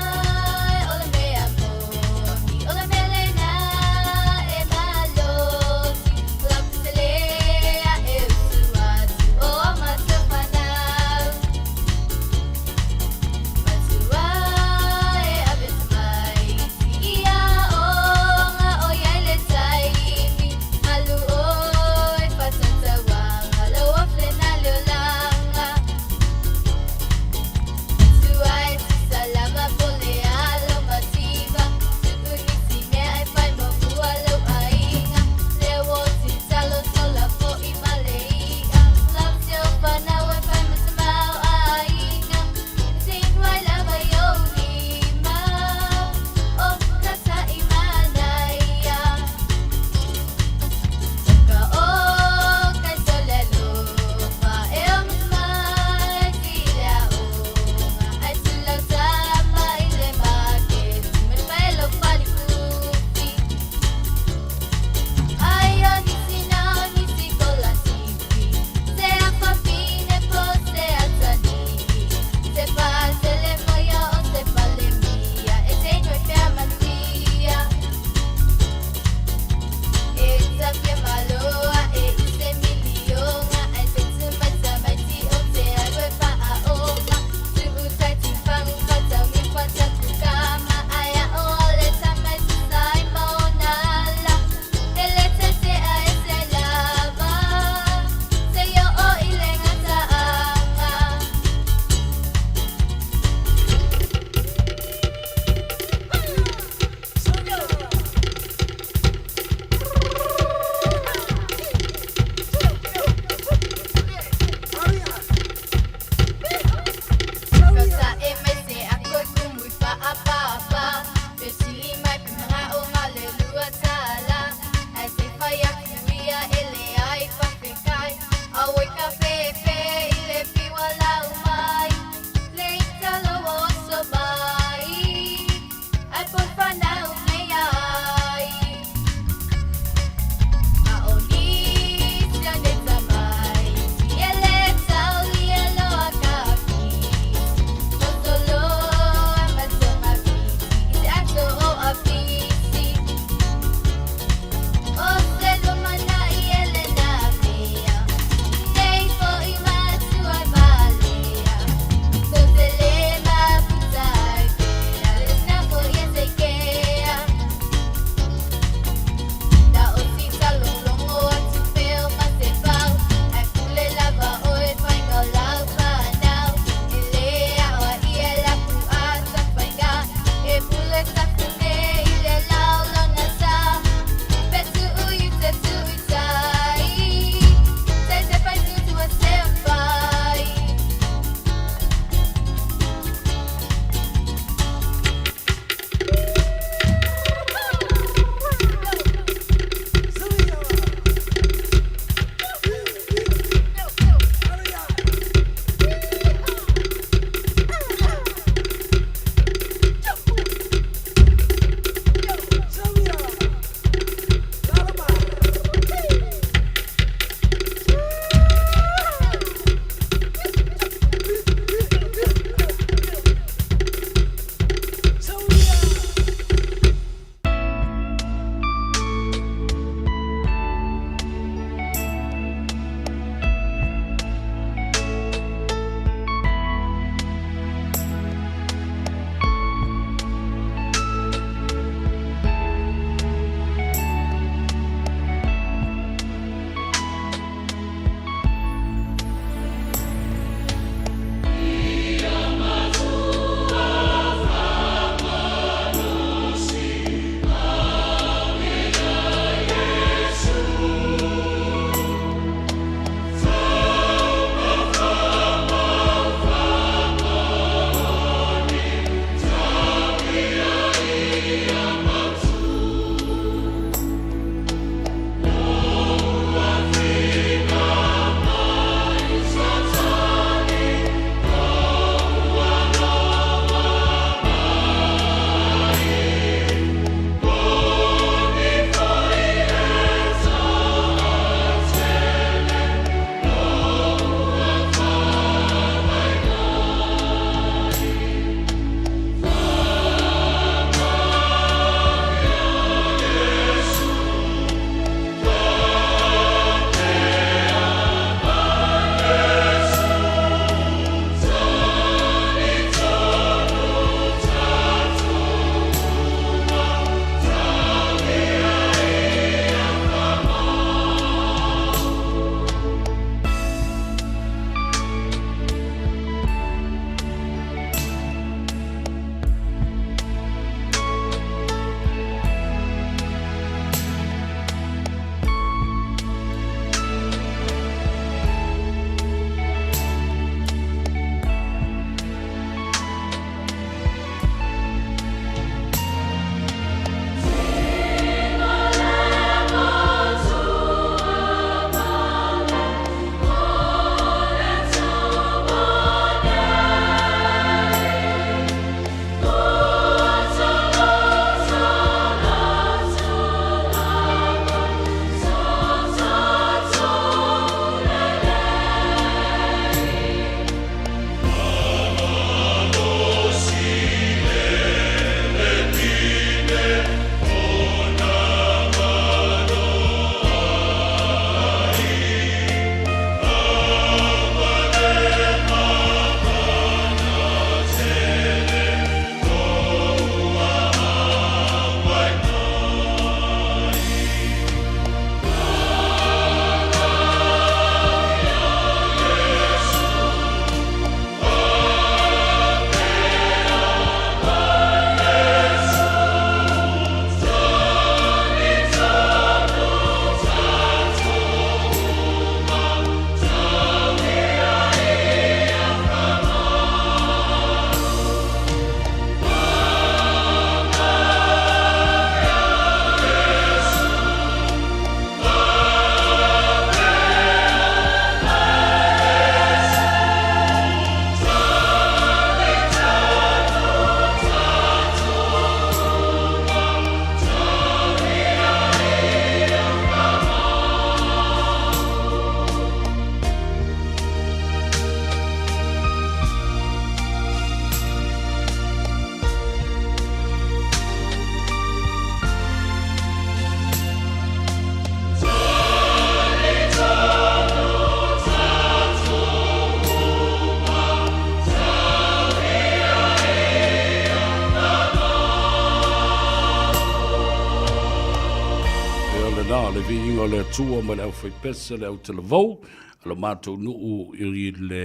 o le Atua ma le aufaipese le autalavou, a lo matou nuu i le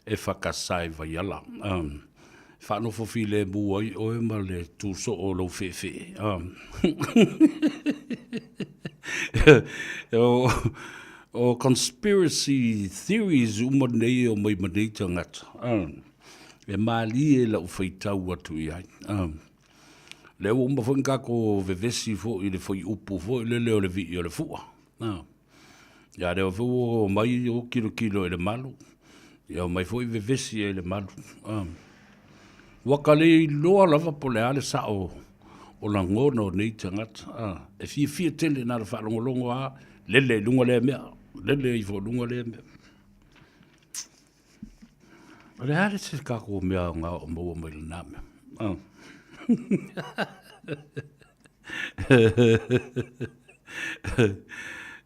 e whakasai vaiala. Um, whaanofo file mu ai oe ma le tūso o lou whewhe. Um. o, o conspiracy theories uma nei o mai manei tangata. Um, e mālie lau whaitau atu i ai. Um, lea ua uma foi na tatou vevesi foi i le fuaiupu foi lele o le vii o le fua. A. Ia lea foi ua omai o kilokilo i le malu. Ia omai foi vevesi ai i le malu. A. Ua ka le iloa lava po o le a le sao o lagona o nei tagata. A. E fiafia tele na o le faalogologo lava, lele i luga lea mea, lele ifo i luga lea mea. O le a le se tatou mea aoga o maua mai lena mea? Oh.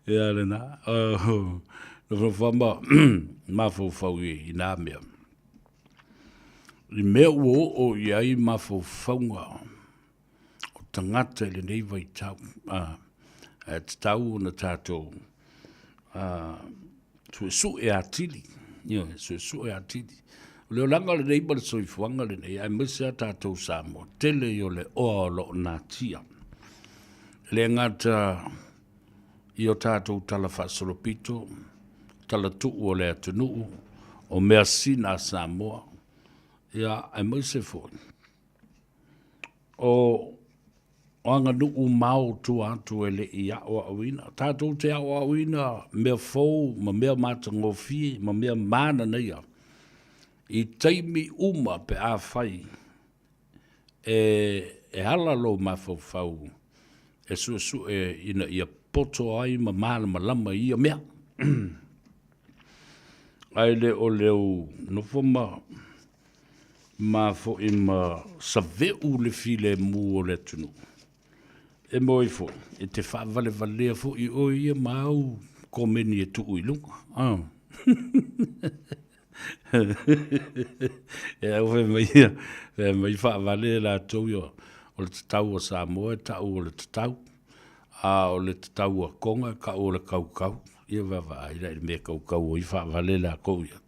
Ia lena. Oh. Nofonofo ma mafaufau i nā mea. I mea ua oo i ai mafaufauga o tagata i lenei vaitau. Ah, ae tatau ona tatou ah, suesue atili. Ioe, suesue atili. O le olaga lenei ma le soifuaga lenei, aemaise a tatou Samoa, tele i o le oa o lo o natia. E le gata i o tatou tala faasolopito, tala tuu o le atunuu, o measina a Samoa, ia, aemaise foi, O aganuu mao tua atu e le i aoaoina. Tatou te aoaoina mea fou ma mea matagofie ma mea mananaia i taimi uma pe afai e, e ala lou mafaufau e suesue ina ia poto ai ma malamalama i ia mea. Ae le o leu nofo ma ma foi ma save'u le filemu o le atunuu. E moe foi, e te faavalevalea foi oe ia ma au komeni e tuu i luga. Ah. e au fai mai ia, fai mai faavale e latou ia, o le tatau a Samoa e ta'u o le tatau, a o le tatau a Tonga e ta'u o le kaukau. Ia vaavaai la i le mea e kaukau ai faavale latou ia.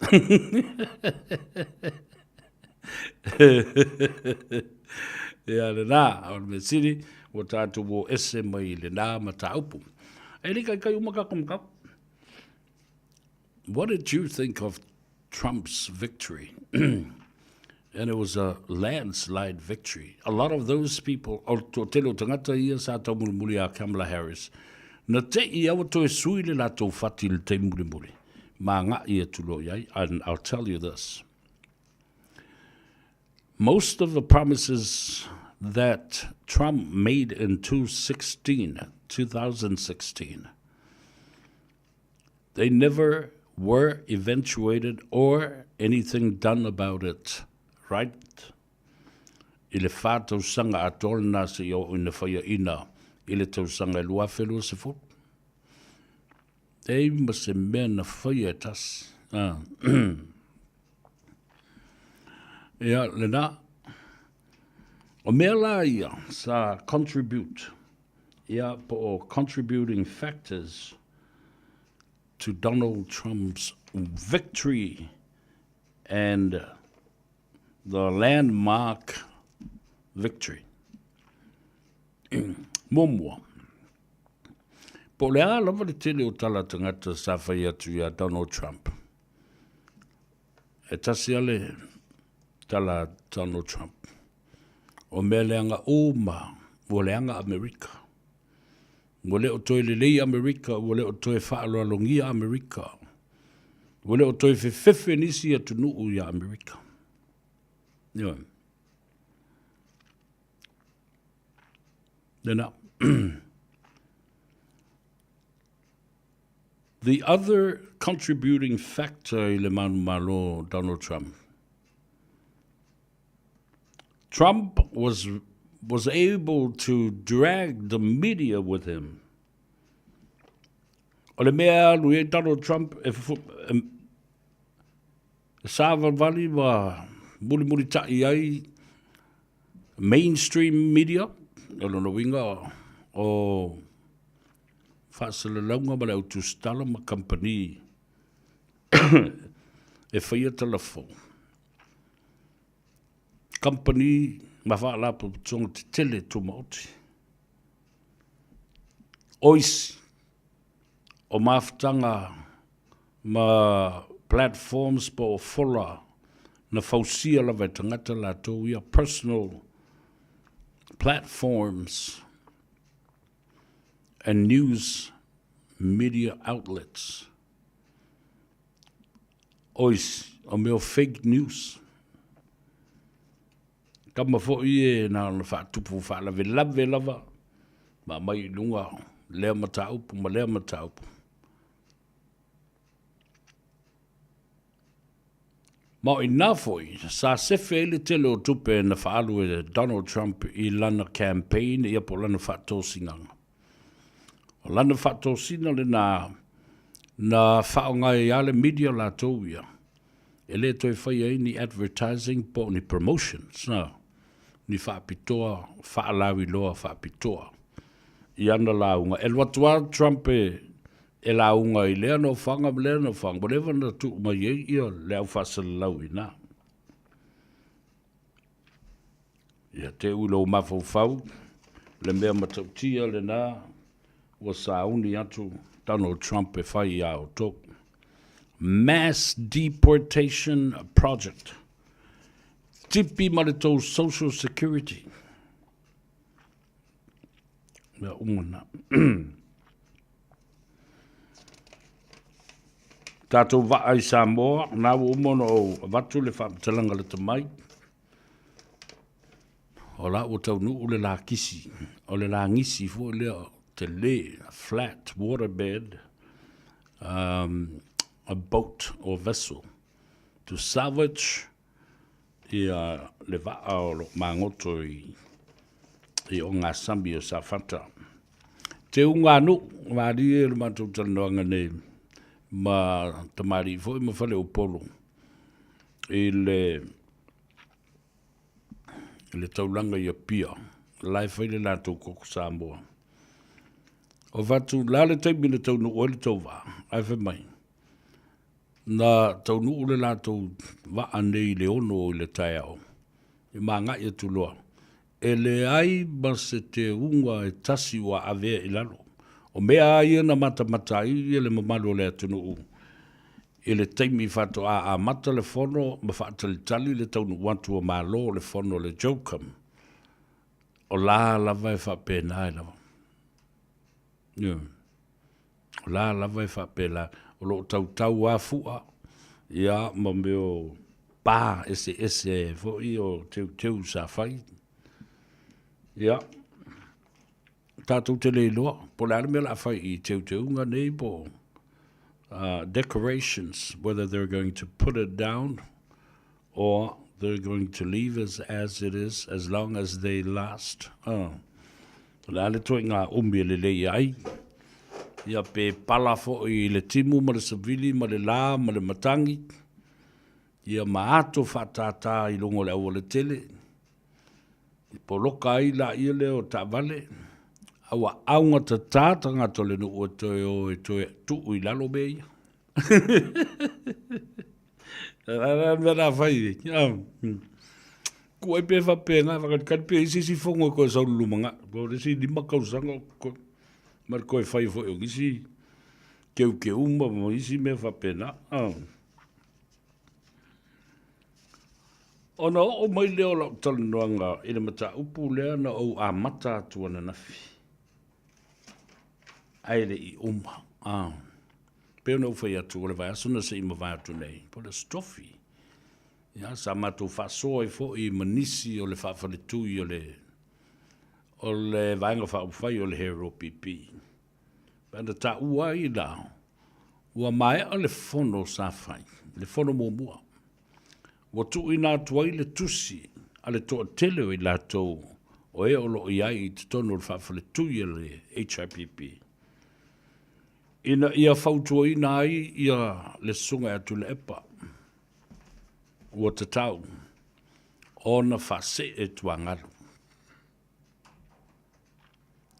Ia lena, o le mea sili, ua tatou o ese mai i lena mataupu. E le taitai uma tatou mataupu. What did you think of Trump's victory? And it was a landslide victory. A lot of those people, o toatele o tagata ia sa taumulimuli a Kamala Harris, na te i aua toe sui le latou fati i le taimi mulimuli. Ma agai atu loa i ai. And I'll tell you this. Most of the promises that Trump made in 2016, 2016, They never were eventuated or anything done about it, right? I le wha tausaga atoa lena seia oo ina faiaina i le tausaga e 2020. E ma se mea na faia e tasi. Ah. Ia, lena. O mea la ia sa contribute ia po o contributing factors to Donald Trump's victory and the landmark victory. Muamua, po o le a lava le tele o tala tagata sa fai atu iā Donald Trump, e tasi lava le tala a Donald Trump, o mea leaga uma ua leaga Amerika. Ua le o toe lelei Amerika, ua le o toe faaaloalogia Amerika, ua le o toe fefefe nisi atunuu iā Amerika. Ioe. Lena. The other contributing factor i le manumalo Donald Trump. Trump was was able to drag the media with him. O le mea e alu i ai Donald Trump e, e, e sāvalivali ma mulimulitaʻi ai mainstream media, o lona uiga o faasalalauga ma le au tusitala ma kamupani e faia talafou. Kamupani ma faalapotopotoga tetele tumaoti. O isi, o mafutaga ma platforms po o fola na fausia lava e tagata latou ia, personal platforms and news media outlets. O isi, o mea o fake news. Tama foi e na ona faatupu faalavelave lava, ma aumai i luga lea mataupu ma lea mataupu. Ma o i ina foi sa sefe ai le tele o tupe na faaalu e Donald Trump i lana campaign ia po o lana faatosinaga. O lana faatosina lena na faaaoga ai lava le media latou ia e le toe faia ai ni advertising po o ni promotions na, ni faapitoa faalauiloa faapitoa i ana lauga. E alu atu lava Trump e e lauga i lea nofoaga ma lea nofoaga, ua leva ona tuu mai ai ia le au faasalalau i ina. Ia te ui lou mafaufau, le mea matautia lena ua sauni atu Donald Trump e fai iā outou. Mass Deportation Project. Tipi ma le tou Social Security. Mea uma na. Tatou vaa i Samoa, na ua uma ona ou avatu le faamatalaga lata mai. O la ua taunuu le lakisi, o le lagisi foi lea tele, flat waterbed, a boat or vessel to salvage ia le vaa o lo o magoto i ogasami o Safata. Te uga nuu, malie le matou talanoaga nei ma tamalii foi ma Faleupolu i le le taulaga i Apia, la e fai le latou koko Samoa. O fatu, la le taimi na taunuu ai le tou vaa, ae fai mai, Na taunuu le latou vaa nei i le 6 i le taeao, e magai atu loa, e leai ma se teuga e tasi ua avea i lalo. O mea lava ia na matamata ai le mamalu o le atunuu i le taimi faatoa amata le fono ma faatalitali le taunuu atu o Malo o le fono a le JOCOM, o la lava e faapena e lava. Ioe. O la lava e faapela, o lo o tautau lava fua, ia, ma mea o pa eseese foi o teuteu sa fai. Ia, tatou te le iloa, po o le a le mea o le a fai i teuteuga nei po o decorations, whether they're going to put it down or they're going to leave it as it is as long as they last. O le a le toaiga umi e lelei ai, ia pe pala foi i le timu ma le savili ma le la ma le matagi, ia ma ato faatātā i luga o le aualatele, i poloka ai laia lea o taavale, a ua augatatā tagata o le nuu e toe o e toe tuu i lalo mea ia. Le mea la fai, ku ai pe faapena, whakalikali pe isi isi fongo e koe sau lulumanga. Po le isi 5 tausaga ma le koe fai foi o isi keukeu ma isi mea faapena. Ona oo mai lea o lau talanoaga i le mataupu lea na ou amata atu ananafi. Ae le i uma. Pei ona ou fai atu, o le vaiaso na se i mavae atu nei, po o le Aso Tofi, ia, sa matou faasoa ai foi ma nisi o le faafaletui o le, o le Vaega Faaupufai o le HRPP. Pe ana taua ai la, ua maea le fono sa fai, le fono muamua. Ua tuuina atu ai le tusi a le toatele o i latou o e o lo o i ai i totonu o le faafaletui a le HRPP, ina ia fautuaina ai ia le Susuga ia Tuilaepa ua tatau ona faasee tuagalu.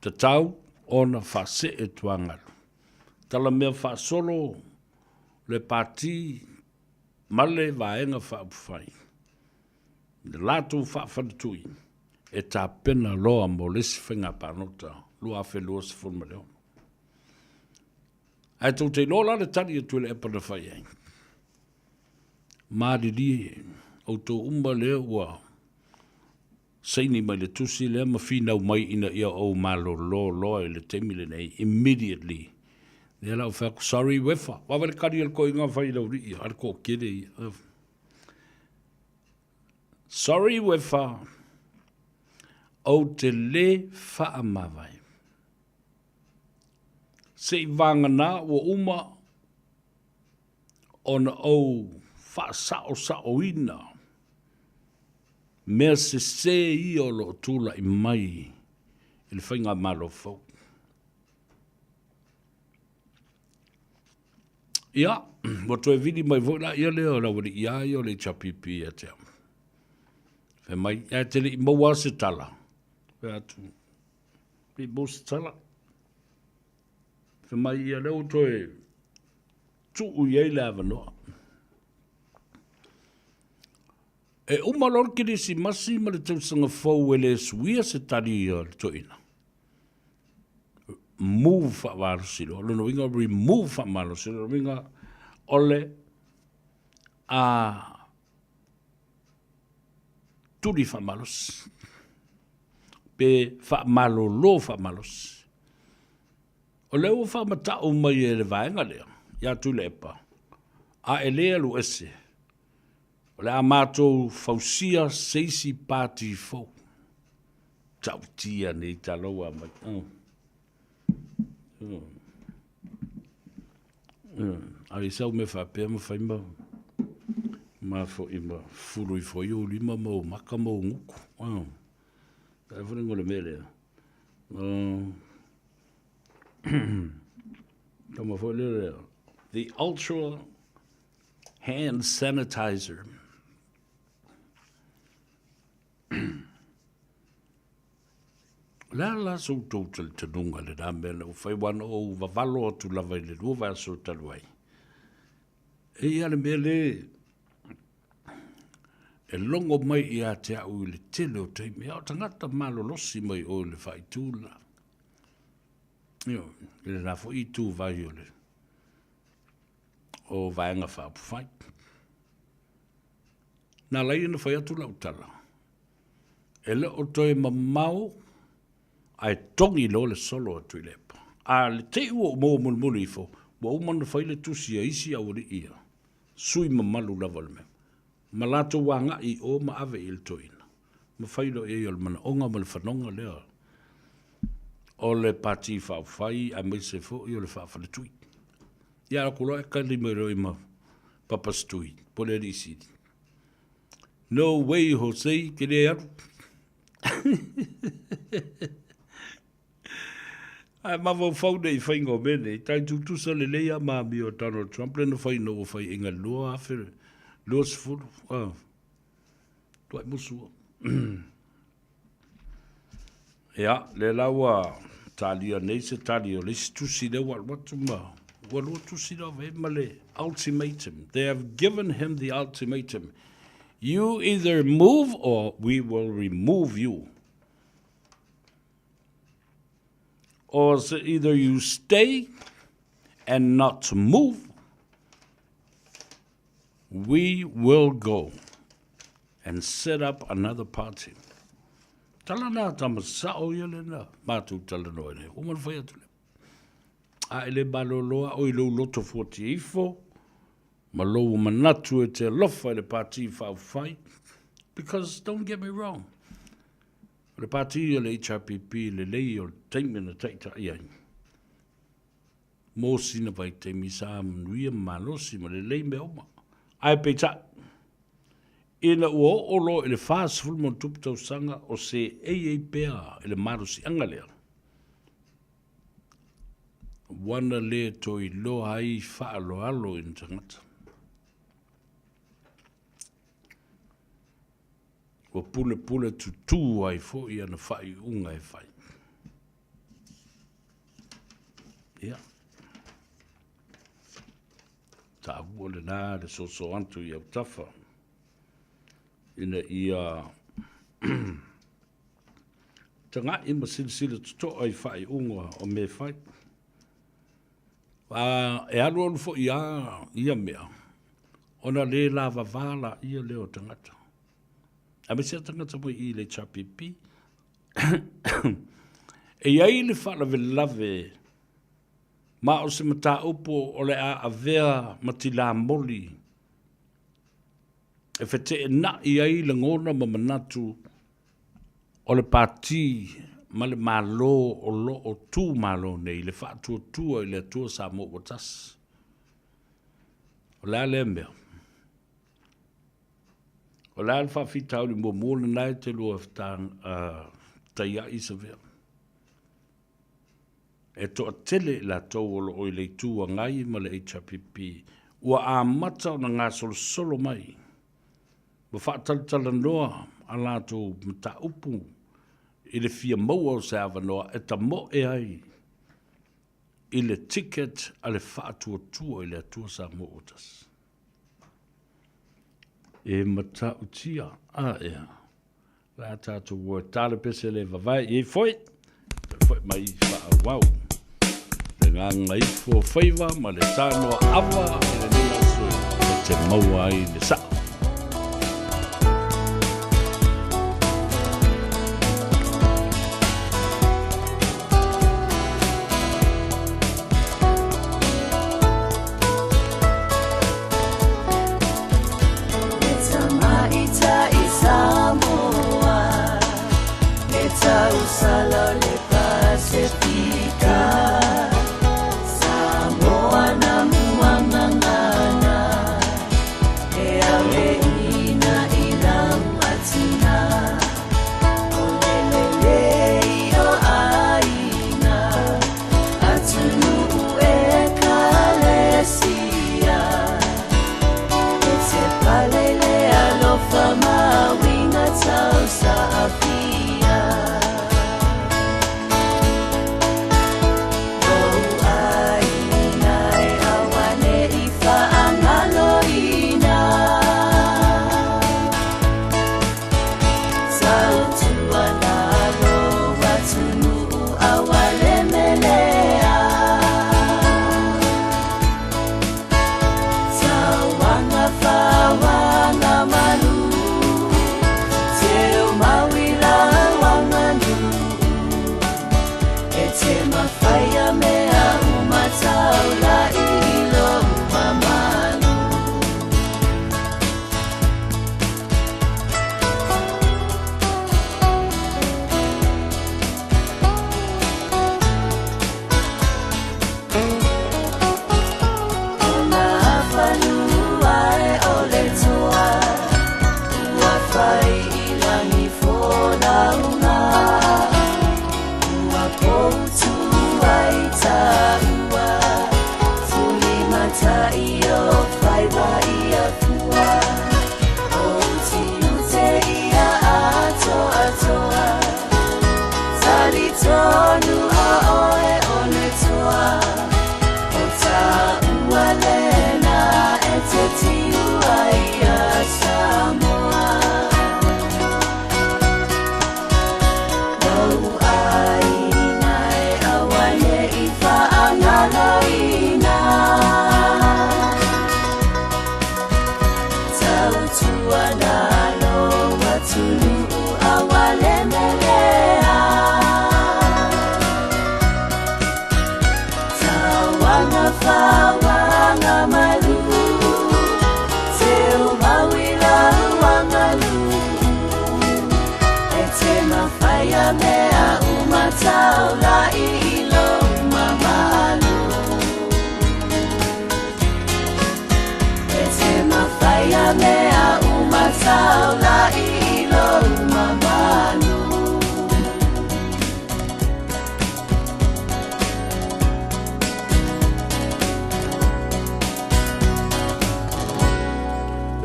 Tatau. ona faasee tuagalu. Tala mea faasolo le Pati ma le Vaega Faaupufai i le latou faafaletui e tapena loa mo le isi faiga palota 2026. Ae tou te iloa la le tali a Tuilaepa na fai ai? Malilie outou uma lea ua saini mai le tusi lea ma finau mai ina ia ou malolo loa i le taimi lenei, immediately. Lea la ua fai atu, sorry Wefa, vave le kali a le toeaina fai i le aualii ia, a le toatele ia. Sorry Wefa, ou te le faamavae. Se i vagana ua uma ona ou faasaosaoina mea sese ia o lo o tulai mai i le faigamalo fou. Ia, ua toe vili mai foi la ia lea o le aualii a ia o le HRPP ia te au. Fai mai, ae te le i maua se tala. Fai atu, le i maua se tala. Fai mai ia lea ua toe tuu i ai le avanoa. E uma loa le Kerisimasi ma le tausaga fou e le suia se tali a le toeaina. Move faamalosi loa. Lona uiga remove faamalosi. Lona uiga o le a tuli faamalosi pe faamalolo faamalosi. O lea ua faamata'u mai e le vaega lea ia Tuilaepa, a e le alu ese, o le a matou fausia se isi pati fou. Ta'utia nei tala ua aumai. A i sau mea faapea ma fai ma ma fo'i ma fulu ifo ai ou lima ma ou maka ma ou gutu. Ae foi le mea lea. Tama foi lea, the ultra hand sanitizer. O le a la so outou talitonuga i lena mea na ou fai, aua na ou vavalo atu lava i le 2 vaiaso talu ai. E i ai le mea le e logo mai ia te au i le tele o taimi, a o tagata malolosi mai o i le faaitu la. Ioe, i lena foi ituvai o le o Vaega Faaupufai. Na ala ai ona fai atu lau tala, e le o toe mamao ae togi loa le solo a Tuilaepa. A le te i ua ou maua mulimuli ifo, ua uma ona fai le tusi a isi aualii ia, sui mamalu lava o le mea, ma latou agai i o ma ave i le toeaina, ma fai loa i ai o le manaoga ma le fanoga lea o le Pati Faaupufai aemaise foi o le Faafaletui. Ia alu atu loa e kali mai loa ma Papa Setui, po o le alii sili. No way Jose, ke le alu. Ae mafaufau nei i faiga o mea nei, tai tutusa lelei lava ma amio a Donald Trump lea na fai ina ua faiaina i le 2020. Ah, tuai musu. Ia, lea la ua talia nei se tali o le isi tusi lea ua alu atu ma ua lua tusi lava e ma le ultimatum. They have given him the ultimatum. You either move or we will remove you. Or either you stay and not move, we will go and set up another party. Tala nā tama sao ia le nā, mātou tala noa nei. Ua mana whai atu le. A ele maloloa o i lou loto fuati ifo, ma lou manatu e te alofa i le pati whaufai. Because don't get me wrong, o le pati o le HRPP lelei o le taimi na taitai ai. Mo sina vaitaimi sa manuia ma malosi ma lelei mea uma. Ae peitai, ina ua oo loa i le 40+ tausaga o seei ai pea i le malosiaga lea, ua na le toe iloa ai faaaloalo i ni tagata. Ua pulepule tutū ai foi ana faaiuga e fai. Ia. Taua lena le soso atu i autafa ina ia taga'i ma silasila toto'a i faaiuga o mea e fai. A e alualu foi lava ia mea, ona le lavavā laia lea o tagata. Aemaise lava tagata mai i i le HRPP. E i ai le faalavelave ma o se mataupu o le a avea ma tilamoli e feteenai ai lagona ma manatu o le Pati ma le Malo o lo o tu malo nei, le Faatuatua i le Atua Samoa ua Tasi. O le a lea mea? O le a le faafitauli muamua lena e te lua fetaiai Savea? E toatele i latou o lo o i le Itu Agai ma le HRPP ua amata ona gasolosolo mai ma faatalatalanoa a latou mataupu i le fia maua o se avanoa e tamoe ai i le ticket a le Faatuatua i le Atua Samoa ua Tasi. E matautia a ea Le a tatou ua tala pese le vavae i ei foi, toe foi mai faaauau. Le gagaifo faiva ma le tanoa ava i lenei aso e te maua ai le sao.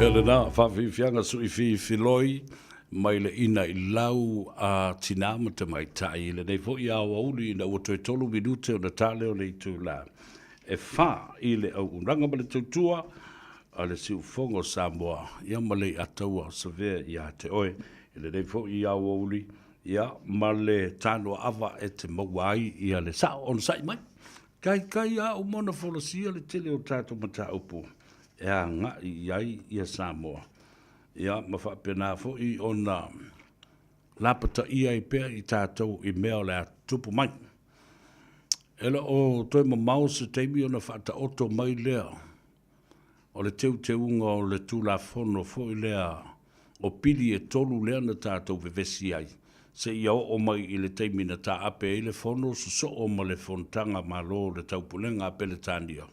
Ia lena, faafiafiaga sui filoi mai le ina i lau a tinā ma tamaitai i lenei foi aoauli ina ua toe tolu minute ona ta lea o le itulā e fa i le auaunaga ma le tautua a le Siufogo o Samoa, ia ma le iataua savea ia te oe i lenei foi aoauli, ia ma le tanoaava e te maua ai ia le sao onosai mai. Kaikai a uma ona folasia le tele o tatou mataupu e agai i ai ia Samoa. Ia ma faapena foi ona lapataia ai pea i tatou i mea o le a tutupu mai. E le o toe mamao se taimi ona faataoto mai lea o le teuteuga o le Tulafono foi lea o pili e tolu lea na tatou vevesi ai, seia oo mai i le taimi na taape ai le Fono sosoo ma le Fonotaga a Malo o le Taupulega a Peretania.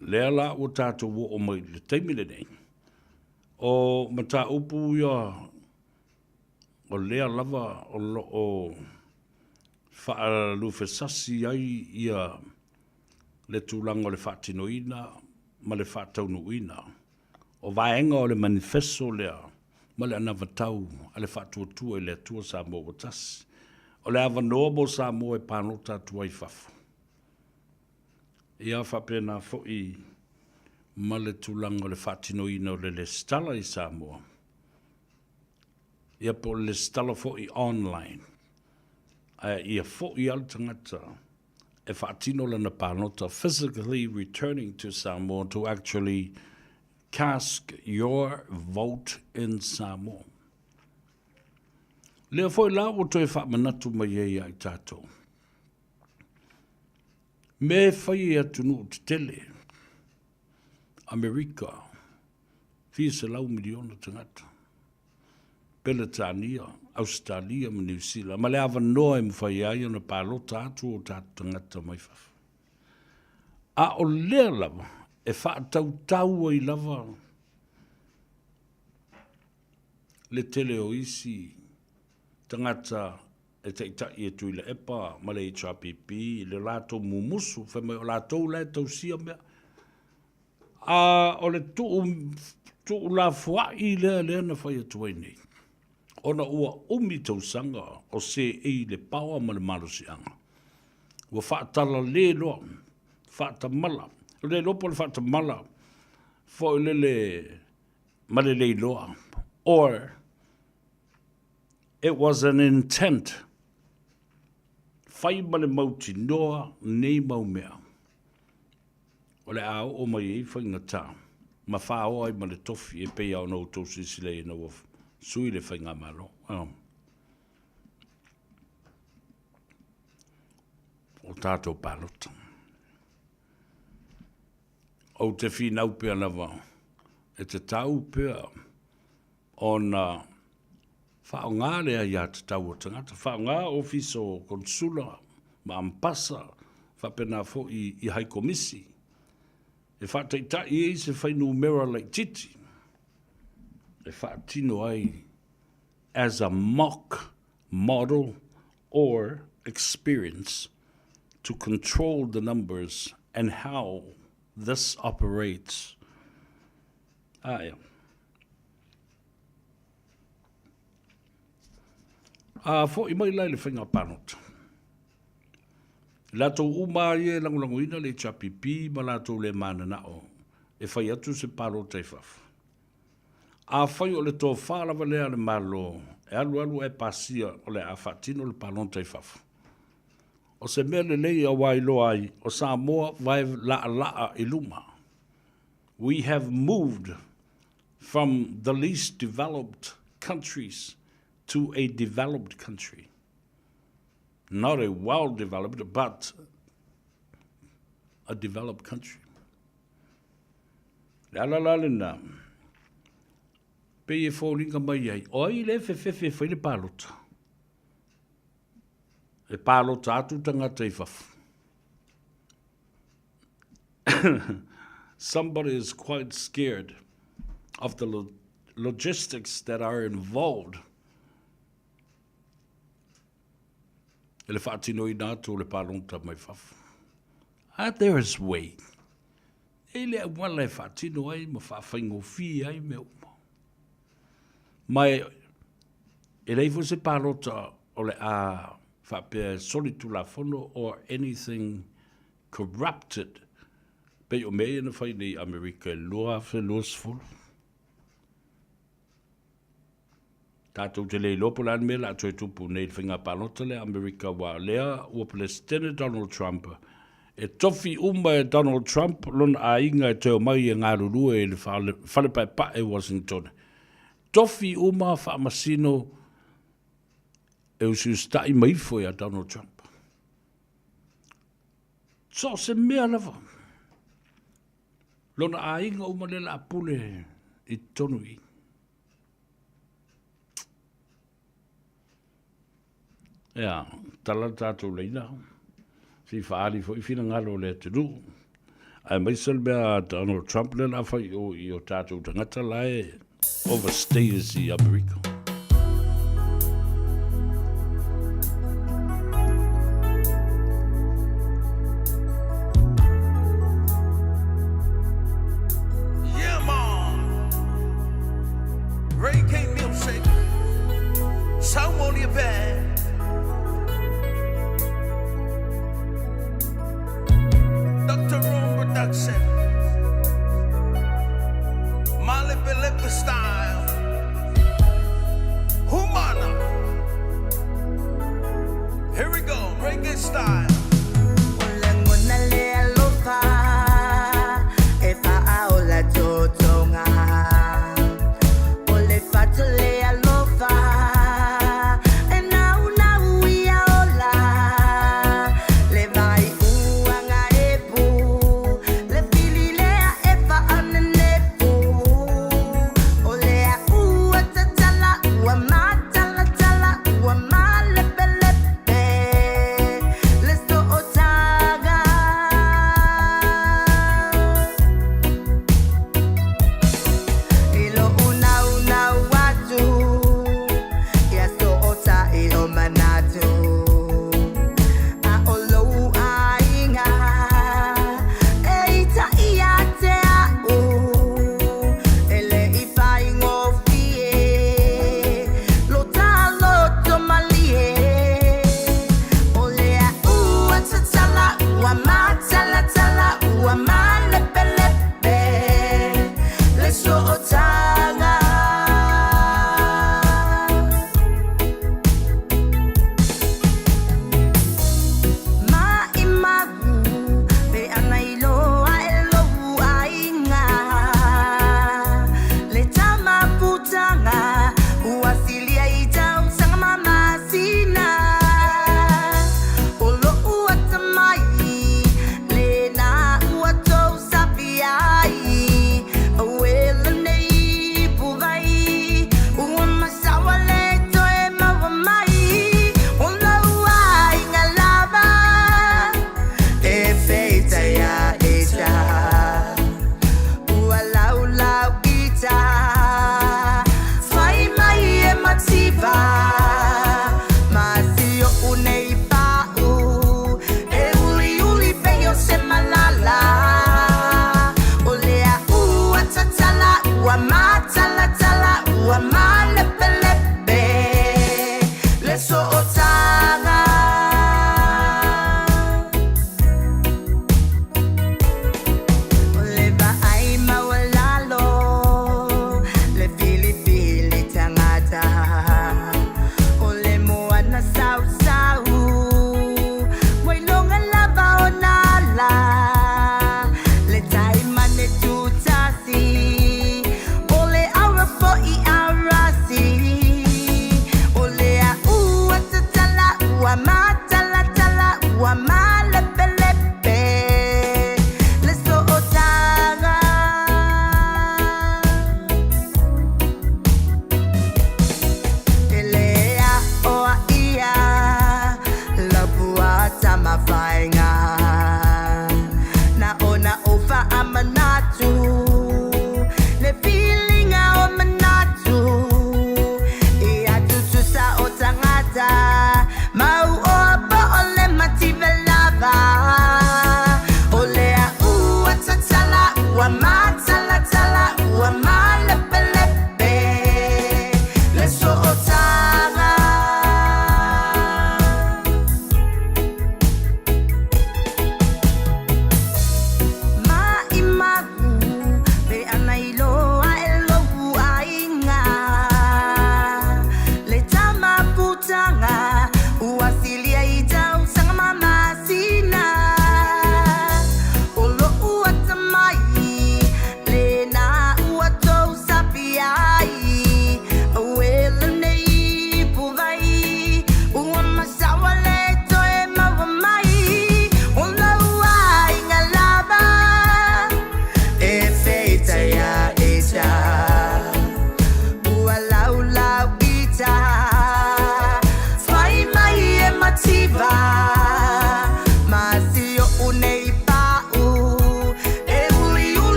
Lea la ua tatou oo mai i le taimi lenei, o mataupu ia o lea lava o lo o faalufesasi ai ia le tulaga o le faatinoina ma le faataunuuina o vaega o le manifeso lea ma le anavatau a le Faatuatua i le Atua Samoa ua Tasi. O le avanoa mo Samoa e palota atu ai i fafo. Ia faapena foi ma le tulaga o le faatinoina o le lesitala i Samoa, ia po o le lesitala foi online, ae ia foi lava le tagata e faatino lana palota, physically returning to Samoa to actually cast your vote in Samoa. Lea foi la ua toe faamanatu mai ai ia i tatou. Mea e fai e atunuu tetele, Amerika, fia selau miliona tagata. Peretania, Ausetalia ma Niu Sila, ma le avanoa e mafai ai ona palota atu o tatou tagata mai fafo. A o lea lava e faatautau ai lava le tele o isi tagata e taitai e Tuilaepa ma le HRPP i le latou mumusu, fai mai o latou la e tausia mea. A o le tuu, tuulafoai lea lea na fai atu ai nei, ona ua umi tausaga o seei le paoa ma le malosiaga, ua faatalale loa, faatamala. O le iloa po o le faatamala foi lele ma le le iloa, or it was an intent, fai ma le mautinoa nei mau mea. O le a oo mai ai faigata ma faoa ai ma le tofi e pei lava ona outou silasila i ai ina ua sui le faigamalo. O tatou palota. Ou te finau pea lava e tatau pea ona faaaoga le aiatatau a tagata, faaaoga ofisa o konesula ma ampasa, faapena foi i haaikomisi e faataitai ai se fuainumera laitiiti e faatino ai as a mock model or experience to control the numbers and how this operates. Aia. A foi mai la i le faiga palota. Latou uma lava ia e lagolagoina le HRPP ma latou le mananao e fai atu se palota i fafo. Afai o le tofa lava lea a le Malo e alualu ae pasia o le a faatino le palota i fafo. O se mea lelei aua iloa ai o Samoa vae laalaa i luma. We have moved from the least developed countries to a developed country. Not a well developed, but a developed country. Le ala la lena, pei e foliga mai ai, o ai le fefefe e fai le palota? E palota atu tagata i fafo. Somebody is quite scared of the lo logistics that are involved i le faatinoina atu o le palota mai fafo. Ah, there is way. E i le auala e faatino ai ma faafaigofie ai mea uma. Ma e E leai foi se palota o le a faapea e soli tulafono or anything corrupted pei o mea ia na fai nei i Amerika i le 2020. Tatou te le iloa po o le a le mea o le a toe tupu nei i le faiga palota lea a Amerika aua o lea ua Peresetene Donald Trump e tofi uma e Donald Trump lona aiga e toe omai e galulue i le fale paepae i Washington. Tofi uma faamasino e usiusita'i mai ifo ia Donald Trump. So o se mea lava. Lona aiga uma lea la pule i totonu i. Ia, tala le tatou leina. Se i faaali foi finagalo o le atunuu. Aemaise le mea a Donald Trump lea la fai o i o tatou tagata la e overstayers i Amerika. Yeah, man. Ray K Music. Saumolia Band. Dr. Room Production. Mali Philippa Style. Humana. Here we go, reggae style.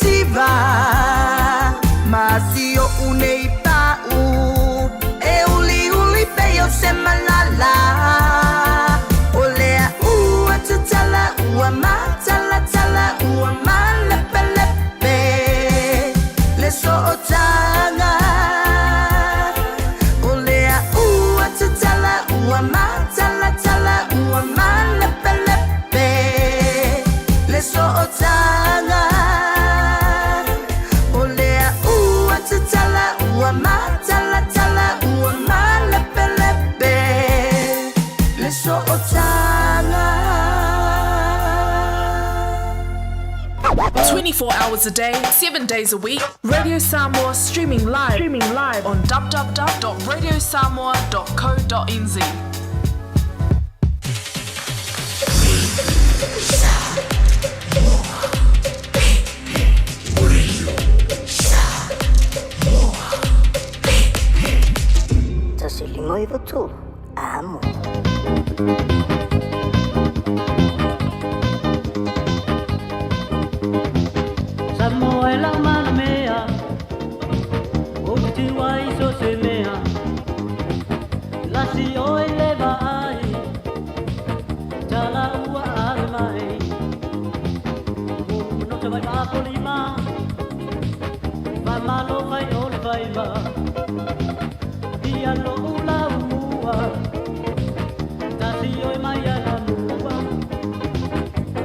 mativa Ma si oʻu nei paʻu E uliuli pei o se malala O le aʻu ua tatala ua matalatala ua malepelepe Le sootaga O le aʻu ua tatala ua matalatala ua malepelepe Le sootaga O le aʻu ua tatala ua matalatala ua malepelepe Le sootaga 24 hours a day, 7 days a week, Radio Samoa streaming live, streaming live on www.radiosamoa.co.nz. Tasi lima iva tolu. Amo. Samoa e lau mana mea O te tua i so se mea Lasi o e leva ai Tala ua ave mai O manota vai ma Fa malo fai o le faiva Ia lo ula umua Tasi o e mai ala mua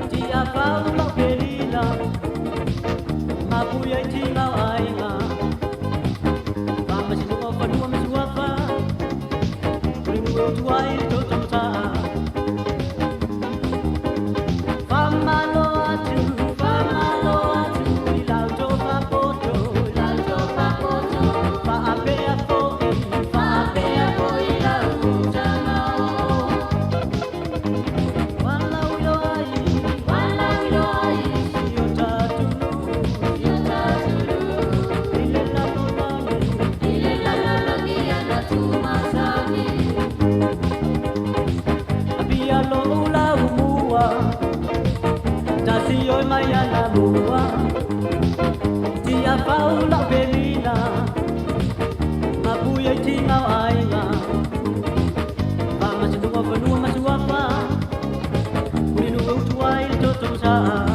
Tia fau lau pelila Mapuia i tinga aiga Whamasinuga o whanua me suafa Kuri nue o tuai le toto mataa Whamalo atu, whamalo atu I lau tō whapoto, i lau tō whapoto Whaapea fo'i, whaapea fo'i lau utanga o Wala uilo ai, wala uilo ai Si o tatulu, si o tatulu Ile lalolagi, ile lalolagi ana tumasani Apia lo ula umua Tasi oi mai ana mua Tia faula pelina Mapuia i tinga o aiga Whamasinuga o whanua masuafa Kuri nue utua i le toto masaa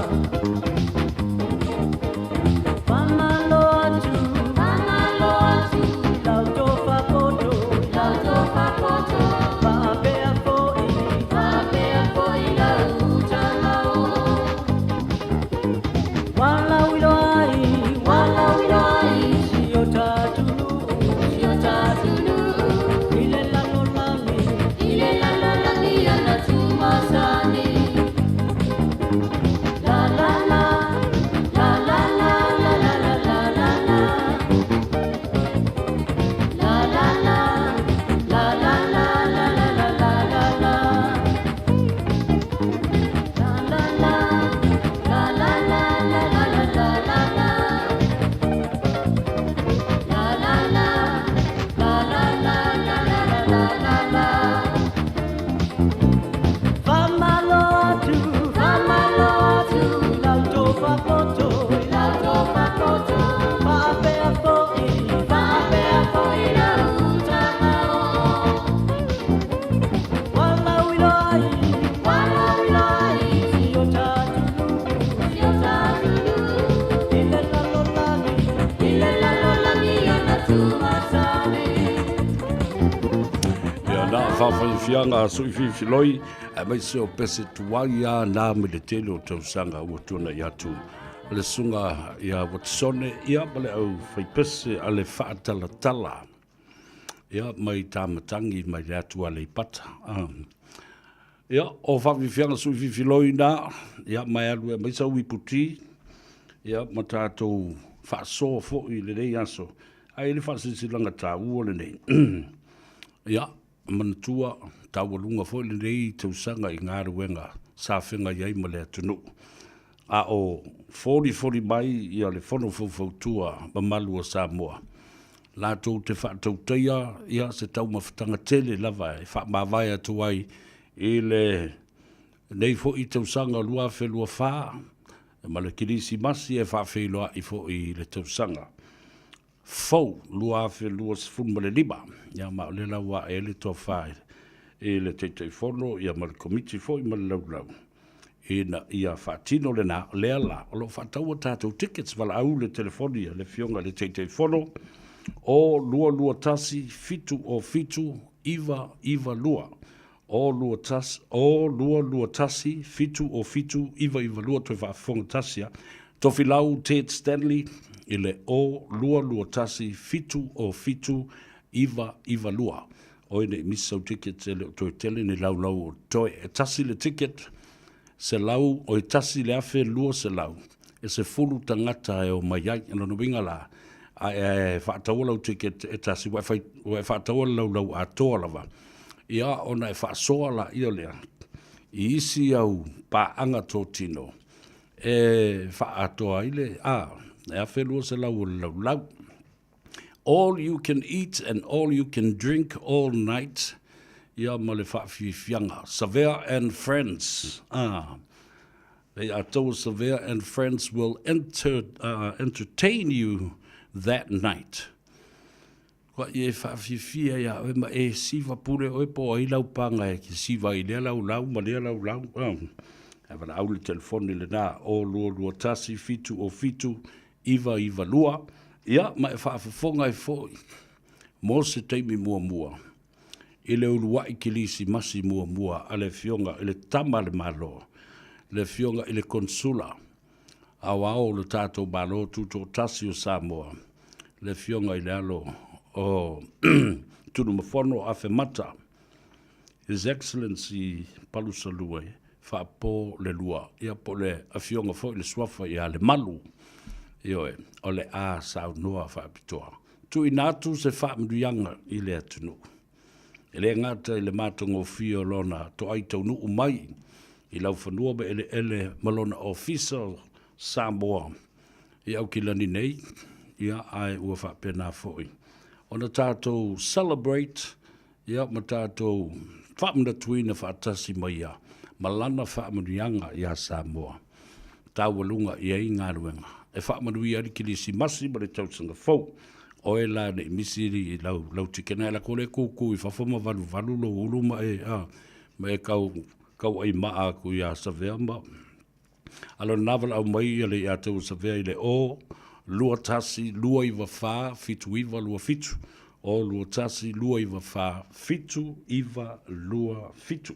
Whamalo atu, whamalo atu Lau tō whapoto, lau tō whapoto Whaapea fo'i, whaapea fo'i lau utanga o Wala uilo ai, wala uilo ai Si o tatulu, si o tatulu Ile lalolagi, ile lalolagi ana tumasani La la la, la la la la la la la la la La la la, la la la la la la la la la La la la, la la la la la la la la la La la la, la la la la la la la la la Whamalo atu, whamalo atu Lau tō whapoto, lau tō whapoto Whaapea fo'i, whaapea fo'i lau utanga o Wala uilo ai, wala uilo ai Si o tatulu, si o tatulu Ile lalolagi, ile lalolagi ana tumasani Ia na whawhaifianga a sui fifiloi, a mai se o pese tuai a nā me le tele o tausaga ua tuana i atu. Le sunga ia Watsone, ia ma le au whaipese a le whaatalatala. Ia mai tāmatangi mai le atu a le ipata. Ia, o whawhiwhianga sui fifiloi nā, ia mai alu e mai sau iputi, ia ma tātou whaasoa fo'i le nei aso. Ai le whaasisilanga tā ua le nei. Ia, manatua taualuga foi lenei tausaga i galuega sa fegai ai ma le atunuu. A o folifoli mai ia le fono faufautua mamalu o Samoa, latou te faatautaia ia se taumafataga tele lava e faamavae atu ai i le nei foi tausaga 2024. Ma le Kerisimasi e faafeiloai foi i le tausaga fou 2025. Ia ma o lea la ua ae ai le tofa i le Taitaifono ia ma le Komiti foi ma le laulau ina ia faatino lena. O lea la o lo o faataua tatou tickets, valaau le telefoni a le Afioga i le Taitaifono o 221 707 992 O 21 O 221 707 992 toe faafofoga tasi a Tofilau Ted Stanley i le O 221 707 992. Oi nei misi sau ticket e le o toe tele ni laulau o toe. E tasi le ticket, selau, oi tasi le afe lua selau, e sefulu tagata e o mai ai. O lona uiga la, a e faataua lau ticket e tasi, ua e fai, ua e faataua le laulau atoa lava, ia ona e faasoa laia lea i isi au paaga totino e faaatoa ai le, a, e 1200 o le laulau. All you can eat and all you can drink all night, ia ma le faafiafiaga. Savea and friends, a, they are told Savea and friends will enter, entertain you that night. Kua i e faafiafia iā oe ma e siva pule oe po o ai lau paga e te siva ai i lea laulau ma lea laulau. Ae valaau le telefoni lenā, 0221 707 992, ia ma e faafofoga ai foi mo se taimi muamua i le uluai Kilisimasi muamua a le Afioga i le Tama a le Malo, le Afioga i le Konesula Aoao o le tatou Malo Tutoatasi o Samoa, le Afioga i le alo o Tunumafono Afemata, His Excellency Palusalue Faapo le Lua, ia po o le Afioga foi le Suafa ia Lemalu, ioe, o le a saunoa faapitoa. Tuuina atu se faamanuiaga i le atunuu. E le gata i le matagofie o lona toai taunuu mai i laufanua ma eleele ma lona Ofisa o Samoa i Aukilani nei, ia, ae ua faapena foi ona tatou celebrate, ia, ma tatou faamanatuina faatasi ma ia ma lana faamanuiaga iā Samoa. Taualuga i ai galuega e faamanuia ai le Kerisimasi ma le tausaga fou. Oe la ne i misi i lau, lau tikena e lako le kūkū i fafo ma valuvalu lou ulu ma e, a, ma e kau, kau ai maa aku iā Savea ma a lona valaau mai ia le ia te ua Savea i le 0 2 1 2 9 4 7 9 2 7 0 2 1 2 9 4 7 9 2 7.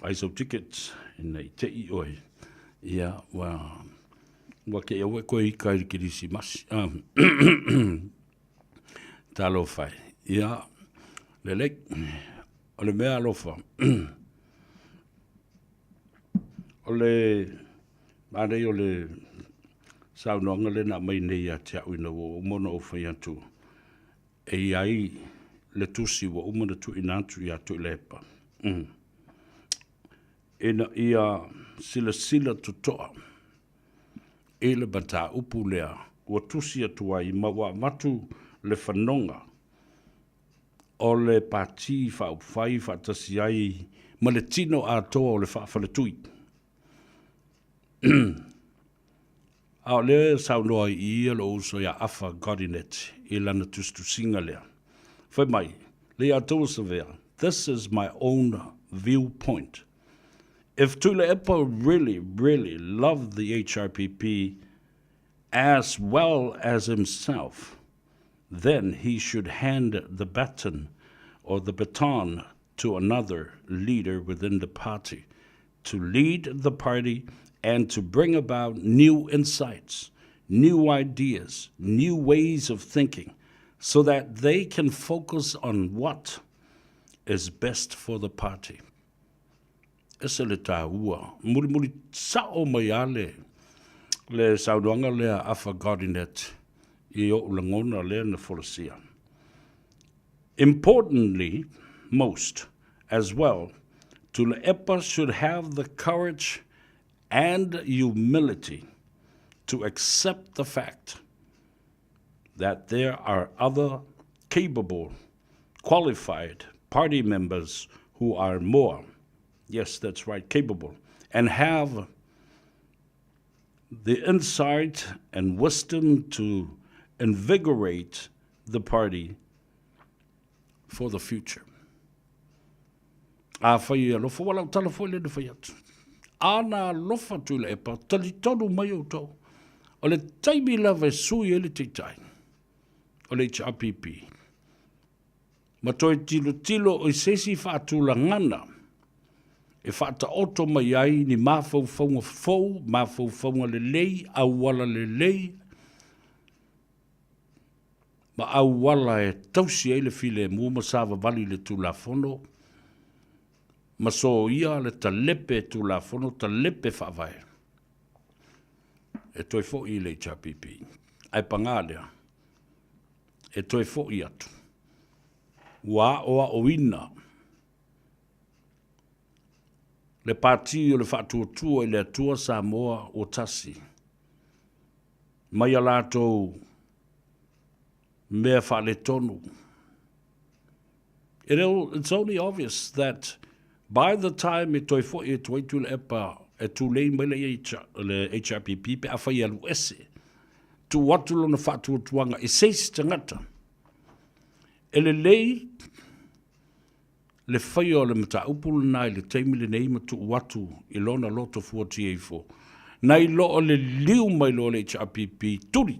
Ai sau ticket ina i te i oe. Ia, ua, ua ke ia ue koe ika i le Kerisimasi. Talofa e. Ia, lelei, o le mea alofa, o le manaia o le saunoaga lea na aumai nei ia te au ina ua uma ona ou fai atu, e i ai le tusi ua uma ona tuuina atu ia Tuilaepa, ina ia silasila totoa i le mataupu lea ua tusi atu ai ma ua avatu le fanoga o le Pati Faaupufai faatasi ai ma le tino atoa o le faafaletui. A o lea e saunoa i i lou uso ia Afa Godinet i lana tusitusiga lea. Fai mai, Leiataua Savea, this is my own viewpoint. If Tuilaepa really, really loved the HRPP as well as himself, then he should hand the baton or the baton to another leader within the party to lead the party and to bring about new insights, new ideas, new ways of thinking, so that they can focus on what is best for the party. Ese le tāua. Mulimuli sao mai a le, le saunoaga lea Afa Godinet i o'u lagona lea na folasia. Importantly, most, as well, Tuilaepa should have the courage and humility to accept the fact that there are other capable, qualified party members who are more, yes, that's right, capable, and have the insight and wisdom to invigorate the party for the future. Afai e alofa, ua lau tala foi lea na fai atu. A na alofa Tuilaepa, talitonu mai outou, o le taimi lava e sui ai le taitai o le HRPP, ma toe tilotilo i se isi faatulagana e faataoto mai ai ni mafaufauga fou, mafaufauga lelei, auala lelei, ma auala e tausi ai le filemu ma savavali i le Tulafono, ma soia le talepe Tulafono, talepe faavae, e toe foi i le HRPP. Ae pagā lea, e toe foi atu, ua aoaoina le Pati o le Faatuatua i le Atua Samoa ua Tasi, mai a latou mea faaletonu. It, it's only obvious that by the time e toe foi e tuai Tuilaepa e tulei mai le, le HRPP pe afai e alu ese, tuu atu lona faatuatuaga i se isi tagata, e lelei le faia o le mataupu lena i le taimi lenei ma tuu atu i lona loto fuatia ifo, nai lo o le liu mai loa le HRPP tuli,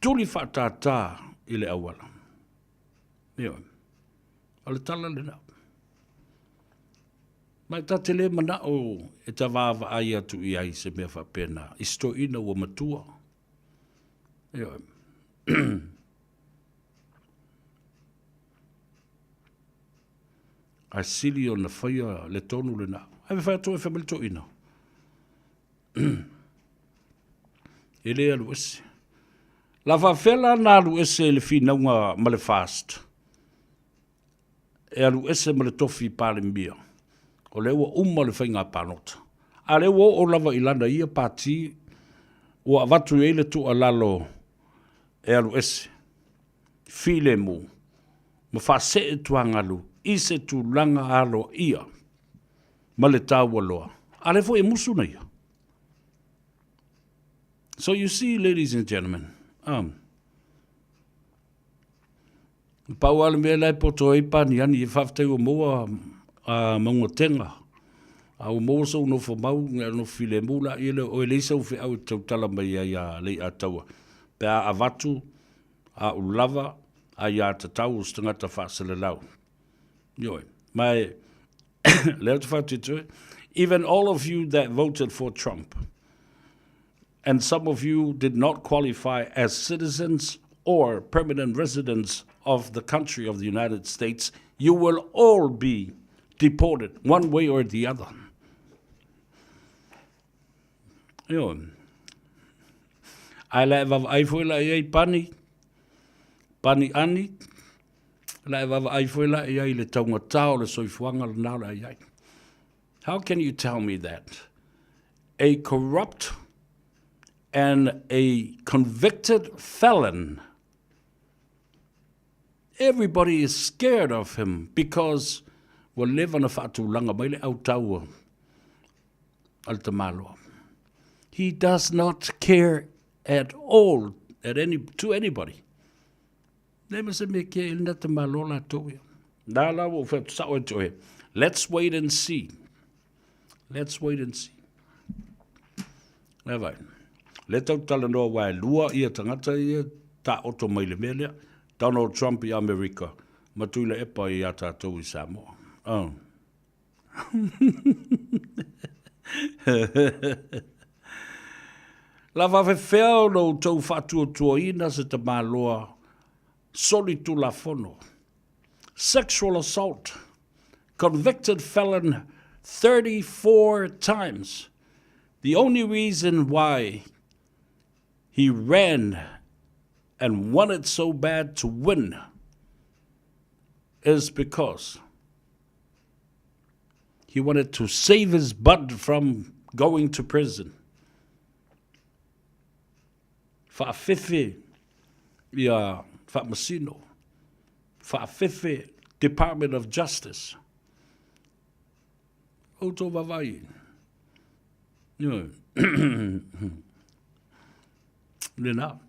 tuli faatātā i le auala. Ioe. O le tala lena. Ma e ta te le manao e ta vaavaai atu i ai se mea faapena, i se toeaina ua matua. Ioe. Ae sili ona faia le tonu lena. Ae fai atu e fai mai le toeaina. E le alu ese. La faafefea la na alu ese i le finauga ma le FAST? E alu ese ma le tofi Palemia. O lea ua uma le faiga palota. A lea ua oo lava i lana ia pati ua avatu i ai le tuualalo e alu ese. Filemu ma faasee tuagalu i se tulaga aloaia ma le taua loa. A lea foi e musu na ia. So you see, ladies and gentlemen, um, pau lava le mea la e poto ai paniani, e faafetai ua maua uh, maugatega, a ua maua sou nofo mau, nofo filemu la ia lea, o e leai sau feau e tautala mai ai a Leiataua, pe a avatu a u lava aiatatau o se tagata faaselelau. Ioe. Ma e, lea ou te faatua even all of you that voted for Trump, and some of you did not qualify as citizens or permanent residents of the country of the United States, you will all be deported one way or the other. Ioe. Ae la e vaavaai foi la i ai pani, pani ani, la e vaavaai foi la i ai le taugatā o le soifuaga lena o le a i ai. How can you tell me that? A corrupt and a convicted felon Everybody is scared of him because ua leva ona faatulaga mai le autaua a le tamaloa. He does not care at all at any, to anybody. Le ma se mea kia i lena tamaloa latou ia. Na la ua ou fai atu sao atu oe. Let's wait and see. Let's wait and see. Le vai. Le tau talanoa wa e lua ia tagata ia taoto mai le mea lea. Donald Trump i Amerika, ma Tuilaepa i a tatou i Samoa. Oh. La faafefea ona outou faatuatuaina se tamaloa solitulafono. Sexual assault, convicted felon 34 times. The only reason why he ran and wanted so bad to win is because he wanted to save his butt from going to prison. Faafefe ia Faamasino, faafefe Department of Justice. Outou vaavaai. Ioe. Lena.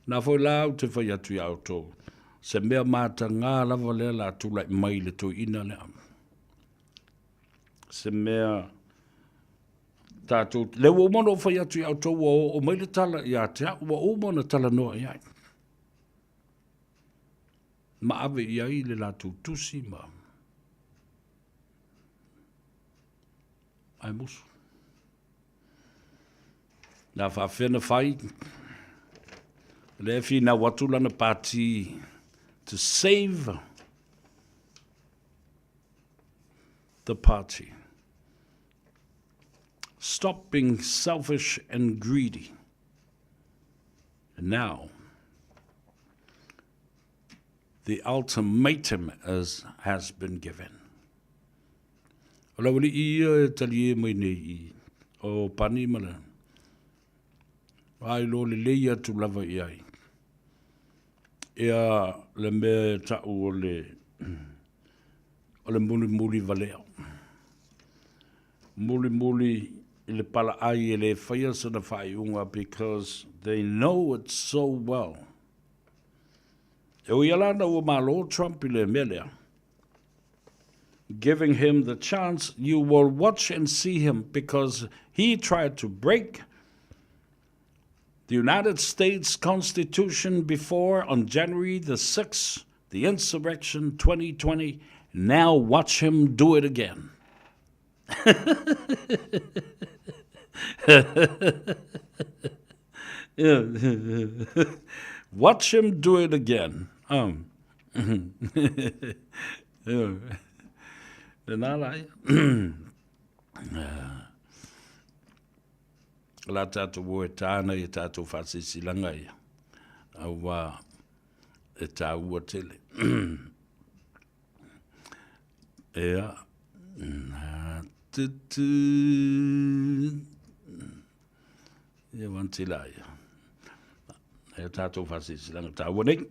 Na foi la au te whai atu i autou. Se mea mātangā lava lea la tūlai mai le toeaina lea. Se mea tātou, le ua uma ona ou fai atu i autou ua oo mai le tala ia te au, ua uma ona talanoa i ai. Ma ave i ai le latou tusi ma ae musu. Na faafefea na fai, lea e finau atu lana pati to save the party. Stop being selfish and greedy. And now, the ultimatum is, has been given. O le aualii ia e talie mai nei i o Pani ma le ai lo lelei atu lava i ai. Ia le mea e ta'u o le o le mulimuli valea. Mulimuli i le palaai e le faia sana faaiuga because they know it so well. E ui ala ana ua malo Trump i le mea lea. Giving him the chance, you will watch and see him because he tried to break the United States Constitution before on January the 6th, the insurrection 2020. Now watch him do it again. Watch him do it again. Lena la ia. La tātou o e tāna i tātou whasisilanga ia. Aua e tāua tele. Ea. Nā tutu. Ia wanti la ia. E tātou whasisilanga tāua nei.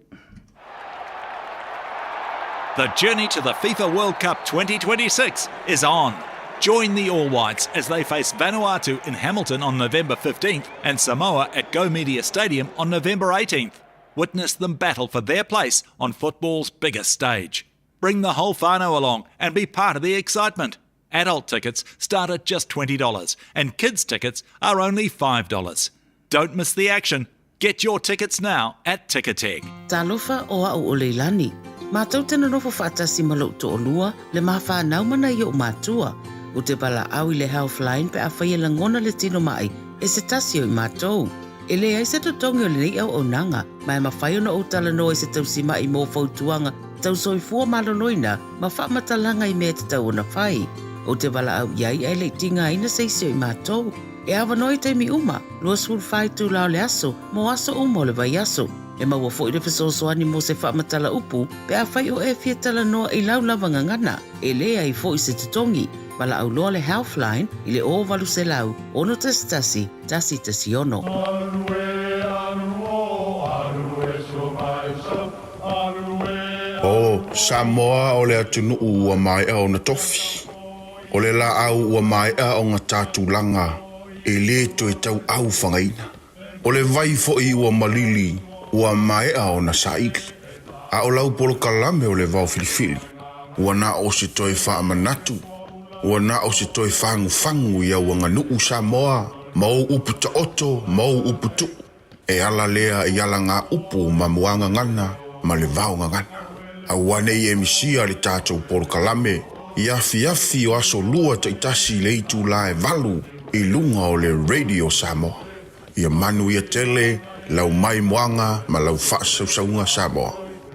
The journey to the FIFA World Cup 2026 is on. Join the All Whites as they face Vanuatu in Hamilton on November 15th and Samoa at Go Media Stadium on November 18th. Witness them battle for their place on football's biggest stage. Bring the whole whānau along and be part of the excitement. Adult tickets start at just $20 and kids tickets are only $5. Don't miss the action. Get your tickets now at Ticketek. Talofa o a'u o Leilani. Matou te nonofo faatasi ma lo'u to'olua, le ma fanau ma nai o'u matua. Ou te valaau i le Healthline pe afai e lagona le tino ma'i e se tasi o i matou. E leai se totogi o lenei auaunaga, ma e mafai ona ou talanoa i se tausima'i mo fautuaga tau soifua maloloina ma faamatalaga i mea e tatau ona fai. Ou te valaau i ai ae le i tigaina se isi o i matou. E avanoa i taimi uma, 24 itula o le aso, mo aso uma o le vaiaso. E maua foi le fesoasoani mo se faamatala upu pe afai o e fia talanoa i lau lava gagana. E leai foi se totogi. Valaau loa le Healthline i le 0800 611 116. O Samoa o le atunuu ua maea ona tofi. O le laau ua maea ona ta tulaga e lē toe tauau fagaina. O le vai foi ua malili ua maea ona saili. A o lau polokalame o le vao filifili, ua na o se toe faamanatu, ua na o se toe fagufagu i au aganuu Samoa ma ou upu taoto ma ou upu tuu, e ala lea i alagaupu ma muagagana ma le vaogagana. Aua ne i e misia le tatou polokalame i afiafi o aso lua taitasi i le itulā e 8 i luga o le Radio Samoa. Ia manuia tele lau maimoaga ma lau faasausauga Samoa.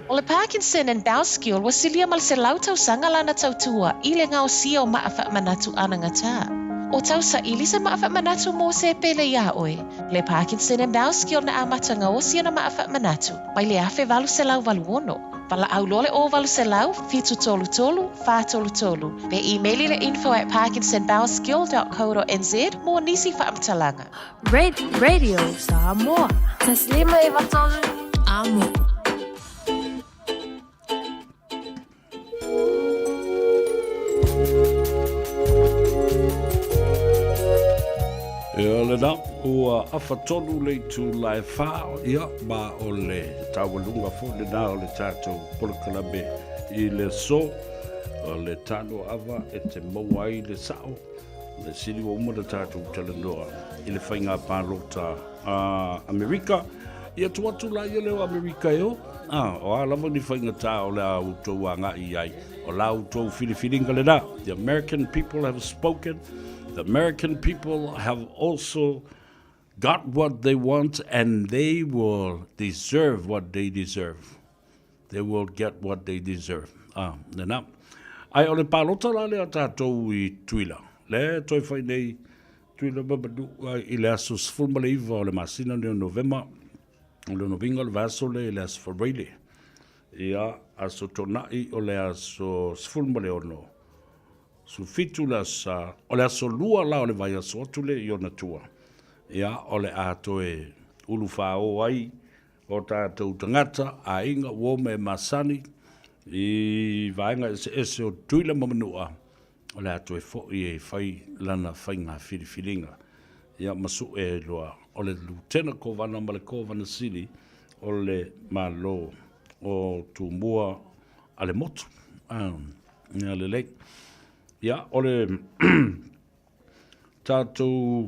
O le Parkinson and Bowskill ua silia ma le 100 tausaga lana tautua i le gaosia o maa faamanatu anagata. O tausaili se maa faamanatu mo se pele iā oe. Le Parkinson and Bowskill na amata gaosi ana maa faamanatu mai le 1886. Valaau loa le 0800 733 433 pe imeli le info at parkinsonbowskill.co.nz mo nisi faamatalaga. Radio Samoa. Taslima e vatolu. Amo. Ia, Lena, ua afatolu le itula e whā, ia, ma o le taualuga foi lena o le tātou polokalame i le aso, o le tano ava e te maua ai le sao, le sili ua uma le tātou talanoa i le faiga palota a Amerika. Ia tuu atu la ia lea o Amerika e o, a, o a lava ni faigata o le a outou agai i ai, o la outou filifiliga lena. The American people have spoken. The American people have also got what they want and they will deserve what they deserve. They will get what they deserve. Ah, lena. Ai o le palota la lea tātou i Tuila. Le toe fai nei Tuila ma manu i le aso 19 o le masina nei o Novema. O lona uiga o le vaiaso lea i le aso Faraile. Ia, aso Toonai o le aso 16, 17 le aso Sa, o le aso 2 la o le vaiaso atu lea i ona tua. Ia, o le a toe ulufāō ai o tātou tagata, aiga, uo ma e masani i vaega eseese o Tutuila ma Manua, o le a toe foi e fai lana faiga filifiliga. Ia ma suʻe ai loa o le Lutena Kovana ma le Kovana Sili o le Malo o Tumua a le motu. Ah, ia lelei. Ia, o le tātou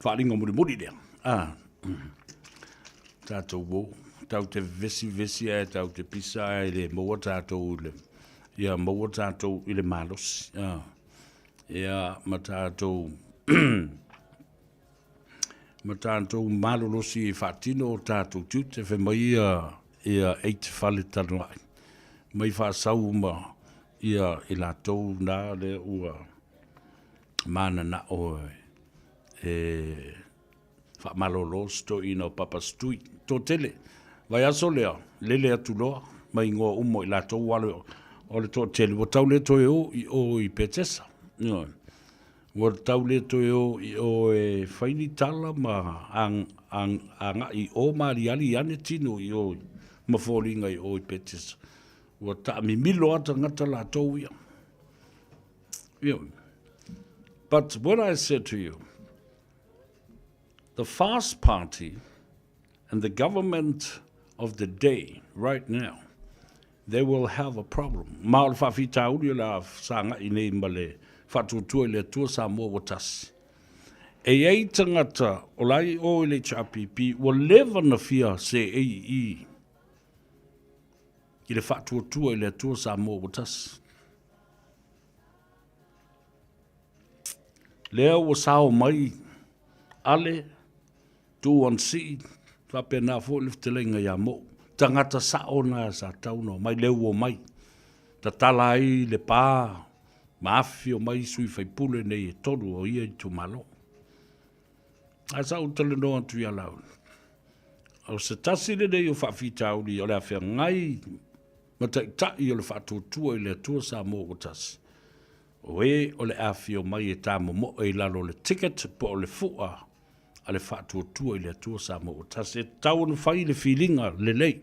faaaliga mulimuli lea. Ah, tātou uo, tau te vesivesi ae tau te pisa ae le maua tātou i le, ia maua tātou i le malosi. Ah, ia ma tātou ma tātou malolosi e faatino o tātou tiute fai mai ia ia eit fale tanuai mai faasau ma ia i latou nā le ua mananao e faamalolo se toeaina o Papa Stui. Toatele, vaiaso lea, lele atu loa ma igoa uma o i latou alo o le toatele, ua tau le toe o i o i Petesa. Ioe. Ua tau le toe o i o e fai ni tala ma agai i o ma aliali ane tino i o ma foliga i o i Petesa. Ua taamimilo lava tagata latou ia. Ioe. But what I said to you, the Fast Party and the government of the day right now, they will have a problem. Ma o le faafitauli o le a sagai nei ma le faatuatua i le Atua Samoa ua tasi. E i ai tagata o la i o i le HRPP ua leva na fia seei i i le faatuatua i le Atua Samoa ua tasi. Lea ua sao mai Ale, Tu on Sii, faapena foi le fetalaiga ia Mo'u. Tagata sa'o na sa tatau ona omai, lea ua omai. Tatala ai le pa ma afifio mai sui faipule nei e tolu o ia itumalo. Ae sa ou talanoa atu ia Laauli, o se tasi lenei o faafitauli o le a feagai ma taitai o le faatuatua i le Atua Samoa ua tasi, o e o le afifio mai e tamomoe i lalo o le ticket po o le fu'a a le faatuatua i le Atua Samoa ua tasi. E tatau ona fai le filiga lelei.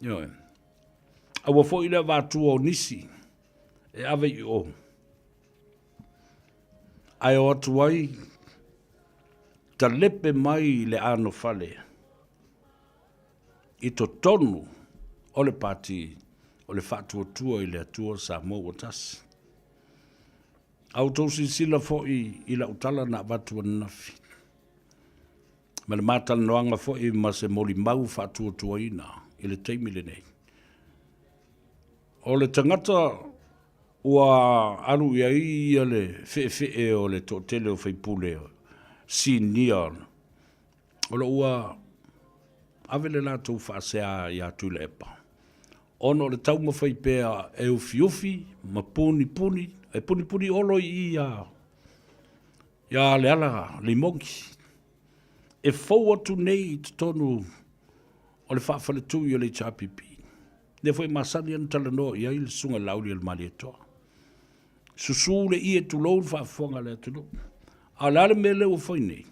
Ioe. Aua foi le avatua o nisi e ave i o. Ae o atu ai talepe mai le anofale i totonu o le Pati o le Faatuatua i le Atua Samoa ua Tasi. A outou silasila foi i lau tala na avatu ananafi, ma le matalanoaga foi ma se molimau faatuatuaina i le taimi lenei, o le tagata ua alu i ai ia le feefee o le toatele o faipule sinia o lo o ua ave le latou faasea ia Tuilaepa, ona o le taumafai pea e ufiufi ma punipuni, e punipuni olo i i ia, ia Leala Limogi, e fou atu nei i totonu o le faafaletui o le HRPP. Lea foi e masani ona talanoa i ai le Susuga i le Laaulialemalietoa. Susu le ie tulou le faafofoga a le atunuu. A o le a le mea lea ua fai nei?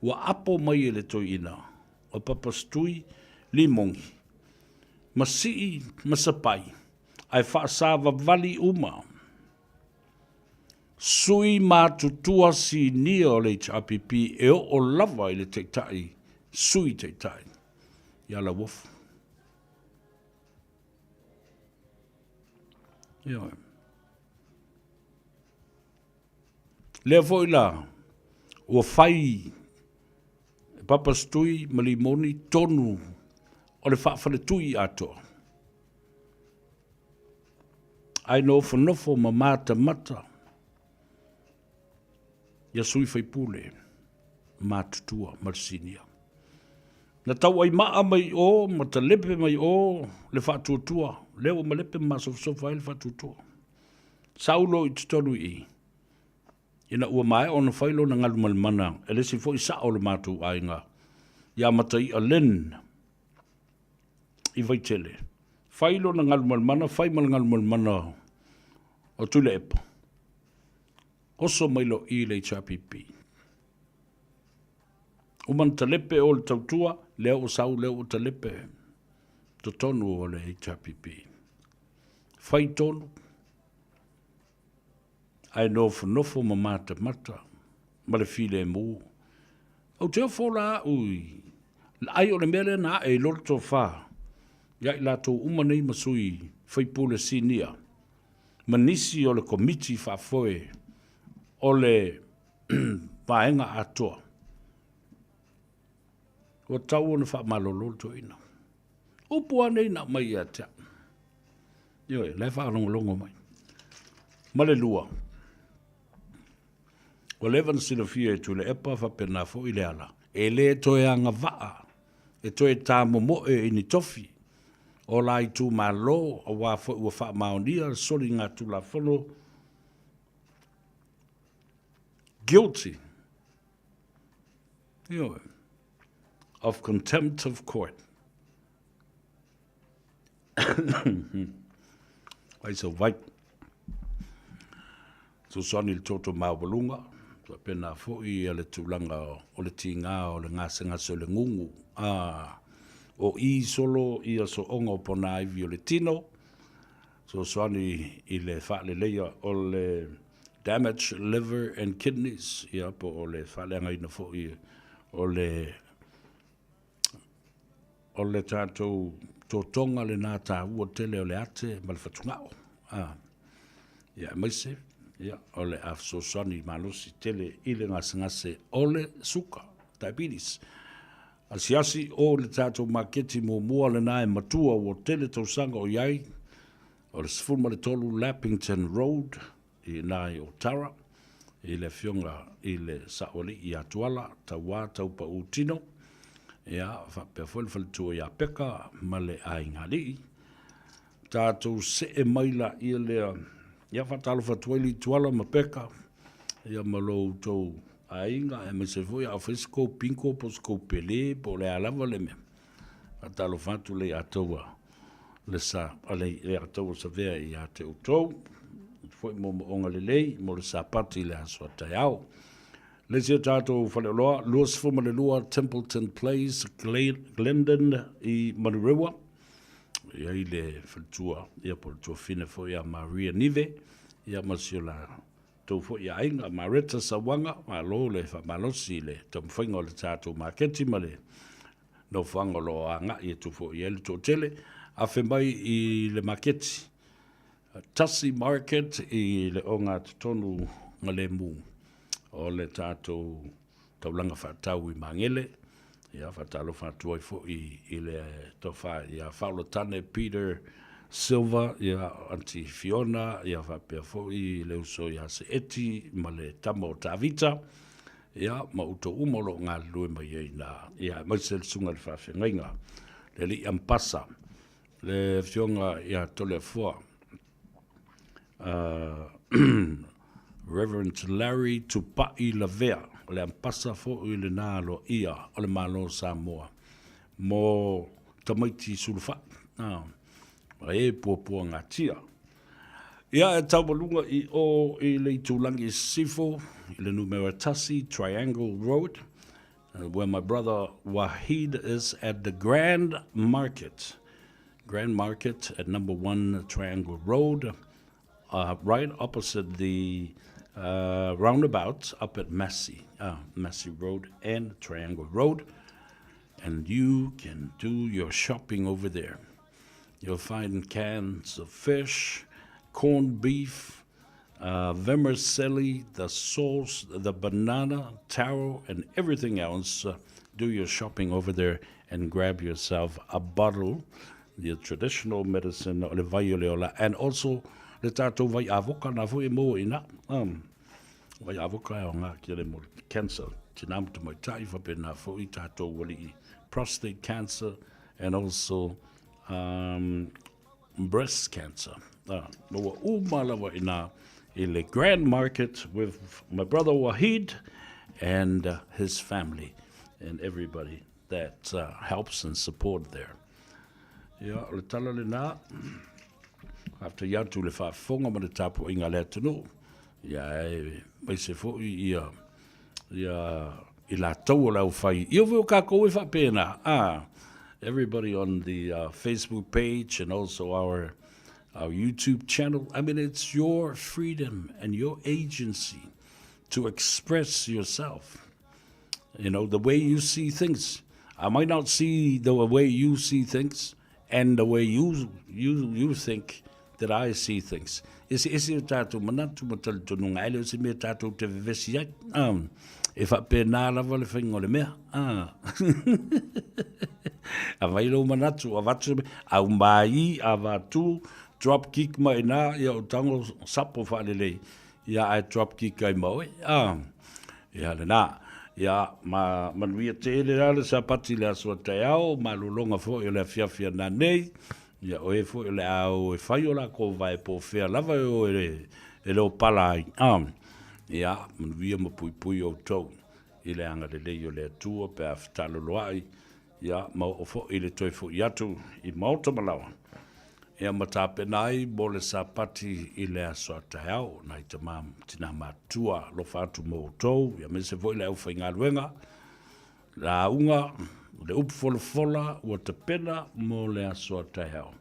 Ua apo mai e le toeaina o Papasitui Limogi ma Sii ma Sapai ae faasavavali uma. Sui matutua sinia o le HRPP e oo lava i le Taitai, Sui Taitai ia Lauofo. Ioe. Lea foi la, ua fai e Papa Setui ma Limoni tonu o le faafaletui atoa. Ae nofonofo ma matamata ia sui faipule matutua ma le sinia. Na tauaimaa mai o ma talepe mai o le faatuatua, lea ua malepe ma masofasofa ai le faatuatua. Saulo i totonu i i, ina ua maea ona fai lona galumalemana e le isi foi sao o le matou aiga, ia Mataia Lynn i Vaitele. Fai lona galumalemana, fai ma le galumalemana o Tuilaepa. Oso mai loa i le HRPP. Uma na talepe o le tautua, lea ua sau, lea ua talepe totonu o le HRPP. Fai tonu, ae nofonofo ma matamata ma le filemu. Ou te ofo la au i ai o le mea lea na ae i lolo tofa ia i latou uma nei ma sui faipule sinia ma nisi o le komiti faafoe o le vaega atoa. Ua tau ona faamalolo le toeaina. Upu lava nei na aumai ia te au. Ioe, la e faalogologo mai. Ma le lua, ua leva ona silafia e Tuilaepa faapena foi Leala, e le toe agavaa e toe tamomoe i ni tofi o la itumalo aua foi ua faamaonia le soligatulafono guilty Ioe. Of contempt of court. Ai sau vai. Fesoasoani i le toto maualuga, faapena foi le tulaga o le tiga o le gasegase o le gugu. A o i solo ia sooga o ponaivi o le tino, fesoasoani i le faaleleia o le damage liver and kidneys, ia po o le faaleagaina foi o le o le tatou totoga lena taua tele o le ate ma le fatugao. A, ia aemaise ia, o le a fesoasoani malosi tele i le gasegase o le suka, diabetes. Asiasi o le tatou maketi muamua lena e matua ua tele tausaga o i ai, o le 13 Lappington Road i ina i Otara, i le afioga i le Saoalii ia Tuala, Tauā Taupaū Tino, ia, faapea foi le faletua ia Peka ma le aiga alii. Tatou see mai laia lea, ia faatalofa atu ai Leituala ma Peka, ia ma lo outou aiga, aemaise foi a o fai se kou bingo po o se kou pele po o le a lava le mea. Faatalofa atu le Ataua le sa le le Ataua Savea ia te outou. Foi moomooga lelei mo le Sapati i le aso a taeao. Le isi o tatou faleoloa, 22 Templeton Place, Glendon i Manurewa. E ai le faletua, ia po o le tuafine foi a Maria Nive, ia ma si o la tou foi aiga, Mareta Sauaga, malo le faamalosi i le taumafaiga o le tatou maketi ma le nofoaga o lo o agai atu foi i ai le toatele. Afe mai i le maketi, Tasi Market i le ogatotonu galemu o le tatou taulaga faatau i Magele. Ia, faatalofa atu ai foi i le tofa ia Faaulutane Peter Silva, ia Aunty Fiona, ia faapea foi le uso ia Seeti ma le tama o Tavita, ia ma outou uma o lo o galulue mai ai na, ia aemaise le susuga i le faafeagaiga, le alii Ampasa, le afioga ia Toleafoa, Reverend Larry Tupai Lavea, o le Ampasa foi lena aloaia o le Malo o Samoa mo tamaiti sulufai, ma e puapuagatia. Ia, e taualuga i o i le itulagi i Sisifo, i le numera 1, Triangle Road, where my brother Wahid is at the Grand Market. Grand Market at number 1 Triangle Road, right opposite the roundabout up at Massey, Massey Road and Triangle Road. And you can do your shopping over there. You'll find cans of fish, corned beef, vermicelli, the sauce, the banana, taro, and everything else. Do your shopping over there and grab yourself a bottle, the traditional medicine, o le vai o le ola, and also le tātou vai avoka nā fo e mō ina. Vai avoka e o ngā ki le mo cancer. Tina mo te mai tai whape nā fo i tātou wali i prostate cancer and also breast cancer. Maua uma lava ina i le Grand Market with my brother Wahid and his family and everybody that helps and support there. Ia, o le tala lena, faafetai atu i le faafofoga ma le tapuaiga a le atunuu, ia e aemaise foi ia ia i latou o le aufai ia foi o kākou e faapena, ah, everybody on the Facebook page and also our our YouTube channel. I mean, it's your freedom and your agency to express yourself. You know, the way you see things. I might not see the way you see things and the way you you you think that I see things. E se ese o tātou manatu ma talitonuga, ae le o se mea tātou te vevesi ai. E faapena lava le faiga o le mea. Avai lou manatu, avatu se mea, au mai, avatu, drop kick mai ina, ia o tango sapo faalelei, ia ae drop kick ai ma oe. Ia lena. Ia, ma manuia tele la le Sapati i le aso a taeao, malologa foi o le afiafi ana nei, ia o e foi o le a o e fai o lakou vae po o fea lava e o e, e leo pala ai. Ia, manuia ma puipui outou i le agalelei o le Atua pe a fetaloloai, ia, ma oo foi i le toe foi atu i maota ma laoa. Ia ma tapena ai mo le Sapati i le aso a taeao, nai tama ma tina matutua, alofa atu mo outou, ia aemaise foi le aufaigaluega, lauga, le upu folafola ua tapena mo le aso a taeao.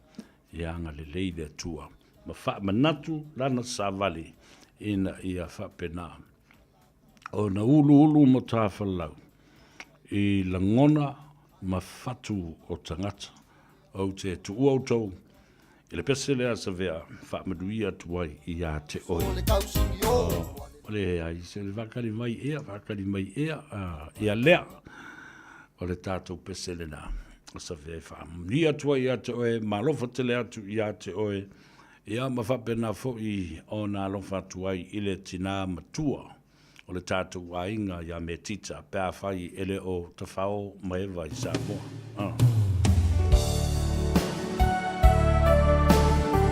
Ia agalelei le Atua ma faamanatu lana savali ina ia faapena ona uluulu ma tafalau i lagona ma fatu o tagata. Ou te tuua outou i le pese lea Savea faamanuia atu ai ia te oe. O le ai se le whakari mai ea, whakari mai ea, ia lea. O le tātou pese lena. O Savea e faamanuia atu ai ia te oe, malofa tele atu ia te oe, ia ma faapena foi ona alofa atu ai i le tinā matua o le tātou aiga iā Metita pe afai e le o tawhao ma Eva i Samoa.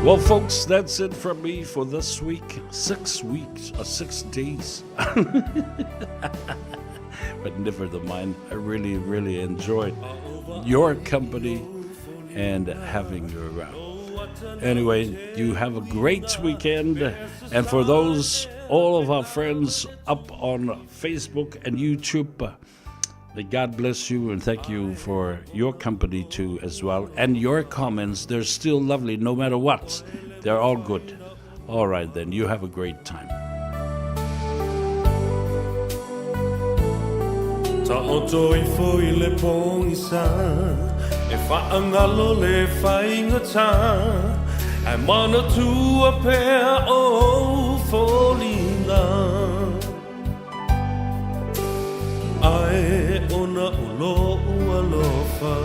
Well, folks, that's it from me for this week. 6 weeks, or 6 days. But never the mind, I really, really enjoyed your company and having you around. Anyway, you have a great weekend. And for those, all of our friends up on Facebook and YouTube, may God bless you and thank you for your company too as well. And your comments, they're still lovely no matter what. They're all good. All right then, you have a great time. Taoto ifo i le pogisa E faagalo le faigata Ae manatua pea ou foliga Ae ona o lou alofa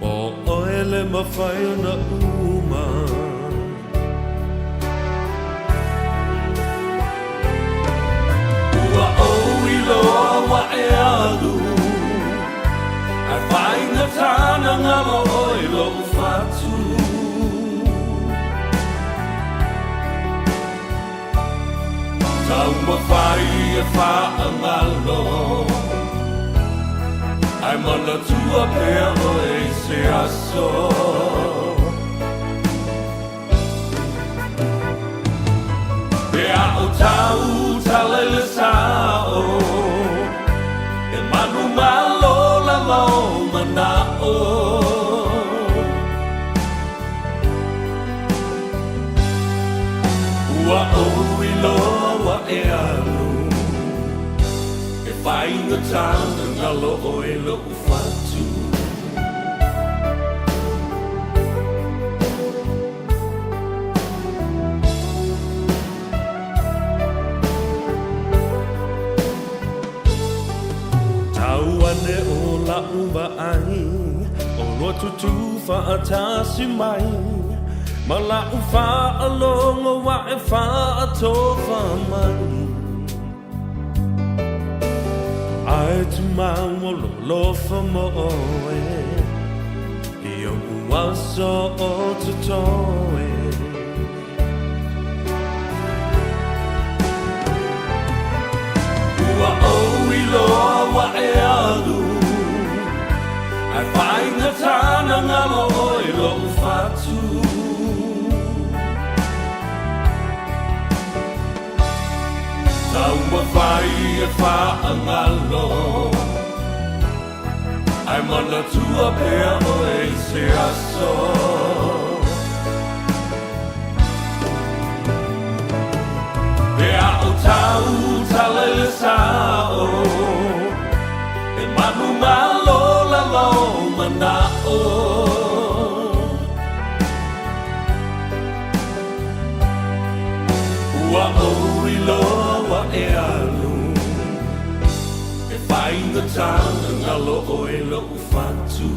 O oe le mafai ona uma. Ua ou iloa ua e alu Ae faigata na galo oe lou fatu Taumafai e faagalo Ae manatua pea oe i se aso Pe a o tau tala i le sao E manumalo lava o manao Ua ou iloa. Faigata ona galo ʻoe loʻu fatu. Tau ane o la'u vaai, ʻOlua tutū fa'atasi mai, Ma la'u fa'alogo a'e fa'atofa mai. Ae tumau o lou alofa mo ʻoe, I oʻu aso o totoe. Ua ʻoi loa ua e alu, Ae faigata na galo ʻoe loʻu fatu. Taumafai e faagalo, Ae manatua pea ʻoe i se aso. Pe a ʻo tāu tala i le sa'o, E manumalo lalo mana'o. Ua ʻoi loa ua e alu, E faigata na galo ʻoe loʻu fatu.